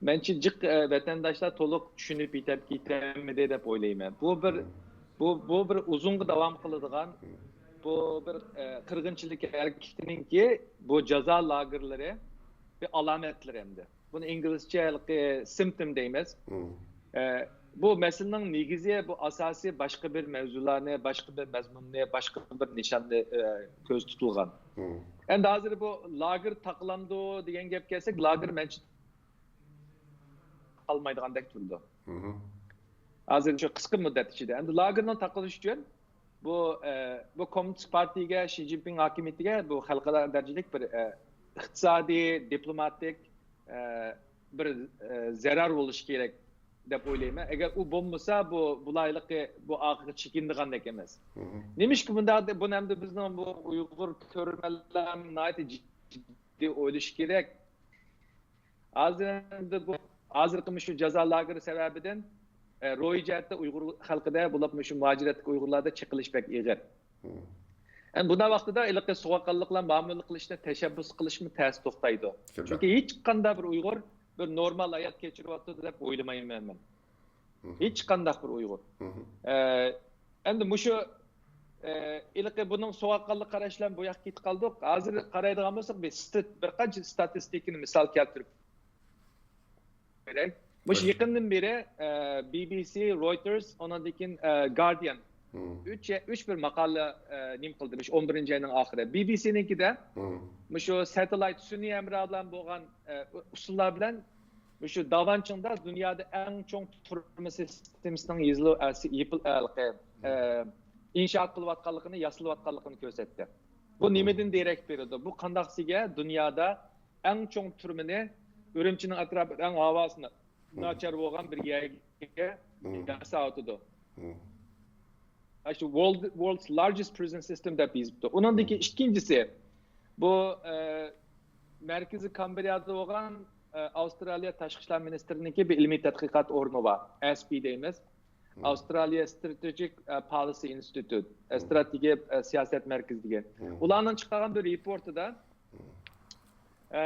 مەنچە جىق، ئە، ۋەتەنداشلار تولۇق چۈشىنىپ يېتەپ كېتەلمىدى دەپ ئويلايمەن. بۇ بىر، بۇ، بۇ بىر ئۇزۇنغا داۋام قىلىدىغان، بۇ بىر، ئە، قىرغىنچىلىك ھەرىكىتىنىڭكى بۇ جازا لاگېرلىرى بىر ئالامەتلىرى ئەمدى. بۇنى ئىنگلىزچە ھېلىقى سىمپتوم دەيمىز. ئە، بۇ مەسىلىنىڭ نېگىزى، بۇ ئاساسىي باشقا بىر مەۋزۇلارنى، باشقا بىر مەزمۇننى، باشقا بىر نىشاننى، ئە، كۆزدە تۇتۇلغان. ئەمدى ھازىر بۇ لاگېر تاقىلامدۇ دېگەن گەپكە كەلسەك، لاگېر مەنچە قالمايدىغاندەك تۇرىدۇ. ھازىر شۇ قىسقا مۇددەت ئىچىدە. ئەمدى لاگېرنى تاقىلىش ئۈچۈن بۇ، ئە، بۇ كوممۇنىست پارتىيىگە، شى جىنپىڭ ھاكىمىيىتىگە بۇ خەلقئارا دەرىجىلىك بىر، ئە، ئىقتىسادىي، دىپلوماتىك، ئە، بىر، ئە، زەرەر بولۇشى كېرەك دەپ ئويلايمەن. ئەگەر ئۇ بولمىسا، بۇ، بۇلار ھېلىقى بۇ ئارقىغا چېكىنىدىغاندەك ئەمەس. نېمىشقا بۇنداق دەپ، بۇنى ئەمدى بىزنىڭ بۇ ئۇيغۇر كۆرۈرمەنلەر ناھايىتى جىددىي ئويلىشى كېرەك. ھازىر ئەمدى بۇ، ھازىرقى مۇشۇ جازا لاگېرى سەۋەبىدىن، ئە، روھىي جەھەتتە ئۇيغۇر خەلقىدە، بولۇپمۇ شۇ مۇھاجىرەتتىكى ئۇيغۇرلاردا چېقىلىش بەك ئېغىر. ئەمدى بۇنداق ۋاقتىدا ھېلىقى سوغۇق قانلىقلار مۇئامىلە قىلىشنى تەشەببۇس قىلىشمۇ تەس توختايدۇ. شۇنداق. چۈنكى ھېچقانداق بىر ئۇيغۇر بىر نورمال ھايات كەچۈرۈۋاتىدۇ دەپ ئويلىمايمەن مەن. ھېچقانداق بىر ئۇيغۇر. ئە، ئەمدى مۇشۇ، ئە، ھېلىقى بۇنىڭ سوغۇق قانلىق قاراشلار بۇ ياققا كېتىپ قالدۇق. ھازىر قارايدىغان بولساق، بىر ستات-، بىر قانچە ستاتىستىكىنى مىسال كەلتۈرۈپ بېرەي. مۇشۇ يېقىندىن بېرى، ئە، بى بى سى، رويتېرس، ئۇنىڭدىن كېيىن، ئە، گاردىيان. ئۈچ، ئۈچ بىر ماقالە، ئە، نېمە قىلدى، مۇشۇ ئون بىرىنچى ئاينىڭ ئاخىرى. بى بى سىنىڭكىدە مۇشۇ ساتېلايت، سۈنئىي ھەمراھ بىلەن بولغان، ئە، ئۇسۇللار بىلەن مۇشۇ داۋانچىڭدا دۇنيادا ئەڭ چوڭ تۈرمە سىستېمىسىنىڭ يېزىلىۋ-، ئە، سى-، يېپىل-، ئە، ھېلىقى، ئە، ئىنشائات قىلىۋاتقانلىقىنى، ياسىلىۋاتقانلىقىنى كۆرسەتتى. بۇ نېمىدىن دېرەك بېرىدۇ؟ بۇ قانداقسىگە دۇنيادا ئەڭ چوڭ تۈرمىنى ئۈرۈمچىنىڭ ئەتراپىدا ئەڭ ھاۋاسى ناچار بولغان بىر يەرگە ياساۋاتىدۇ. شۇ World، World's Largest Prison System دەپ يېزىپتۇ. ئۇنىڭدىن كېيىن ئىككىنچىسى، بۇ، ئە، مەركىزى كامبېرريادا بولغان، ئە، ئاۋسترالىيە تاشقى ئىشلار مىنىستىرىنىڭكى بىر ئىلمىي تەتقىقات ئورنى بار، ئەس پى دەيمىز. ئاۋسترالىيە ستراتېگىك، ئە، پالىسى ئىنستىتۇت، ئە، ستراتېگىيە، ئە، سىياسەت مەركىزى دېگەن. ئۇلارنىڭ چىقارغان بىر رېپورتىدا، ئە،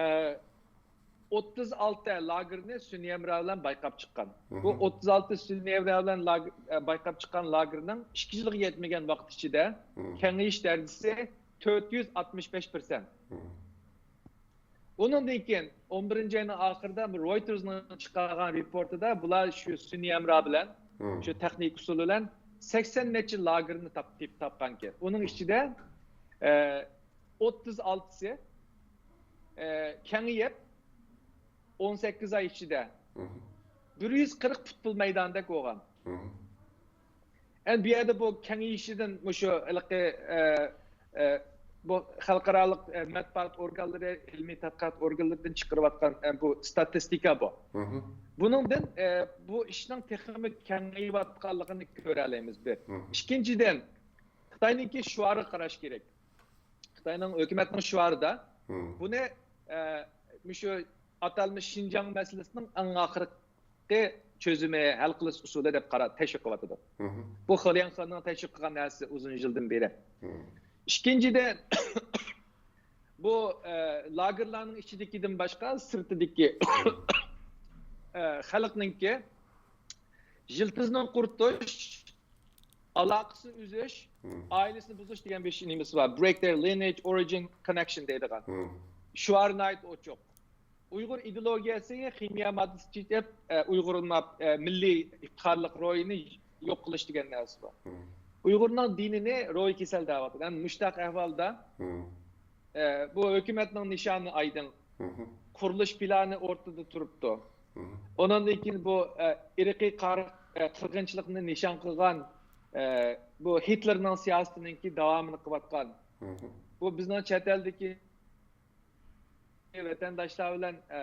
ئوتتۇز ئالتە لاگېرنى سۈنئىي ھەمراھ بىلەن بايقاپ چىققان. بۇ ئوتتۇز ئالتە سۈنئىي ھەمراھ بىلەن لاگ-، ئە، بايقاپ چىققان لاگېرنىڭ ئىككى يىلغا يەتمىگەن ۋاقىت ئىچىدە كېڭىيىش دەرىجىسى تۆت يۈز ئاتمىش بەش پىرسەنت. ئۇنىڭدىن كېيىن ئون بىرىنچى ئاينىڭ ئاخىرىدا بۇ رويتېرسنىڭ چىقارغان رېپورتىدا بۇلار شۇ سۈنئىي ھەمراھ بىلەن، شۇ تېخنىك ئۇسۇل بىلەن سەكسەن نەچچە لاگېرنى تاپ-، تېپ-، تاپقانىكەن. ئۇنىڭ ئىچىدە، ئە، ئوتتۇز ئالتىسى، ئە، كېڭىيىپ، ئون سەككىز ئاي ئىچىدە بىر يۈز قىرىق پۇتبول مەيدانىدەك بولغان. ئەمدى بۇ يەردە بۇ كېڭىيىشىدىن مۇشۇ ھېلىقى، ئە، ئە، بۇ خەلقئارالىق، ئە، مەتبۇئات ئورگانلىرى، ئىلمىي تەتقىقات ئورگانلىرىدىن چىقىرىۋاتقان، ئە، بۇ ستاتىستىكا بۇ. بۇنىڭدىن، ئە، بۇ ئىشنىڭ تېخىمۇ كېڭىيىۋاتقانلىقىنى كۆرەلەيمىز بىر. ئىككىنچىدىن، خىتاينىڭكى شوئارىغا قاراش كېرەك. خىتاينىڭ ھۆكۈمەتنىڭ شوئارىدا بۇنى، ئە، مۇشۇ ئاتالمىش شىنجاڭ مەسىلىسىنىڭ ئەڭ ئاخىرقى چۆزۈمى، ھەل قىلىش ئۇسۇلى دەپ قارا-، تەشۋىق قىلىۋاتىدۇ. بۇ خېلياڭ خېنىڭ تەشۋىق قىلغان نەرسىسى ئۇزۇن يىلدىن بېرى. ئىككىنچىدىن، بۇ، ئە، لاگېرلارنىڭ ئىچىدىكىدىن باشقا سىرتىدىكى، ئە، خەلقنىڭكى يىلتىزنى قۇرۇتۇش، ئالاقىسىنى ئۈزۈش، ئائىلىسىنى بۇزۇش دېگەن بىر نېمىسى بار. Break their lineage, origin, connection دەيدىغان. شوئار ناھايىتى ئوچۇق. ئۇيغۇر ئىدېئولوگىيەسى خىمىيە ماددىسى چېچىپ، ئە، ئۇيغۇرلار، ئە، مىللىي ئىپتىخارلىق روھىنى يوق قىلىش دېگەن نەرسە بار. ئۇيغۇرنىڭ دىنىنى روھىي كېسەل دەۋاتىدۇ. يەنى مۇشۇنداق ئەھۋالدا، ئە، بۇ ھۆكۈمەتنىڭ نىشانى ئايدىڭ. قۇرۇلۇش پىلانى ئورتىدا تۇرۇپتۇ. ئۇنىڭدىن كېيىن بۇ، ئە، ئىرقىي قار-، ئە، قىرغىنچىلىقنى نىشان قىلغان، ئە، بۇ ھىتلېرنىڭ سىياسىتىنىڭكى داۋامىنى قىلىۋاتقان. بۇ بىزنىڭ چەت ئەلدىكى ۋەتەنداشلار بىلەن، ئە،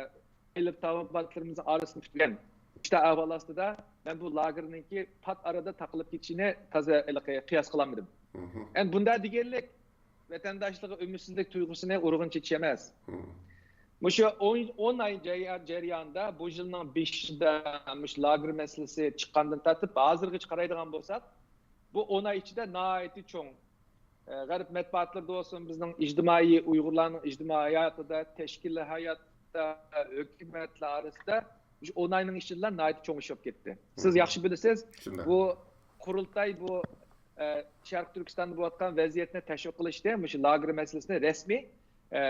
ئېلىپ تاۋابىئاتلىرىمىزنىڭ ئارىسىنى پۈتكەن مۇشۇنداق ئەھۋال ئاستىدا، مەن بۇ لاگېرنىڭكى پات ئارىدا تاقىلىپ كېتىشىنى تازا ھېلىقى قىياس قىلالمىدىم. ئەمدى بۇنداق دېگەنلىك، ۋەتەنداشلىققا ئۈمىدسىزلىك تۇيغۇسىنى ئۇرغۇن چېچىش ئەمەس. مۇشۇ ئون، ئون ئاي جەريا-، جەريانىدا، بۇ يىلنىڭ بېشىدا مۇشۇ لاگېر مەسىلىسى چىققاندىن تارتىپ ھازىرغىچە قارايدىغان بولساق، بۇ ئون ئاي ئىچىدە ناھايىتى چوڭ، ئە، غەرب مەتبۇئاتلىرىدا بولسۇن، بىزنىڭ ئىجتىمائىي، ئۇيغۇرلارنىڭ ئىجتىمائىي ھاياتىدا، تەشكىلىي ھاياتتا، ھۆكۈمەتلەر ئارىسىدا مۇشۇ ئون ئاينىڭ ئىچىدىلا ناھايىتى چوڭ ئىش بولۇپ كەتتى. سىز ياخشى بىلىسىز، بۇ قۇرۇلتاي بۇ، ئە، شەرقىي تۈركىستاندا بولۇۋاتقان ۋەزىيەتنى تەشۋىق قىلىشتى، مۇشۇ لاگېر مەسىلىسىنى رەسمىي، ئە،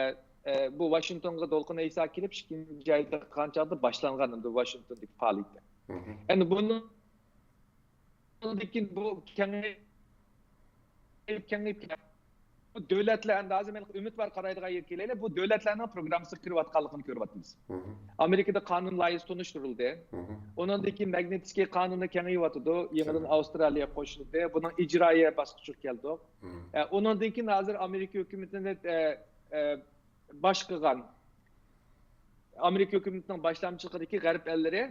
ئە، بۇ ۋاشىنگتونغا دولقۇن ئەيسا كېلىپ ئىككىنچى ئايدا قىلغان چاغدا باشلانغان ئەمدى ۋاشىنگتوندىكى پائالىيىتى. ئەمدى بۇنىڭدىن كېيىن بۇ كېڭىيىپ، كېڭىيىپ، بۇ دۆلەتلەر ئەمدى ھازىر مەن ئۈمىدۋار قارايدىغان يەرگە كېلەيلى، بۇ دۆلەتلەرنىڭ پروگراممىسىغا كىرىۋاتقانلىقىنى كۆرۈۋاتىمىز. ئامېرىكىدا قانۇن لايىھىسى تونۇشتۇرۇلدى. ئۇنىڭدىن كېيىن ماگنىتسكىي قانۇنى كېڭىيىۋاتىدۇ. يېڭىدىن ئاۋسترالىيە قوشۇلدى. بۇنىڭ ئىجرائىيە باسقۇچىغا كەلدۇق. ئە، ئۇنىڭدىن كېيىن ھازىر ئامېرىكا ھۆكۈمىتىنى، ئە، ئە، باش قىلغان، ئامېرىكا ھۆكۈمىتىنىڭ باشلامچىلىقىدىكى غەرب ئەللىرى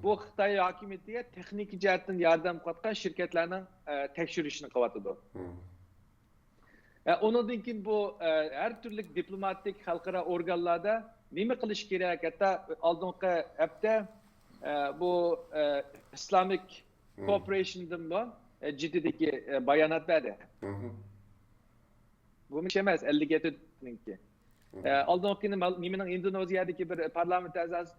بۇ خىتاي ھاكىمىيىتىگە تېخنىكا جەھەتتىن ياردەم قىلىۋاتقان شىركەتلەرنىڭ، ئە، تەكشۈرۈشىنى قىلىۋاتىدۇ. ئە، ئۇنىڭدىن كېيىن بۇ، ئە، ھەر تۈرلۈك دىپلوماتىك خەلقئارا ئورگانلاردا نېمە قىلىش كېرەك؟ ھەتتا ئالدىنقى ھەپتە، ئە، بۇ، ئە، ئىسلامىك كوپرېيشندىنمۇ، ئە، جىددىدىكى، ئە، بايانات بەردى. بۇ مۇشۇ ئەمەس، ئەللىك يەتتىنىڭكى. ئە، ئالدىنقى كۈنى مال-، نېمىنىڭ، ئىندونېزىيەدىكى بىر پارلامېنت ئەزاسى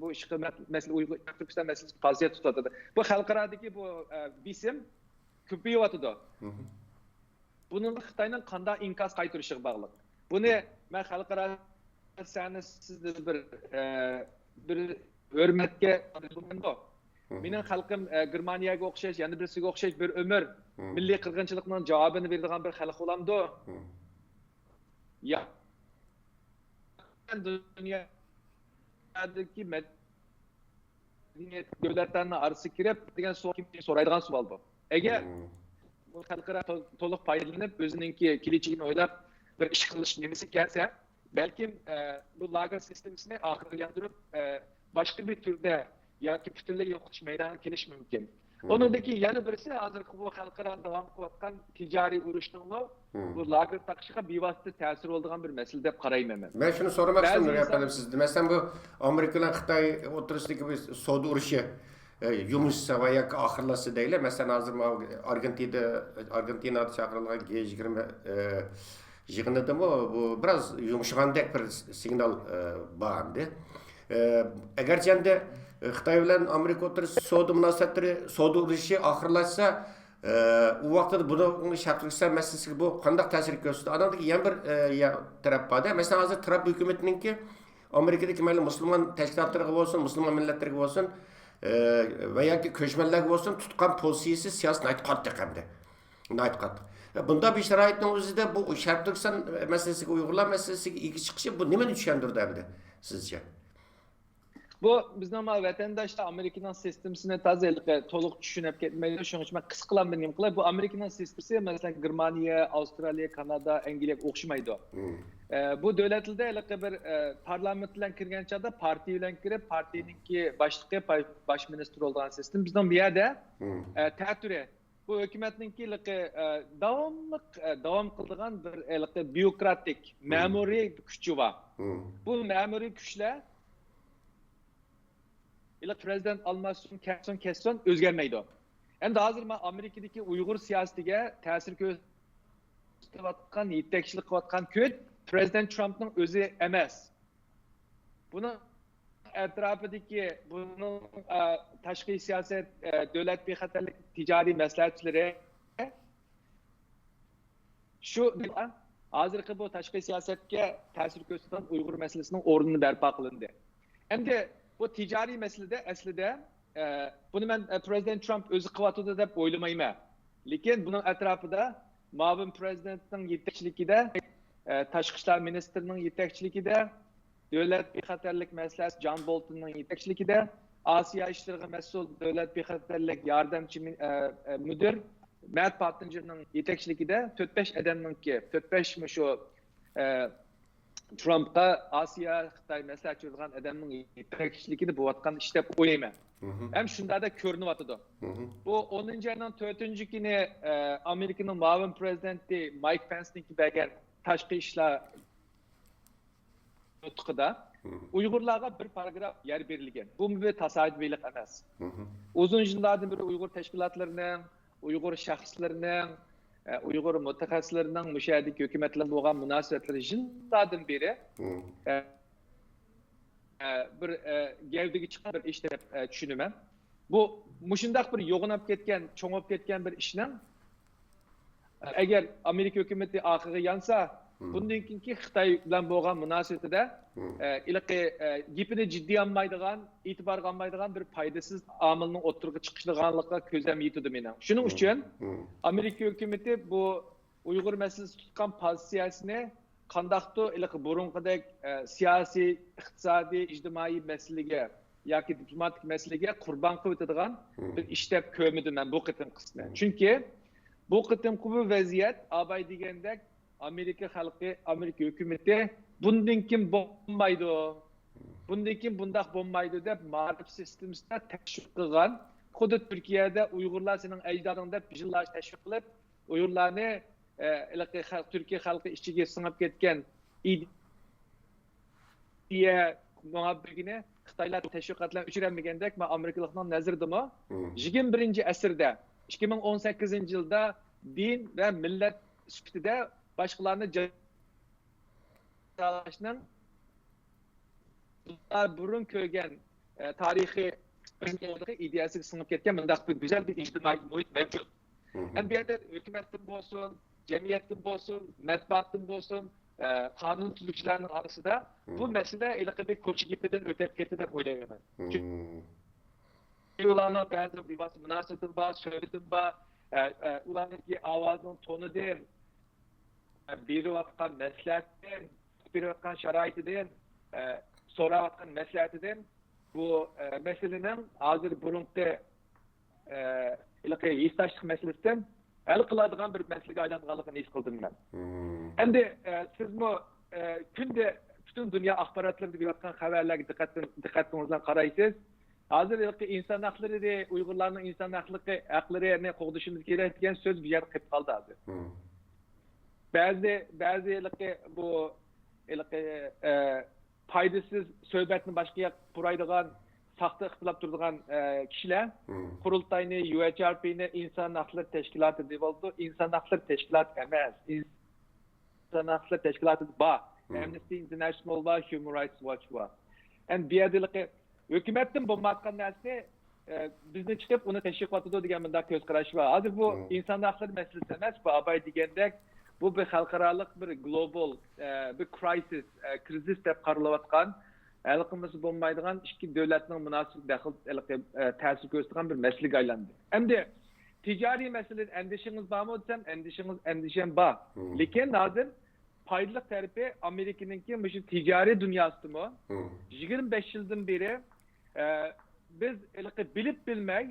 بۇ ئىشقا مە-، مەسىلە، ئۇيغۇر، تۈركىستان مەسىلىسىگە قارشى تۇتۇۋاتىدۇ. بۇ خەلقئارادىكى بۇ، ئە، بېسىم كۆپىيىۋاتىدۇ. بۇنىڭغا خىتاينىڭ قانداق ئىنكاس قايتۇرۇشىغا باغلىق. بۇنى مەن خەلقئارا سەھنىسىدە بىر، ئە، بىر ھۆرمەتكە مېنىڭ خەلقىم، ئە، گېرمانىيەگە ئوخشاش، يەنە بىرسىگە ئوخشاش بىر ئۆمۈر مىللىي قىرغىنچىلىقنىڭ جاۋابىنى بېرىدىغان بىر خەلق بولامدۇ؟ يا دۇنيادىكى مەدەنىيەت دۆلەتلەرنىڭ ئارىسىغا كىرىپ دېگەن سوئال، كىم سورايدىغان سوئال بۇ. ئەگەر بۇ خەلقئارا تول-، تولۇق پايدىلىنىپ، ئۆزىنىڭكى كېلىچىكىنى ئويلاپ بىر ئىش قىلىش نېمىسى كەلسە، بەلكىم، ئە، بۇ لاگېر سىستېمىسىنى ئاخىرلاشتۇرۇپ، ئە، باشقا بىر تۈردە ياكى پۈتۈنلەي يوقىتىش مەيدانىغا كېلىشى مۇمكىن. ئۇنىڭدىن كېيىن يەنە بىرسى، ھازىرقى بۇ خەلقئارا داۋام قىلىۋاتقان تىجارىي ئۇرۇشنىڭمۇ بۇ لاگېر تاقىشىغا بىۋاسىتە تەسىرى بولىدىغان بىر مەسىلە دەپ قارايمەن مەن. مەن شۇنى سورىماقچىدىم، بەزى نۇرىيەت ئىنسان ئەپەندىم، سىزدىن. مەسىلەن، بۇ ئامېرىكا بىلەن خىتاي ئوتتۇرىسىدىكى بىر سودا ئۇرۇشى، ئە، يۇمشىسا ۋە ياكى ئاخىرلاشسا دەيلى. مەسىلەن، ھازىر ماۋۇ ئارگېنتىنىدا، ئارگېنتىنادا چاقىرىلغان گې يىگىرمە، ئە، يىغىنىدىمۇ بۇ بىراز يۇمشىغاندەك بىر سىگنال، ئە، بار ئەمدى. ئە، ئەگەرچە ئەمدى، ئە، خىتاي بىلەن ئامېرىكا ئوتتۇرىسىدا سودا مۇناسىۋەتلىرى، سودا ئۇرۇشى ئاخىرلاشسا، ئە، ئۇ ۋاقىتتا بۇنىڭ شەرقىي تۈركىستان مەسىلىسىگە بۇ قانداق تەسىر كۆرسىتىدۇ؟ ئانىڭدىكى يەنە بىر، ئە، يا-، تەرەپ بار-دە. مەسىلەن، ھازىر ترامپ ھۆكۈمىتىنىڭكى ئامېرىكىدىكى مەيلى مۇسۇلمان تەشكىلاتلىرىغا بولسۇن، مۇسۇلمان مىللەتلىرىگە بولسۇن، ئە، ۋە ياكى كۆچمەنلەرگە بولسۇن، تۇتقان پوزىتسىيىسى سىياسىي ناھايىتى قاتتىق ئەمدى. ناھايىتى قاتتىق. بۇنداق بىر شارائىتنىڭ ئۆزىدە بۇ شەرقىي تۈركىستان مەسىلىسىگە، ئۇيغۇرلار مەسىلىسىگە ئىگە چىقىشى بۇ نېمىنى چۈشەندۈرىدۇ ئەمدى سىزچە؟ بۇ بىزنىڭ مانا ۋەتەنداشلار ئامېرىكىنىڭ سىستېمىسىنى تازا ھېلىقى تولۇق چۈشىنىپ كەتمەيدۇ. شۇنىڭ ئۈچۈن مەن قىسقىلا بىر نېمە قىلاي. بۇ ئامېرىكىنىڭ سىستېمىسى، مەسىلەن، گېرمانىيە، ئاۋسترالىيە، كانادا، ئەنگلىيەگە ئوخشىمايدۇ. ئە، بۇ دۆلەتلەردە ھېلىقى بىر، ئە، پارلامېنت بىلەن كىرگەن چاغدا پارتىيە بىلەن كىرىپ، پارتىيىنىڭكى باشلىقى، باش، باش مىنىستىر بولىدىغان سىستېما. بىزنىڭ بۇ يەردە، ئە، تەتۈرى. بۇ ھۆكۈمەتنىڭكى ھېلىقى، ئە، داۋاملىق، ئە، داۋام قىلىدىغان بىر ھېلىقى بيۇروكراتىك، مەمۇرىي كۈچى بار. بۇ مەمۇرىي كۈچلەر ھېلىقى پىرېزىدېنت ئالماشسۇن، كەتسۇن، كەتسۇن، ئۆزگەرمەيدۇ. ئەمدى ھازىر مانا ئامېرىكىدىكى ئۇيغۇر سىياسىتىگە تەسىر كۆرسىتىۋاتقان، يېتەكچىلىك قىلىۋاتقان كۈچ پىرېزىدېنت ترامپنىڭ ئۆزى ئەمەس. بۇنىڭ ئەتراپىدىكى، بۇنىڭ، ئە، تاشقى سىياسەت، ئە، دۆلەت بىخەتەرلىك، تىجارىي مەسلىھەتچىلىرى، شۇ ھازىرقى بۇ تاشقى سىياسەتكە تەسىر كۆرسىتىدىغان ئۇيغۇر مەسىلىسىنىڭ ئورنىنى بەرپا قىلىندى. ئەمدى بۇ تىجارىي مەسىلىدە ئەسلىدە، ئە، بۇنى مەن، ئە، پىرېزىدېنت ترامپ ئۆزى قىلىۋاتىدۇ دەپ ئويلىمايمەن. لېكىن بۇنىڭ ئەتراپىدا مۇئاۋىن پىرېزىدېنتنىڭ يېتەكچىلىكىدە، ئە، تاشقى ئىشلار مىنىستىرىنىڭ يېتەكچىلىكىدە، دۆلەت بىخەتەرلىك مەسلىھەتچىسى جان بولتوننىڭ يېتەكچىلىكىدە، ئاسىيا ئىشلىرىغا مەسئۇل دۆلەت بىخەتەرلىك ياردەمچى مىن-، ئە، ئە، مۇدىر مەت پاتىنجېرنىڭ يېتەكچىلىكىدە تۆت بەش ئادەمنىڭكى، تۆت بەش مۇشۇ، ئە، ترامپقا ئاسىيا، خىتاي مەسلىھەتچى بولغان ئادەمنىڭ يېتەكچىلىكىدە بولۇۋاتقان ئىش دەپ ئويلايمەن. ھەم شۇنداقدەك كۆرۈنۈۋاتىدۇ. بۇ ئونىنچى ئاينىڭ تۆتىنچى كۈنى، ئە، ئامېرىكىنىڭ مۇئاۋىن پىرېزىدېنتى مايك پېنسنىڭكى بەرگەن تاشقى ئىشلار نۇتقىدا ئۇيغۇرلارغا بىر پاراگراف يەر بېرىلگەن. بۇمۇ بىر تاسادىپىيلىق ئەمەس. ئۇزۇن يىللاردىن بېرى ئۇيغۇر تەشكىلاتلىرىنىڭ، ئۇيغۇر شەخسلىرىنىڭ، ئە، ئۇيغۇر مۇتەخەسسىسلىرىنىڭ مۇشۇ يەردىكى ھۆكۈمەت بىلەن بولغان مۇناسىۋەتلىرى يىللاردىن بېرى، ئە، ئە، بىر، ئە، گەۋدىگە چىققان بىر ئىش دەپ، ئە، چۈشىنىمەن. بۇ مۇشۇنداق بىر يوغىناپ كەتكەن، چوڭىيىپ كەتكەن بىر ئىشنىڭ، ئە، ئەگەر ئامېرىكا ھۆكۈمىتى ئارقىغا يانسا، بۇندىن كېيىنكى خىتاي بىلەن بولغان مۇناسىۋىتىدە، ئە، ھېلىقى، ئە، گېپىنى جىددىي ئالمايدىغان، ئېتىبارغا ئالمايدىغان بىر پايدىسىز ئامىلنىڭ ئوتتۇرىغا چىقىشىدىغانلىقىغا كۆزۈم يېتىدۇ مېنىڭ. شۇنىڭ ئۈچۈن ئامېرىكا ھۆكۈمىتى بۇ ئۇيغۇر مەسىلىسى تۇتقان پوزىتسىيەسىنى قانداقتۇر ھېلىقى بۇرۇنقىدەك، ئە، سىياسىي، ئىقتىسادىي، ئىجتىمائىي مەسىلىگە ياكى دىپلوماتىك مەسىلىگە قۇربان قىلىۋېتىدىغان بىر ئىش دەپ كۆرمىدىم مەن بۇ قېتىمقىسىنى. چۈنكى بۇ قېتىمقى بۇ ۋەزىيەت ئاباي دېگەندەك ئامېرىكا خەلقى، ئامېرىكا ھۆكۈمىتى بۇندىن كېيىن بولمايدۇ، بۇندىن كېيىن بۇنداق بولمايدۇ دەپ مائارىپ سىستېمىسىدا تەشۋىق قىلغان، خۇددى تۈركىيەدە ئۇيغۇرلار سېنىڭ ئەجدادىڭ دەپ يىللارچە تەشۋىق قىلىپ، ئۇيغۇرلارنى، ئە، ھېلىقى خەلق، تۈركىيە خەلقى ئىچىگە سىڭىپ كەتكەن ئىدىيە مۇناپىقىنى خىتايلار تەشۋىقات بىلەن ئۆچۈرەلمىگەندەك، مانا ئامېرىكىلىقنىڭ نەزىرىدىمۇ يىگىرمە بىرىنچى ئەسىردە، ئىككى مىڭ ئون سەككىزىنچى يىلدا دىن ۋە مىللەت سۈپىتىدە باشقىلارنى جازالاشنىڭ بۇرۇن كۆرگەن، ئە، تارىخىي ئىدىيەسىگە سىڭىپ كەتكەن مۇنداق بىر گۈزەل بىر ئىجتىمائىي مۇھىت مەۋجۇت. ئەمدى بۇ يەردە ھۆكۈمەتتىن بولسۇن، جەمئىيەتتىن بولسۇن، مەتبۇئاتتىن بولسۇن، ئە، قانۇن تۈزۈكچىلەرنىڭ ئارىسىدا بۇ مەسىلە ھېلىقى بىر كوچا گېپىدىن ئۆتۈپ كەتتى دەپ ئويلايمەن. چۈنكى ئۇلارنىڭ بەزى بىۋاسىتە مۇناسىۋىتىم بار، سۆھبىتىم بار، ئە، ئە، ئۇلارنىڭكى ئاۋازىنىڭ تونىدىن، ئە، بېرىۋاتقان مەسلىھەتتىن، بېرىۋاتقان شارائىتىدىن، ئە، سوراۋاتقان مەسلىھەتىدىن بۇ، ئە، مەسىلىنىڭ ھازىر بۇرۇنقى، ئە، ھېلىقى ھېسداشلىق مەسىلىسىدىن ھەل قىلىدىغان بىر مەسىلىگە ئايلانغانلىقىنى ھېس قىلدىم مەن. ئەمدى، ئە، سىزمۇ، ئە، كۈندە پۈتۈن دۇنيا ئاخباراتلىرىدا بېرىۋاتقان خەۋەرلەرگە دىققەتتىن-، دىققەتىڭىز بىلەن قارايسىز. ھازىر ھېلىقى ئىنسان ھەقلىرى، ئۇيغۇرلارنىڭ ئىنسان ھەقلىقى، ھەقلىرىنى قوغدىشىمىز كېرەك دېگەن سۆز بۇ يەردە قېلىپ قالدى ھازىر. بەزى، بەزى ھېلىقى بۇ، ھېلىقى، ئە، پايدىسىز سۆھبەتنى باشقا ياققا پۇرايدىغان، ساختا ئىختىلاپ تۇرىدىغان، ئە، كىشىلەر قۇرۇلتاينى، يۇ ئېچ ئار پىنى ئىنسان ھەقلىرى تەشكىلاتى دېيىۋالىدۇ. ئىنسان ھەقلىرى تەشكىلاتى ئەمەس. ئىنسان ھەقلىرى تەشكىلاتى بار. ئەمنىستى ئىنتېرناشنال بار، ھيۇمەن رايتس ۋاچ بار. ئەمدى بۇ يەردە ھېلىقى ھۆكۈمەتتىن بولمايۋاتقان نەرسىنى، ئە، بىزنى چىقىپ ئۇنى تەشۋىق قىلىۋاتىدۇ دېگەن مۇنداق كۆز قاراش بار. ھازىر بۇ ئىنسان ھەقلىرى مەسىلىسى ئەمەس، بۇ ئاباي دېگەندەك، بۇ بىر خەلقئارالىق بىر گلوبال، ئە، بىر كرايسىس، ئە، كرىزىس دەپ قارىلىۋاتقان، ھەل قىلمىسا بولمايدىغان ئىككى دۆلەتنىڭ مۇناسىۋىتىگە دەخلى، ھېلىقى، ئە، تەسىر كۆرسىتىدىغان بىر مەسىلىگە ئايلاندى. ئەمدى تىجارىي مەسىلىدە ئەندىشىڭىز بارمۇ دېسەم، ئەندىشىڭىز، ئەندىشەم بار. لېكىن ھازىر پايدىلىق تەرىپى ئامېرىكىنىڭكى مۇشۇ تىجارىي دۇنياسىدىمۇ يىگىرمە بەش يىلدىن بېرى ئە، بىز ھېلىقى بىلىپ بىلمەي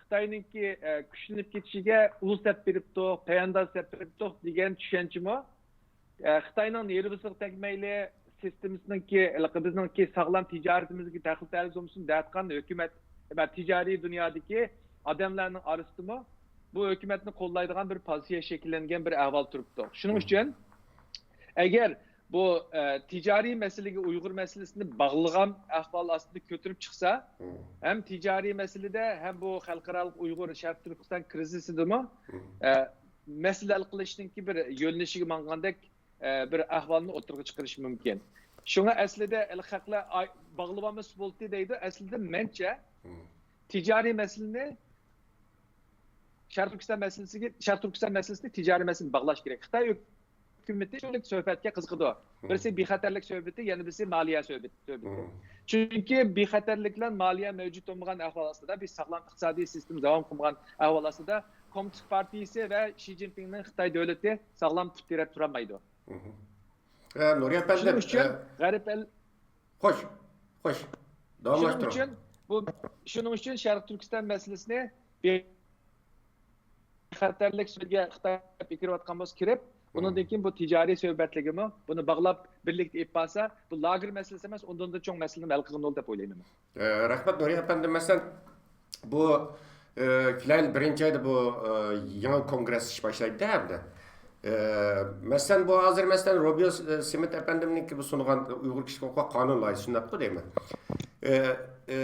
خىتاينىڭكى، ئە، كۈچلىنىپ كېتىشىگە ئۇل سەپ بېرىپتۇق، پايانداز سەپ بېرىپتۇق دېگەن چۈشەنچىمۇ، ئە، خىتاينىڭ نېرۋىسىغا تەگمەيلى، سىستېمىسىنىڭكى، ھېلىقى بىزنىڭكى ساغلام تىجارىتىمىزگە دەخلى تەرۇز بولمىسۇن دەۋاتقان ھۆكۈمەت ۋە تىجارىي دۇنيادىكى ئادەملەرنىڭ ئارىسىدىمۇ بۇ ھۆكۈمەتنى قوللايدىغان بىر پوزىتسىيە شەكىللەنگەن بىر ئەھۋال تۇرۇپتۇ. شۇنىڭ ئۈچۈن ئەگەر بۇ، ئە، تىجارىي مەسىلىگە ئۇيغۇر مەسىلىسىنى باغلىغان ئەھۋال ئاستىدا كۆتۈرۈپ چىقسا، ھەم تىجارىي مەسىلىدە، ھەم بۇ خەلقئارالىق ئۇيغۇر شەرقىي تۈركىستان كرىزىسىدىمۇ، ئە، مەسىلە ھەل قىلىشنىڭكى بىر يۆنىلىشىگە ماڭغاندەك، ئە، بىر ئەھۋالنى ئوتتۇرىغا چىقىرىشى مۇمكىن. شۇڭا ئەسلىدە خەقلەر ئاي-، باغلىۋالمىسا بولدى دەيدۇ. ئەسلىدە مەنچە، تىجارىي مەسىلىنى، شەرقىي تۈركىستان مەسىلىسىگە، شەرقىي تۈركىستان مەسىلىسىنى تىجارىي مەسىلە باغلاش كېرەك. خىتاي ھۆكۈمىتى شۇنداق سۆھبەتكە قىزىقىدۇ. بىرسى بىخەتەرلىك سۆھبىتى، يەنە بىرسى مالىيە سۆھبىتى. چۈنكى بىخەتەرلىك بىلەن مالىيە مەۋجۇت بولمىغان ئەھۋال ئاستىدا، بىز ساغلام ئىقتىسادىي سىستېما داۋام قىلمىغان ئەھۋال ئاستىدا، كوممۇنىست پارتىيىسى ۋە شى جىنپىڭنىڭ خىتاي دۆلىتى ساغلام پۇت تىرەپ تۇرالمايدۇ. ئە، نۇرى ئەپەندىم، شۇنىڭ ئۈچۈن غەرب ئەل خوش، خوش. داۋاملاشتۇرۇڭ. شۇنىڭ ئۈچۈن بۇ، شۇنىڭ ئۈچۈن شەرقىي تۈركىستان مەسىلىسىنى بىخەتەرلىك سۆزگە خىتاي كىرىۋاتقان بولسا كىرىپ، ئۇنىڭدىن كېيىن بۇ تىجارىي سۆھبەتلىرىگىمۇ بۇنى باغلاپ بىرلىكتە ئېلىپ بارسا، بۇ لاگېر مەسىلىسى ئەمەس، ئۇنىڭدا چوڭ مەسىلىنى ھەل قىلغىلى دەپ ئويلايمەن. ئە، رەھمەت، نۇرى ئەپەندى. مەسىلەن، بۇ، ئە، كېلەر يىل بىرىنچى ئايدا بۇ، ئە، يېڭى كونگرېس ئىش باشلايدۇ ئەمدى. ئە، مەسىلەن، بۇ ھازىر، مەسىلەن، روبىيو، ئە، سىمىت ئەپەندىمنىڭكى بۇ سۇنغان ئۇيغۇر كىشىلىك ھوقۇق قانۇن لايىھىسى، شۇنداققۇ دەيمەن. ئە، ئە،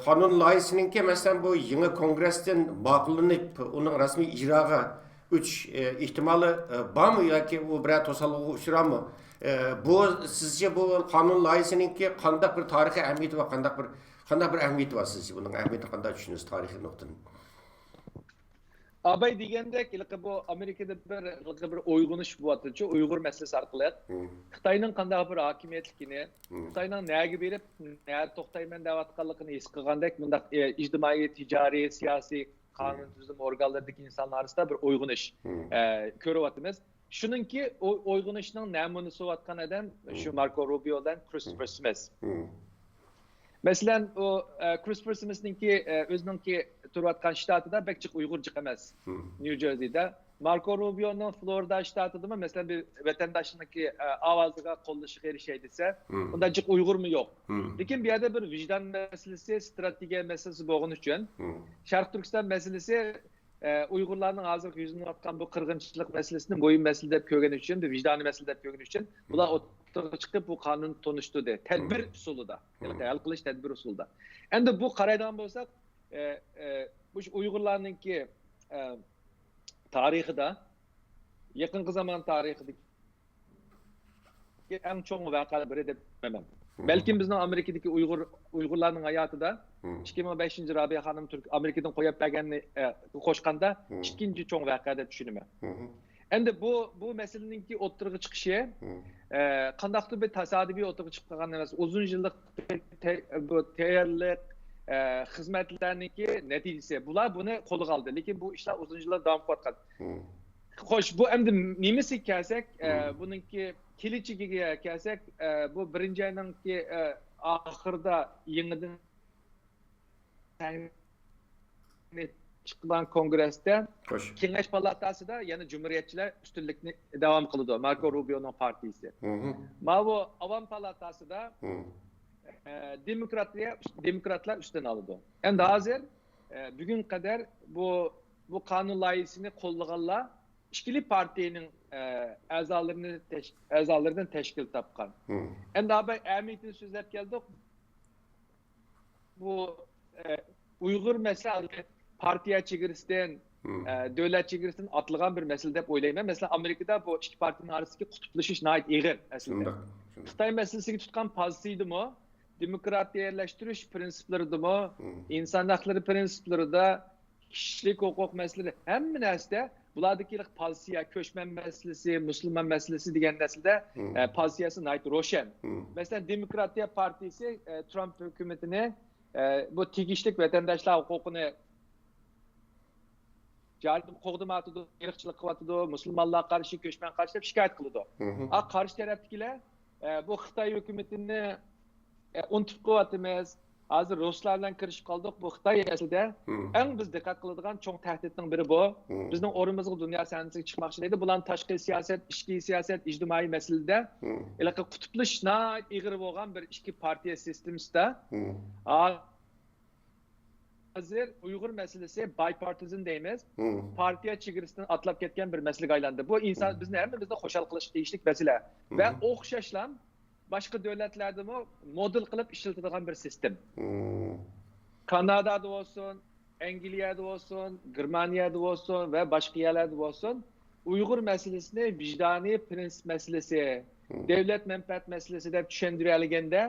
قانۇن لايىھىسىنىڭكى، مەسىلەن، بۇ يېڭى كونگرېستىن ماقۇللىنىپ، ئۇنىڭ رەسمىي ئىجراغا ئۆتۈش، ئە، ئېھتىمالى، ئە، بارمۇ ياكى ئۇ بىرەر توسالغۇغا ئۇچرارمۇ؟ ئە، بۇ، سىزچە بۇ قانۇن لايىھىسىنىڭكى قانداق بىر تارىخىي ئەھمىيىتى بار، قانداق بىر، قانداق بىر ئەھمىيىتى بار سىزچە؟ بۇنىڭ ئەھمىيىتىنى قانداق چۈشىنىسىز تارىخىي نۇقتىدىن؟ ئاباي دېگەندەك، ھېلىقى بۇ ئامېرىكىدا بىر، ھېلىقى بىر ئويغىنىش بولۇۋاتىدۇ، ئۇيغۇر مەسىلىسى ئارقىلىق. خىتاينىڭ قانداق بىر ھاكىمىيەتلىكىنى، خىتاينىڭ نەگە بېرىپ، نەدە توختايمەن دەۋاتقانلىقىنى ھېس قىلغاندەك، مۇنداق، ئە، ئىجتىمائىي، تىجارىي، سىياسىي، قانۇن تۈزۈم ئورگانلىرىدىكى ئىنسانلار ئارىسىدا بىر ئويغىنىش، ئە، كۆرۈۋاتىمىز. شۇنىڭكى ئو-، ئويغىنىشنىڭ نەمۇنىسى بولۇۋاتقان ئادەم شۇ ماركو روبىيو بىلەن كرىستوفېر سمىث. مەسىلەن، ئۇ، ئە، كرىستوفېر سمىثنىڭكى، ئە، ئۆزىنىڭكى تۇرۇۋاتقان شتاتىدا بەك جىق ئۇيغۇر جىق ئەمەس. نيۇ جېرسىدا. ماركو روبىيونىڭ فلورىدا شتاتىدىمۇ، مەسىلەن، بىر ۋەتەنداشنىڭكى، ئە، ئاۋازىغا، قوللىشىغا ئېرىشەي دېسە، ئۇنداق جىق ئۇيغۇرمۇ يوق. لېكىن بۇ يەردە بىر ۋىجدان مەسىلىسى، ستراتېگىيە مەسىلىسى بولغىنى ئۈچۈن، شەرقىي تۈركىستان مەسىلىسى، ئە، ئۇيغۇرلارنىڭ ھازىرقى يۈزلىنىۋاتقان بۇ قىرغىنچىلىق مەسىلىسىنى مۇھىم مەسىلە دەپ كۆرگەن ئۈچۈن، بىر ۋىجدانىي مەسىلە دەپ كۆرگەن ئۈچۈن، بۇلار ئوتتۇرىغا چىقىپ بۇ قانۇننى تونۇشتۇردى. تەدبىر ئۇسۇلىدا، ھەل قىلىش تەدبىر ئۇسۇلىدا. ئەمدى بۇ قارايدىغان بولساق، ئە، ئە، مۇشۇ ئۇيغۇرلارنىڭكى، ئە، تارىخىدا، يېقىنقى زامان تارىخىدىكى ئەڭ چوڭ ۋەقەلەرنىڭ بىرى دەپ بىلىمەن. بەلكىم بىزنىڭ ئامېرىكىدىكى ئۇيغۇر، ئۇيغۇرلارنىڭ ھاياتىدا ئىككى مىڭ بەشىنچى رابىيە خانىم تۈرك ئامېرىكىدىن قويۇپ بەرگەننى، ئە، قوشقاندا ئىككىنچى چوڭ ۋەقە دەپ چۈشىنىمەن. ئەمدى بۇ، بۇ مەسىلىنىڭكى ئوتتۇرىغا چىقىشى، ئە، قانداقتۇر بىر تاسادىپىي ئوتتۇرىغا چىقىپ قالغان ئەمەس. ئۇزۇن يىللىق تە-، بۇ تەييارلىق، ئە، خىزمەتلەرنىڭكى نەتىجىسى. بۇلار بۇنى قولغا ئالدى. لېكىن بۇ ئىشلار ئۇزۇن يىللار داۋام قىلىۋاتقان. خوش، بۇ ئەمدى نېمىسىگە كەلسەك، ئە، بۇنىڭكى كېلىچىكىگە كەلسەك، ئە، بۇ بىرىنچى ئاينىڭكى، ئە، ئاخىرىدا يېڭىدىن سەھنىگە چىققان كونگرېستا كېڭەش پالاتاسىدا يەنە جۇمھۇرىيەتچىلەر ئۈستۈنلۈكنى داۋام قىلىدۇ، ماركو روبىيونىڭ پارتىيىسى. ماۋۇ ئاۋام پالاتاسىدا، ئە، دېموكراتلار، دېموكراتلار ئۈستۈن ئالىدۇ. ئەمدى ھازىر، ئە، بۈگۈنگە قەدەر بۇ، بۇ قانۇن لايىھىسىنى قوللىغانلار ئىككىلى پارتىيىنىڭ، ئە، ئەزالىرىنى تەش-، ئەزالىرىدىن تەشكىل تاپقان. ئەمدى ئەمەلىيەتنى سۆزلەپ كەلدۇق. بۇ، ئە، ئۇيغۇر مەسىلە پارتىيە چېگرىسىدىن، ئە، دۆلەت چېگرىسىدىن ئاتلىغان بىر مەسىلە دەپ ئويلايمەن. مەسىلەن، ئامېرىكىدا بۇ ئىككى پارتىيىنىڭ ئارىسىدىكى قۇتۇپلىشىش ناھايىتى ئېغىر ئەسلىدە. خىتاي مەسىلىسىگە تۇتقان پوزىتسىيىدىمۇ، دېموكراتىيەلەشتۈرۈش پىرىنسىپلىرىدىمۇ، ئىنسان ھەقلىرى پىرىنسىپلىرىدا، كىشىلىك ھوقۇق مەسىلىلىرى، ھەممە نەرسىدە بۇلاردىكى پوزىتسىيە، كۆچمەن مەسىلىسى، مۇسۇلمان مەسىلىسى دېگەن نەرسىدە، ئە، پوزىتسىيەسى ناھايىتى روشەن. مەسىلەن، دېموكراتىيە پارتىيىسى، ئە، ترامپ ھۆكۈمىتىنى، ئە، بۇ تېگىشلىك ۋەتەنداشلار ھوقۇقىنى جارى قوغدىمايۋاتىدۇ، ئىرقچىلىق قىلىۋاتىدۇ، مۇسۇلمانلارغا قارشى، كۆچمەنگە قارشى دەپ شىكايەت قىلىدۇ. ئا، قارشى تەرەپتىكىلەر، ئە، بۇ خىتاي ھۆكۈمىتىنى، ئە، ئۇنتۇپ قويۇۋاتىمىز، ھازىر رۇسلار بىلەن كىرىشىپ قالدۇق. بۇ خىتاي ئەسلىدە ئەڭ بىز دىققەت قىلىدىغان چوڭ تەھدىتنىڭ بىرى بۇ. بىزنىڭ ئورنىمىزغا دۇنيا سەھنىسىگە چىقماقچى دەيدۇ. بۇلارنىڭ تاشقى سىياسەت، ئىچكى سىياسەت، ئىجتىمائىي مەسىلىدە ھېلىقى قۇتۇپلىشىش ناھايىتى ئېغىر بولغان بىر ئىچكى پارتىيە سىستېمىسىدا ھازىر ئۇيغۇر مەسىلىسى بايپارتىزن دەيمىز. پارتىيە چېگرىسىدىن ئاتلاپ كەتكەن بىر مەسىلىگە ئايلاندى. بۇ ئىنسان، بىزنى ھەممىمىزنى خۇشال قىلىشقا تېگىشلىك مەسىلە. ۋە ئوخشاشلا باشقا دۆلەتلەردىمۇ مودېل قىلىپ ئىشلىتىدىغان بىر سىستېم. كانادادا بولسۇن، ئەنگلىيەدە بولسۇن، گېرمانىيەدە بولسۇن ۋە باشقا يەرلەردە بولسۇن، ئۇيغۇر مەسىلىسىنى ۋىجدانىي پرىنسىپ مەسىلىسى، دۆلەت مەنپەئەت مەسىلىسى دەپ چۈشەندۈرەلىگەندە،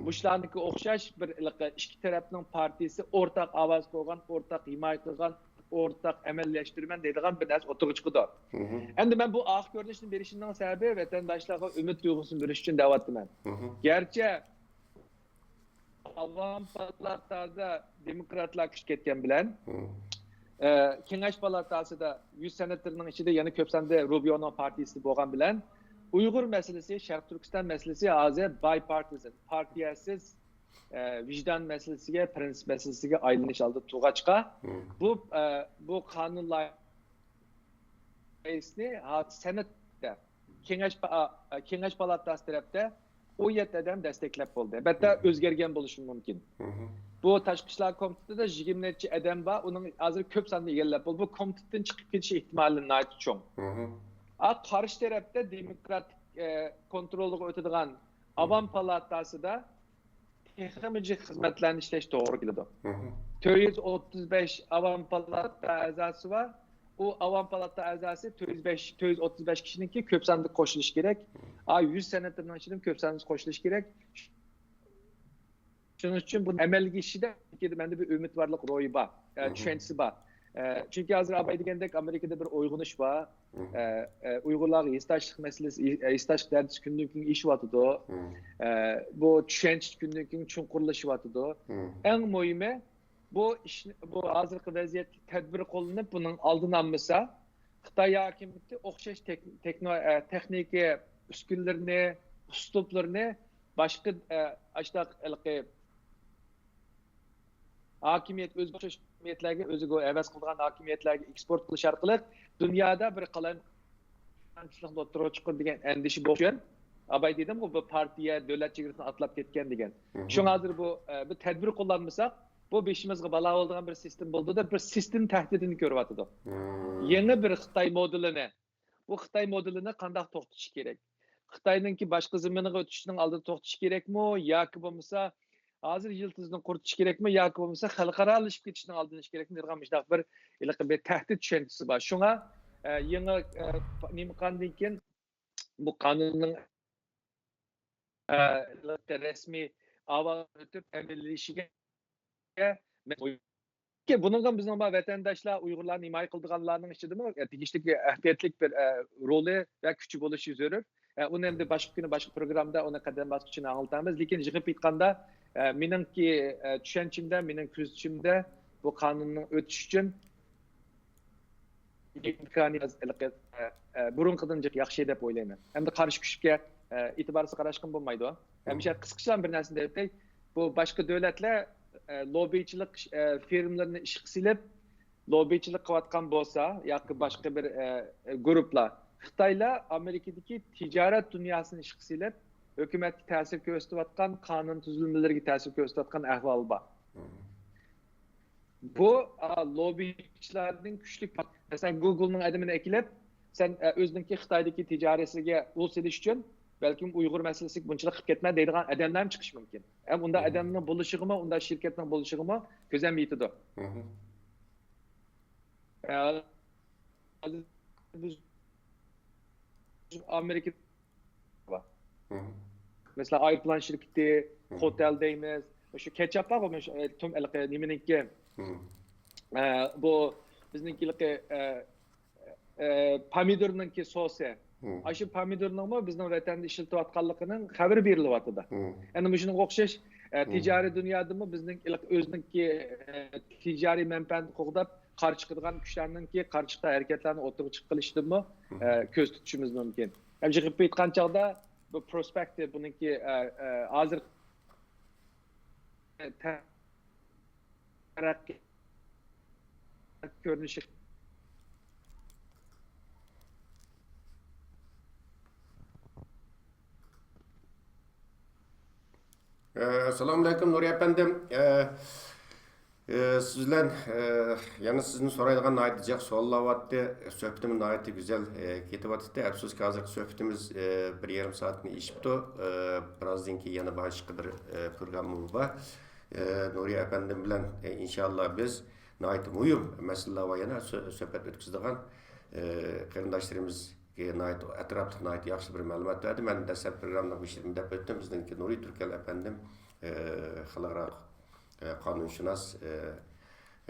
مۇشۇلارنىڭكى ئوخشاش بىر ھېلىقى ئىككى تەرەپنىڭ پارتىيىسى ئورتاق ئاۋاز قويغان، ئورتاق ھىمايە قىلغان، ئورتاق ئەمەلىيلەشتۈرىمەن دەيدىغان بىر نەرسە ئوتتۇرىغا چىقىدۇ. ئەمدى مەن بۇ ئارقا كۆرۈنۈشنى بېرىشىمنىڭ سەۋەبى ۋەتەنداشلارغا ئۈمىد تۇيغۇسىنى بېرىش ئۈچۈن دەۋاتىمەن. گەرچە ئاۋام پالاتاسىدا دېموكراتلار كۈچكە كەتكەن بىلەن، ئە، كېڭەش پالاتاسىدا يۈز سېناتورنىڭ ئىچىدە يەنە كۆپ ساندا روبىيونىڭ پارتىيىسى بولغان بىلەن، ئۇيغۇر مەسىلىسى، شەرقىي تۈركىستان مەسىلىسى ھازىر بايپارتىزن، پارتىيەسىز، ئە، ۋىجدان مەسىلىسىگە، پرىنسىپ مەسىلىسىگە ئايلىنىش ئالدىدا تۇرغاچقا، بۇ، ئە، بۇ قانۇن لايىھەسى رەئىسنى ھازىر سېناتتا، كېڭەش پا-، كېڭەش پالاتاسى تەرەپتە ئون يەتتە ئادەم دەستەكلەپ بولدى. ئەلبەتتە، ئۆزگەرگەن بولۇشى مۇمكىن. بۇ تاشقى ئىشلار كومىتېتىدا يىگىرمە نەچچە ئادەم بار، ئۇنىڭ ھازىر كۆپ ساننى ئىگىلەپ بولدى. بۇ كومىتېتتىن چىقىپ كېتىش ئېھتىمالى ناھايىتى چوڭ. ئا، قارشى تەرەپتە دېموكراتىك، ئە، كونترولىغا ئۆتىدىغان ئاۋام پالاتاسىدا تېخىمۇ جىق خىزمەتلەرنى ئىشلەش توغرا كېلىدۇ. تۆت يۈز ئوتتۇز بەش ئاۋام پالاتا ئەزاسى بار. ئۇ ئاۋام پالاتا ئەزاسى تۆت يۈز بەش، تۆت يۈز ئوتتۇز بەش كىشىنىڭكى كۆپ ساندا قوشۇلۇشى كېرەك. ئا، يۈز سېناتورنىڭ ئىچىدىن كۆپ ساندا قوشۇلۇشى كېرەك. شۇنىڭ ئۈچۈن بۇ ئەمەلگە ئېشىشىدا مەندە بىر ئۈمىدۋارلىق روھى بار، ئە، چۈشەنچىسى بار. ئە، چۈنكى ھازىر ئاباي دېگەندەك ئامېرىكىدا بىر ئويغىنىش بار. ئە، ئە، ئۇيغۇرلارغا ھېسداشلىق مەسىلىسى، ھېسداشلىق دەرىجىسى كۈندىن كۈنگە ئېشىۋاتىدۇ. ئە، بۇ چۈشەنچە كۈندىن كۈنگە چوڭقۇرلىشىۋاتىدۇ. ئەڭ مۇھىمى، بۇ ئىشنى، بۇ ھازىرقى ۋەزىيەتتە تەدبىر قوللىنىپ، بۇنىڭ ئالدىنى ئالمىسا، خىتاي ھاكىمىيىتى ئوخشاش تېك-، تېكنو-، ئە، تېخنىكا ئۈسكۈنىلىرىنى، ئۇسلۇبلىرىنى باشقا، ئە، ئاشۇنداق ھېلىقى ھاكىمىيەت، ئۆزىگە ئوخشاش ھاكىمىيەتلەرگە، ئۆزىگە ھەۋەس قىلىدىغان ھاكىمىيەتلەرگە ئېكسپورت قىلىش ئارقىلىق دۇنيادا بىر قالايمىقانچىلىقنى ئوتتۇرىغا چىقىرىدۇ دېگەن ئەندىشە بولۇش ئۈچۈن، ئاباي دېدىمغۇ، بۇ پارتىيە دۆلەت چېگرىسىنى ئاتلاپ كەتكەن دېگەن. شۇڭا ھازىر بۇ، ئە، بىر تەدبىر قوللانمىساق، بۇ بېشىمىزغا بالا بولىدىغان بىر سىستېما بولىدۇ دەپ، بىر سىستېما تەھدىتىنى كۆرۈۋاتىدۇ. يېڭى بىر خىتاي مودېلىنى، بۇ خىتاي مودېلىنى قانداق توختىتىش كېرەك؟ خىتاينىڭكى باشقا زېمىنىغا ئۆتۈشىنىڭ ئالدىدا توختىتىش كېرەكمۇ؟ ياكى بولمىسا ھازىر يىلتىزىنى قۇرۇتۇش كېرەكمۇ؟ ياكى بولمىسا خەلقئارالىشىپ كېتىشنىڭ ئالدىنى ئېلىش كېرەكمۇ دېگەن مۇشۇنداق بىر ھېلىقى بىر تەھدىت چۈشەنچىسى بار. شۇڭا، ئە، يېڭى، ئە، نېمە قىلغاندىن كېيىن بۇ قانۇننىڭ، ئە، رەسمىي ئاۋازغا ئۆتۈپ ئەمەلىيلىشىگە مەن ئوي-، بۇنىڭغا بىزنىڭ بار ۋەتەنداشلار، ئۇيغۇرلارنى ھىمايە قىلىدىغانلارنىڭ ئىچىدىمۇ، ئە، تېگىشلىك ئەھمىيەتلىك بىر، ئە، رولى ۋە كۈچى بولۇشى زۆرۈر. ئە، ئۇنى ئەمدى باشقا كۈنى، باشقا پروگراممىدا ئۇنى قەدەم باسقۇچىنى ئاڭلىتىمىز. لېكىن يىغىپ ئېيتقاندا، ئە، مېنىڭكى، ئە، چۈشەنچەمدە، مېنىڭ كۆزىتىشىمدە بۇ قانۇننىڭ ئۆتۈشى ئۈچۈن ئىمكانىيەت ھېلىقى، ئە، ئە، بۇرۇنقىدىن جىق ياخشى دەپ ئويلايمەن. ئەمدى قارشى كۈچكە، ئە، ئېتىبارسىز قاراشقىمۇ بولمايدۇ. ھەمىشە قىسقىچە بىر نەرسىنى دەپ ئۆتەي. بۇ باشقا دۆلەتلەر، ئە، لوببىچىلىق، ئە، فىرمىلىرىنى ئىشقا سېلىپ، لوببىچىلىق قىلىۋاتقان بولسا ياكى باشقا بىر، ئە، گۇرۇپپىلار، خىتايلار ئامېرىكىدىكى تىجارەت دۇنياسىنى ئىشقا سېلىپ، ھۆكۈمەتكە تەسىر كۆرسىتىۋاتقان، قانۇن تۈزۈلمىلىرىگە تەسىر كۆرسىتىۋاتقان ئەھۋال بار. بۇ، ئا، لوببىچىلاردىن كۈچلۈك، مەسىلەن، گۇگلنىڭ ئادىمىنى ئەكېلىپ، سەن، ئە، ئۆزىنىڭكى خىتايدىكى تىجارىتىگە ئۇل سېلىش ئۈچۈن، بەلكىم ئۇيغۇر مەسىلىسىگە بۇنچىلىق قىلىپ كەتمە دەيدىغان ئادەملەرمۇ چىقىشى مۇمكىن. ھەم ئۇنداق ئادەمنىڭ بولۇشىغىمۇ، ئۇنداق شىركەتنىڭ بولۇشىغىمۇ كۆزەم يېتىدۇ. ئە، بىز ئامېرىكا بار. مەسىلەن، ئايروپىلان شىركىتى، خوتەل دەيمىز. شۇ كېچاپ بارغۇ، مۇشۇ، ئە، تۇم ھېلىقى نېمىنىڭكى، ئە، بۇ بىزنىڭكى ھېلىقى، ئە، ئە، پامىدورنىڭكى سوسى. ئاشۇ پامىدورنىڭمۇ بىزنىڭ ۋەتەندە ئىشلىتىۋاتقانلىقىنىڭ خەۋىرى بېرىلىۋاتىدۇ. ئەنە مۇشۇنىڭغا ئوخشاش، ئە، تىجارىي دۇنيادىمۇ بىزنىڭ ئېلىق-، ئۆزىنىڭكى، ئە، تىجارىي مەنپەئەتىنى قوغداپ، قارشى چىقىدىغان كۈچلەرنىڭكى قارشى چىققان ھەرىكەتلەرنى ئوتتۇرىغا چىقىرىشىدىنمۇ، ئە، كۆز تۇتۇشىمىز مۇمكىن. ھەم يىغىپ ئېيتقان چاغدا بۇ پروسپېكتى بۇنىڭكى، ئە، ئە، ھازىر تەرەققىيات كۆرۈنۈشى. ئەسسالامۇئەلەيكۇم، نۇرى ئەپەندىم. ئە، ئە، سىز بىلەن، ئە، يەنە سىزدىن سورايدىغان ناھايىتى جىق سوئاللار بارتتى. سۆھبىتىمىز ناھايىتى گۈزەل، ئە، كېتىۋاتىدۇ. ئەپسۇسكى، ھازىرقى سۆھبىتىمىز، ئە، بىر يېرىم سائەتنى ئېشىپتۇ. ئە، بىرازدىن كېيىن يەنە باشقا بىر، ئە، پروگراممىمۇز بار. ئە، نۇرى ئەپەندىم بىلەن، ئە، ئىنشاللا بىز ناھايىتى مۇھىم مەسىلىلەر بار يەنە سۆ-، سۆھبەت ئۆتكۈزىدىغان، ئە، قېرىنداشلىرىمىز ناھايىتى ئەتراپلىق، ناھايىتى ياخشى بىر مەلۇمات بەردى. مەن دەسلەپ پروگراممىنىڭ بېشىدا دەپ ئۆتتۈم، بىزنىڭكى نۇرى تۈركەل ئەپەندىم، ئە، خەلقئارا، ئە، قانۇنشۇناس، ئە،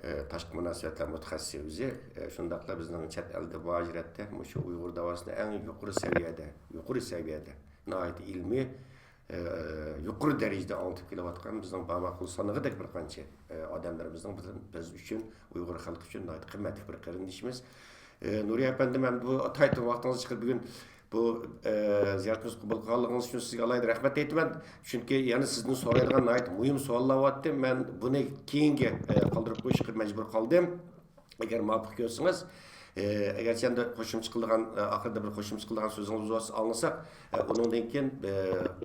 ئە، تاشقى مۇناسىۋەتلەر مۇتەخەسسىسى ئۆزى. ئە، شۇنداقلا بىزنىڭ چەت ئەلدە مۇھاجىرەتتە مۇشۇ ئۇيغۇر داۋاسىنى ئەڭ يۇقىرى سەۋىيەدە، يۇقىرى سەۋىيەدە، ناھايىتى ئىلمىي، ئە، يۇقىرى دەرىجىدە ئاڭلىتىپ كېلىۋاتقان بىزنىڭ بارماق قول سانىغۇدەك بىر قانچە، ئە، ئادەملىرىمىزنىڭ بىز، بىز ئۈچۈن، ئۇيغۇر خەلقى ئۈچۈن ناھايىتى قىممەتلىك بىر قېرىندىشىمىز. ئە، نۇرى ئەپەندىم، ئەمدى بۇ ئاتايتىن ۋاقتىڭىزنى چىقىرىپ بۈگۈن بۇ، ئە، زىيارىتىمىزنى قوبۇل قىلغانلىقىڭىز ئۈچۈن سىزگە ئالاھىدە رەھمەت ئېيتىمەن. چۈنكى يەنە سىزدىن سورايدىغان ناھايىتى مۇھىم سوئاللار بارتتى. مەن بۇنى كېيىنگە، ئە، قالدۇرۇپ قويۇشقا مەجبۇر قالدىم. ئەگەر مۇۋاپىق كۆرسىڭىز، ئە، ئەگەرچە ئەمدى قوشۇمچە قىلىدىغان، ئە، ئاخىرىدا بىر قوشۇمچە قىلىدىغان سۆزىڭىز بولسا ئاڭلىساق، ئە، ئۇنىڭدىن كېيىن، ئە،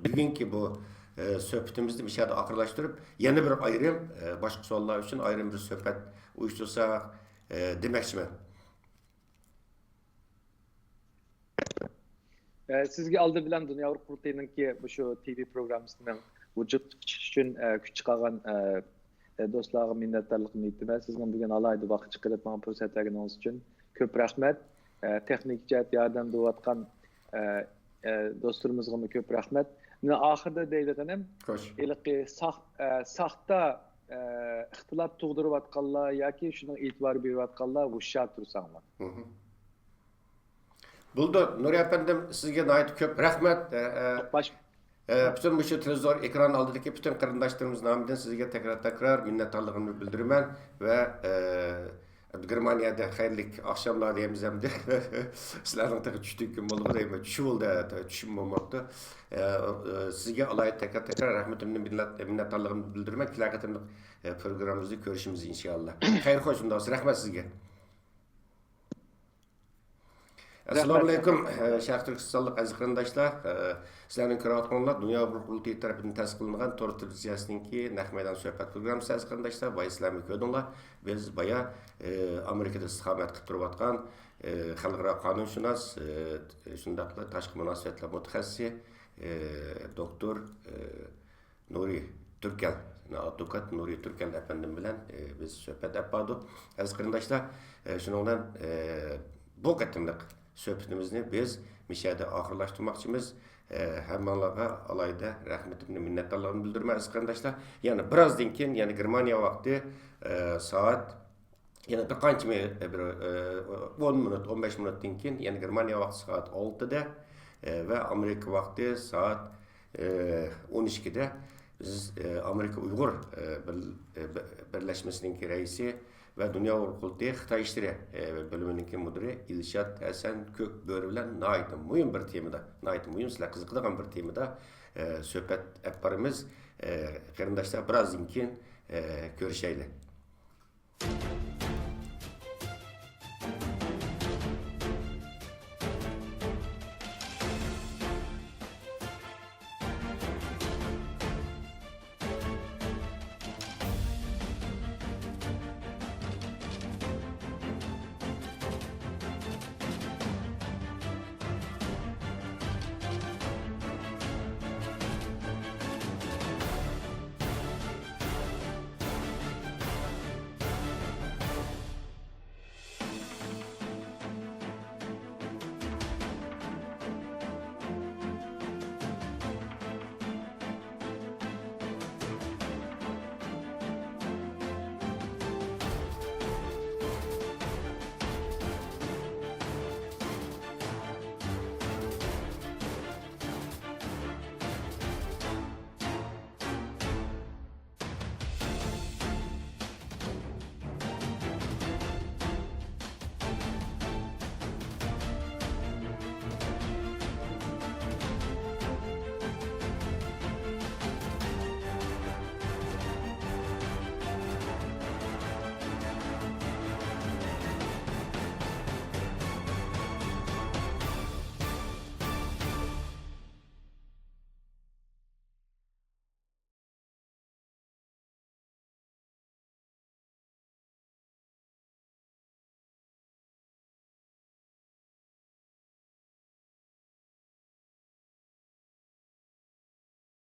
بۈگۈنكى بۇ، ئە، سۆھبىتىمىزنى مۇشۇ يەردە ئاخىرلاشتۇرۇپ، يەنە بىر ئايرىم، ئە، باشقا سوئاللار ئۈچۈن ئايرىم بىر سۆھبەت ئۇيۇشتۇرساق، ئە، دېمەكچىمەن. ئە، سىزگە ئالدى بىلەن دۇنيا ئۇيغۇر قۇرۇلتىيىنىڭكى مۇشۇ تىۋى پروگراممىسىنىڭ ۋۇجۇدقا چىقىشى ئۈچۈن، ئە، كۈچ چىقارغان، ئە، ئە، دوستلارغا مىننەتدارلىقىمنى ئېيتىمەن. سىزنىڭ بۈگۈن ئالاھىدە ۋاقىت چىقىرىپ ماڭا پۇرسەت بەرگىنىڭىز ئۈچۈن كۆپ رەھمەت. ئە، تېخنىكا جەھەتتە ياردەم بېرىۋاتقان، ئە، ئە، دوستلىرىمىزغىمۇ كۆپ رەھمەت. مېنىڭ ئاخىرىدا دەيدىغىنىم، خوش. ھېلىقى ساخ-، ئە، ساختا، ئە، ئىختىلاپ تۇغدۇرۇۋاتقانلار ياكى شۇنىڭ ئېتىبار بېرىۋاتقانلار ھوشيار تۇرساڭلار. مھم. بولدى، نۇرى ئەپەندىم، سىزگە ناھايىتى كۆپ رەھمەت. ئە، ئە، باش- ئە، پۈتۈن مۇشۇ تېلېۋىزور ئېكران ئالدىدىكى پۈتۈن قېرىنداشلىرىمىز نامىدىن سىزگە تەكرار-تەكرار مىننەتدارلىقىمنى بىلدۈرىمەن ۋە، ئە، گېرمانىيەدە خەيرلىك ئاخشاملار دەيمىز ئەمدى. سىلەرنىڭ تېخى چۈشتىن كېيىن بولىدۇ دەيمەن. چۈشى بولدى، ھە، چۈشۈم بولماپتۇ. ئە، ئە، سىزگە ئالاھىدە تەكرار-تەكرار رەھمىتىمنى، مىننەت-، مىننەتدارلىقىمنى بىلدۈرىمەن. كېلەر قېتىملىق، ئە، پروگراممىمىزدا كۆرۈشىمىز ئىنشائاللا. خەير خوش، ئۇنداق بولسا رەھمەت سىزگە. ئەسسالامۇئەلەيكۇم، ئە، شەرقىي تۈركىستانلىق ئەزىز قېرىنداشلار، ئە، سىلەرنىڭ كۆرۈۋاتقىنىڭلار دۇنيا ئۇيغۇر قۇرۇلتىيى تەرىپىدىن تەسىس قىلىنغان تور تېلېۋىزىيەسىنىڭكى نەق مەيدان سۆھبەت پروگراممىسى. ئەزىز قېرىنداشلار، بايا سىلەرمۇ كۆردۈڭلار، بىز بايا، ئە، ئامېرىكىدا ئىستىقامەت قىلىپ تۇرۇۋاتقان، ئە، خەلقئارا قانۇنشۇناس، ئە، شۇنداقلا تاشقى مۇناسىۋەتلەر مۇتەخەسسىسى، ئە، دوكتور، ئە، نۇرى تۈركەل، ئادۋوكات نۇرى تۈركەل ئەپەندىم بىلەن، ئە، بىز سۆھبەت ئېلىپ باردۇق. ئەزىز قېرىنداشلار، ئە، شۇنىڭ بىلەن، ئە، بۇ قېتىملىق سۆھبىتىمىزنى بىز مۇشۇ يەردە ئاخىرلاشتۇرماقچىمىز. ئە، ھەممىڭلارغا ئالاھىدە رەھمىتىمنى، مىننەتدارلىقىمنى بىلدۈرىمەن، ئەزىز قېرىنداشلار. يەنە بىرازدىن كېيىن، يەنە گېرمانىيە ۋاقتى، ئە، سائەت يەنە بىر قانچە مى-، بىر، ئە، ئون مىنۇت، ئون بەش مىنۇتتىن كېيىن، يەنە گېرمانىيە ۋاقتى سائەت ئالتىدە، ئە، ۋە ئامېرىكا ۋاقتى سائەت، ئە، ئون ئىككىدە بىز، ئە، ئامېرىكا ئۇيغۇر، ئە، بىر-، ئە، بىر-، بىرلەشمىسىنىڭكى رەئىسى ۋە دۇنيا ئۇيغۇر قۇرۇلتىيى خىتاي ئىشلىرى، ئە، بۆلۈمىنىڭكى مۇدىرى ئىلشات ھەسەن كۆكبۆرە بىلەن ناھايىتى مۇھىم بىر تېمىدا، ناھايىتى مۇھىم، سىلەر قىزىقىدىغان بىر تېمىدا، ئە، سۆھبەت ئېلىپ بارىمىز. ئە، قېرىنداشلار، بىرازدىن كېيىن، ئە، كۆرۈشەيلى.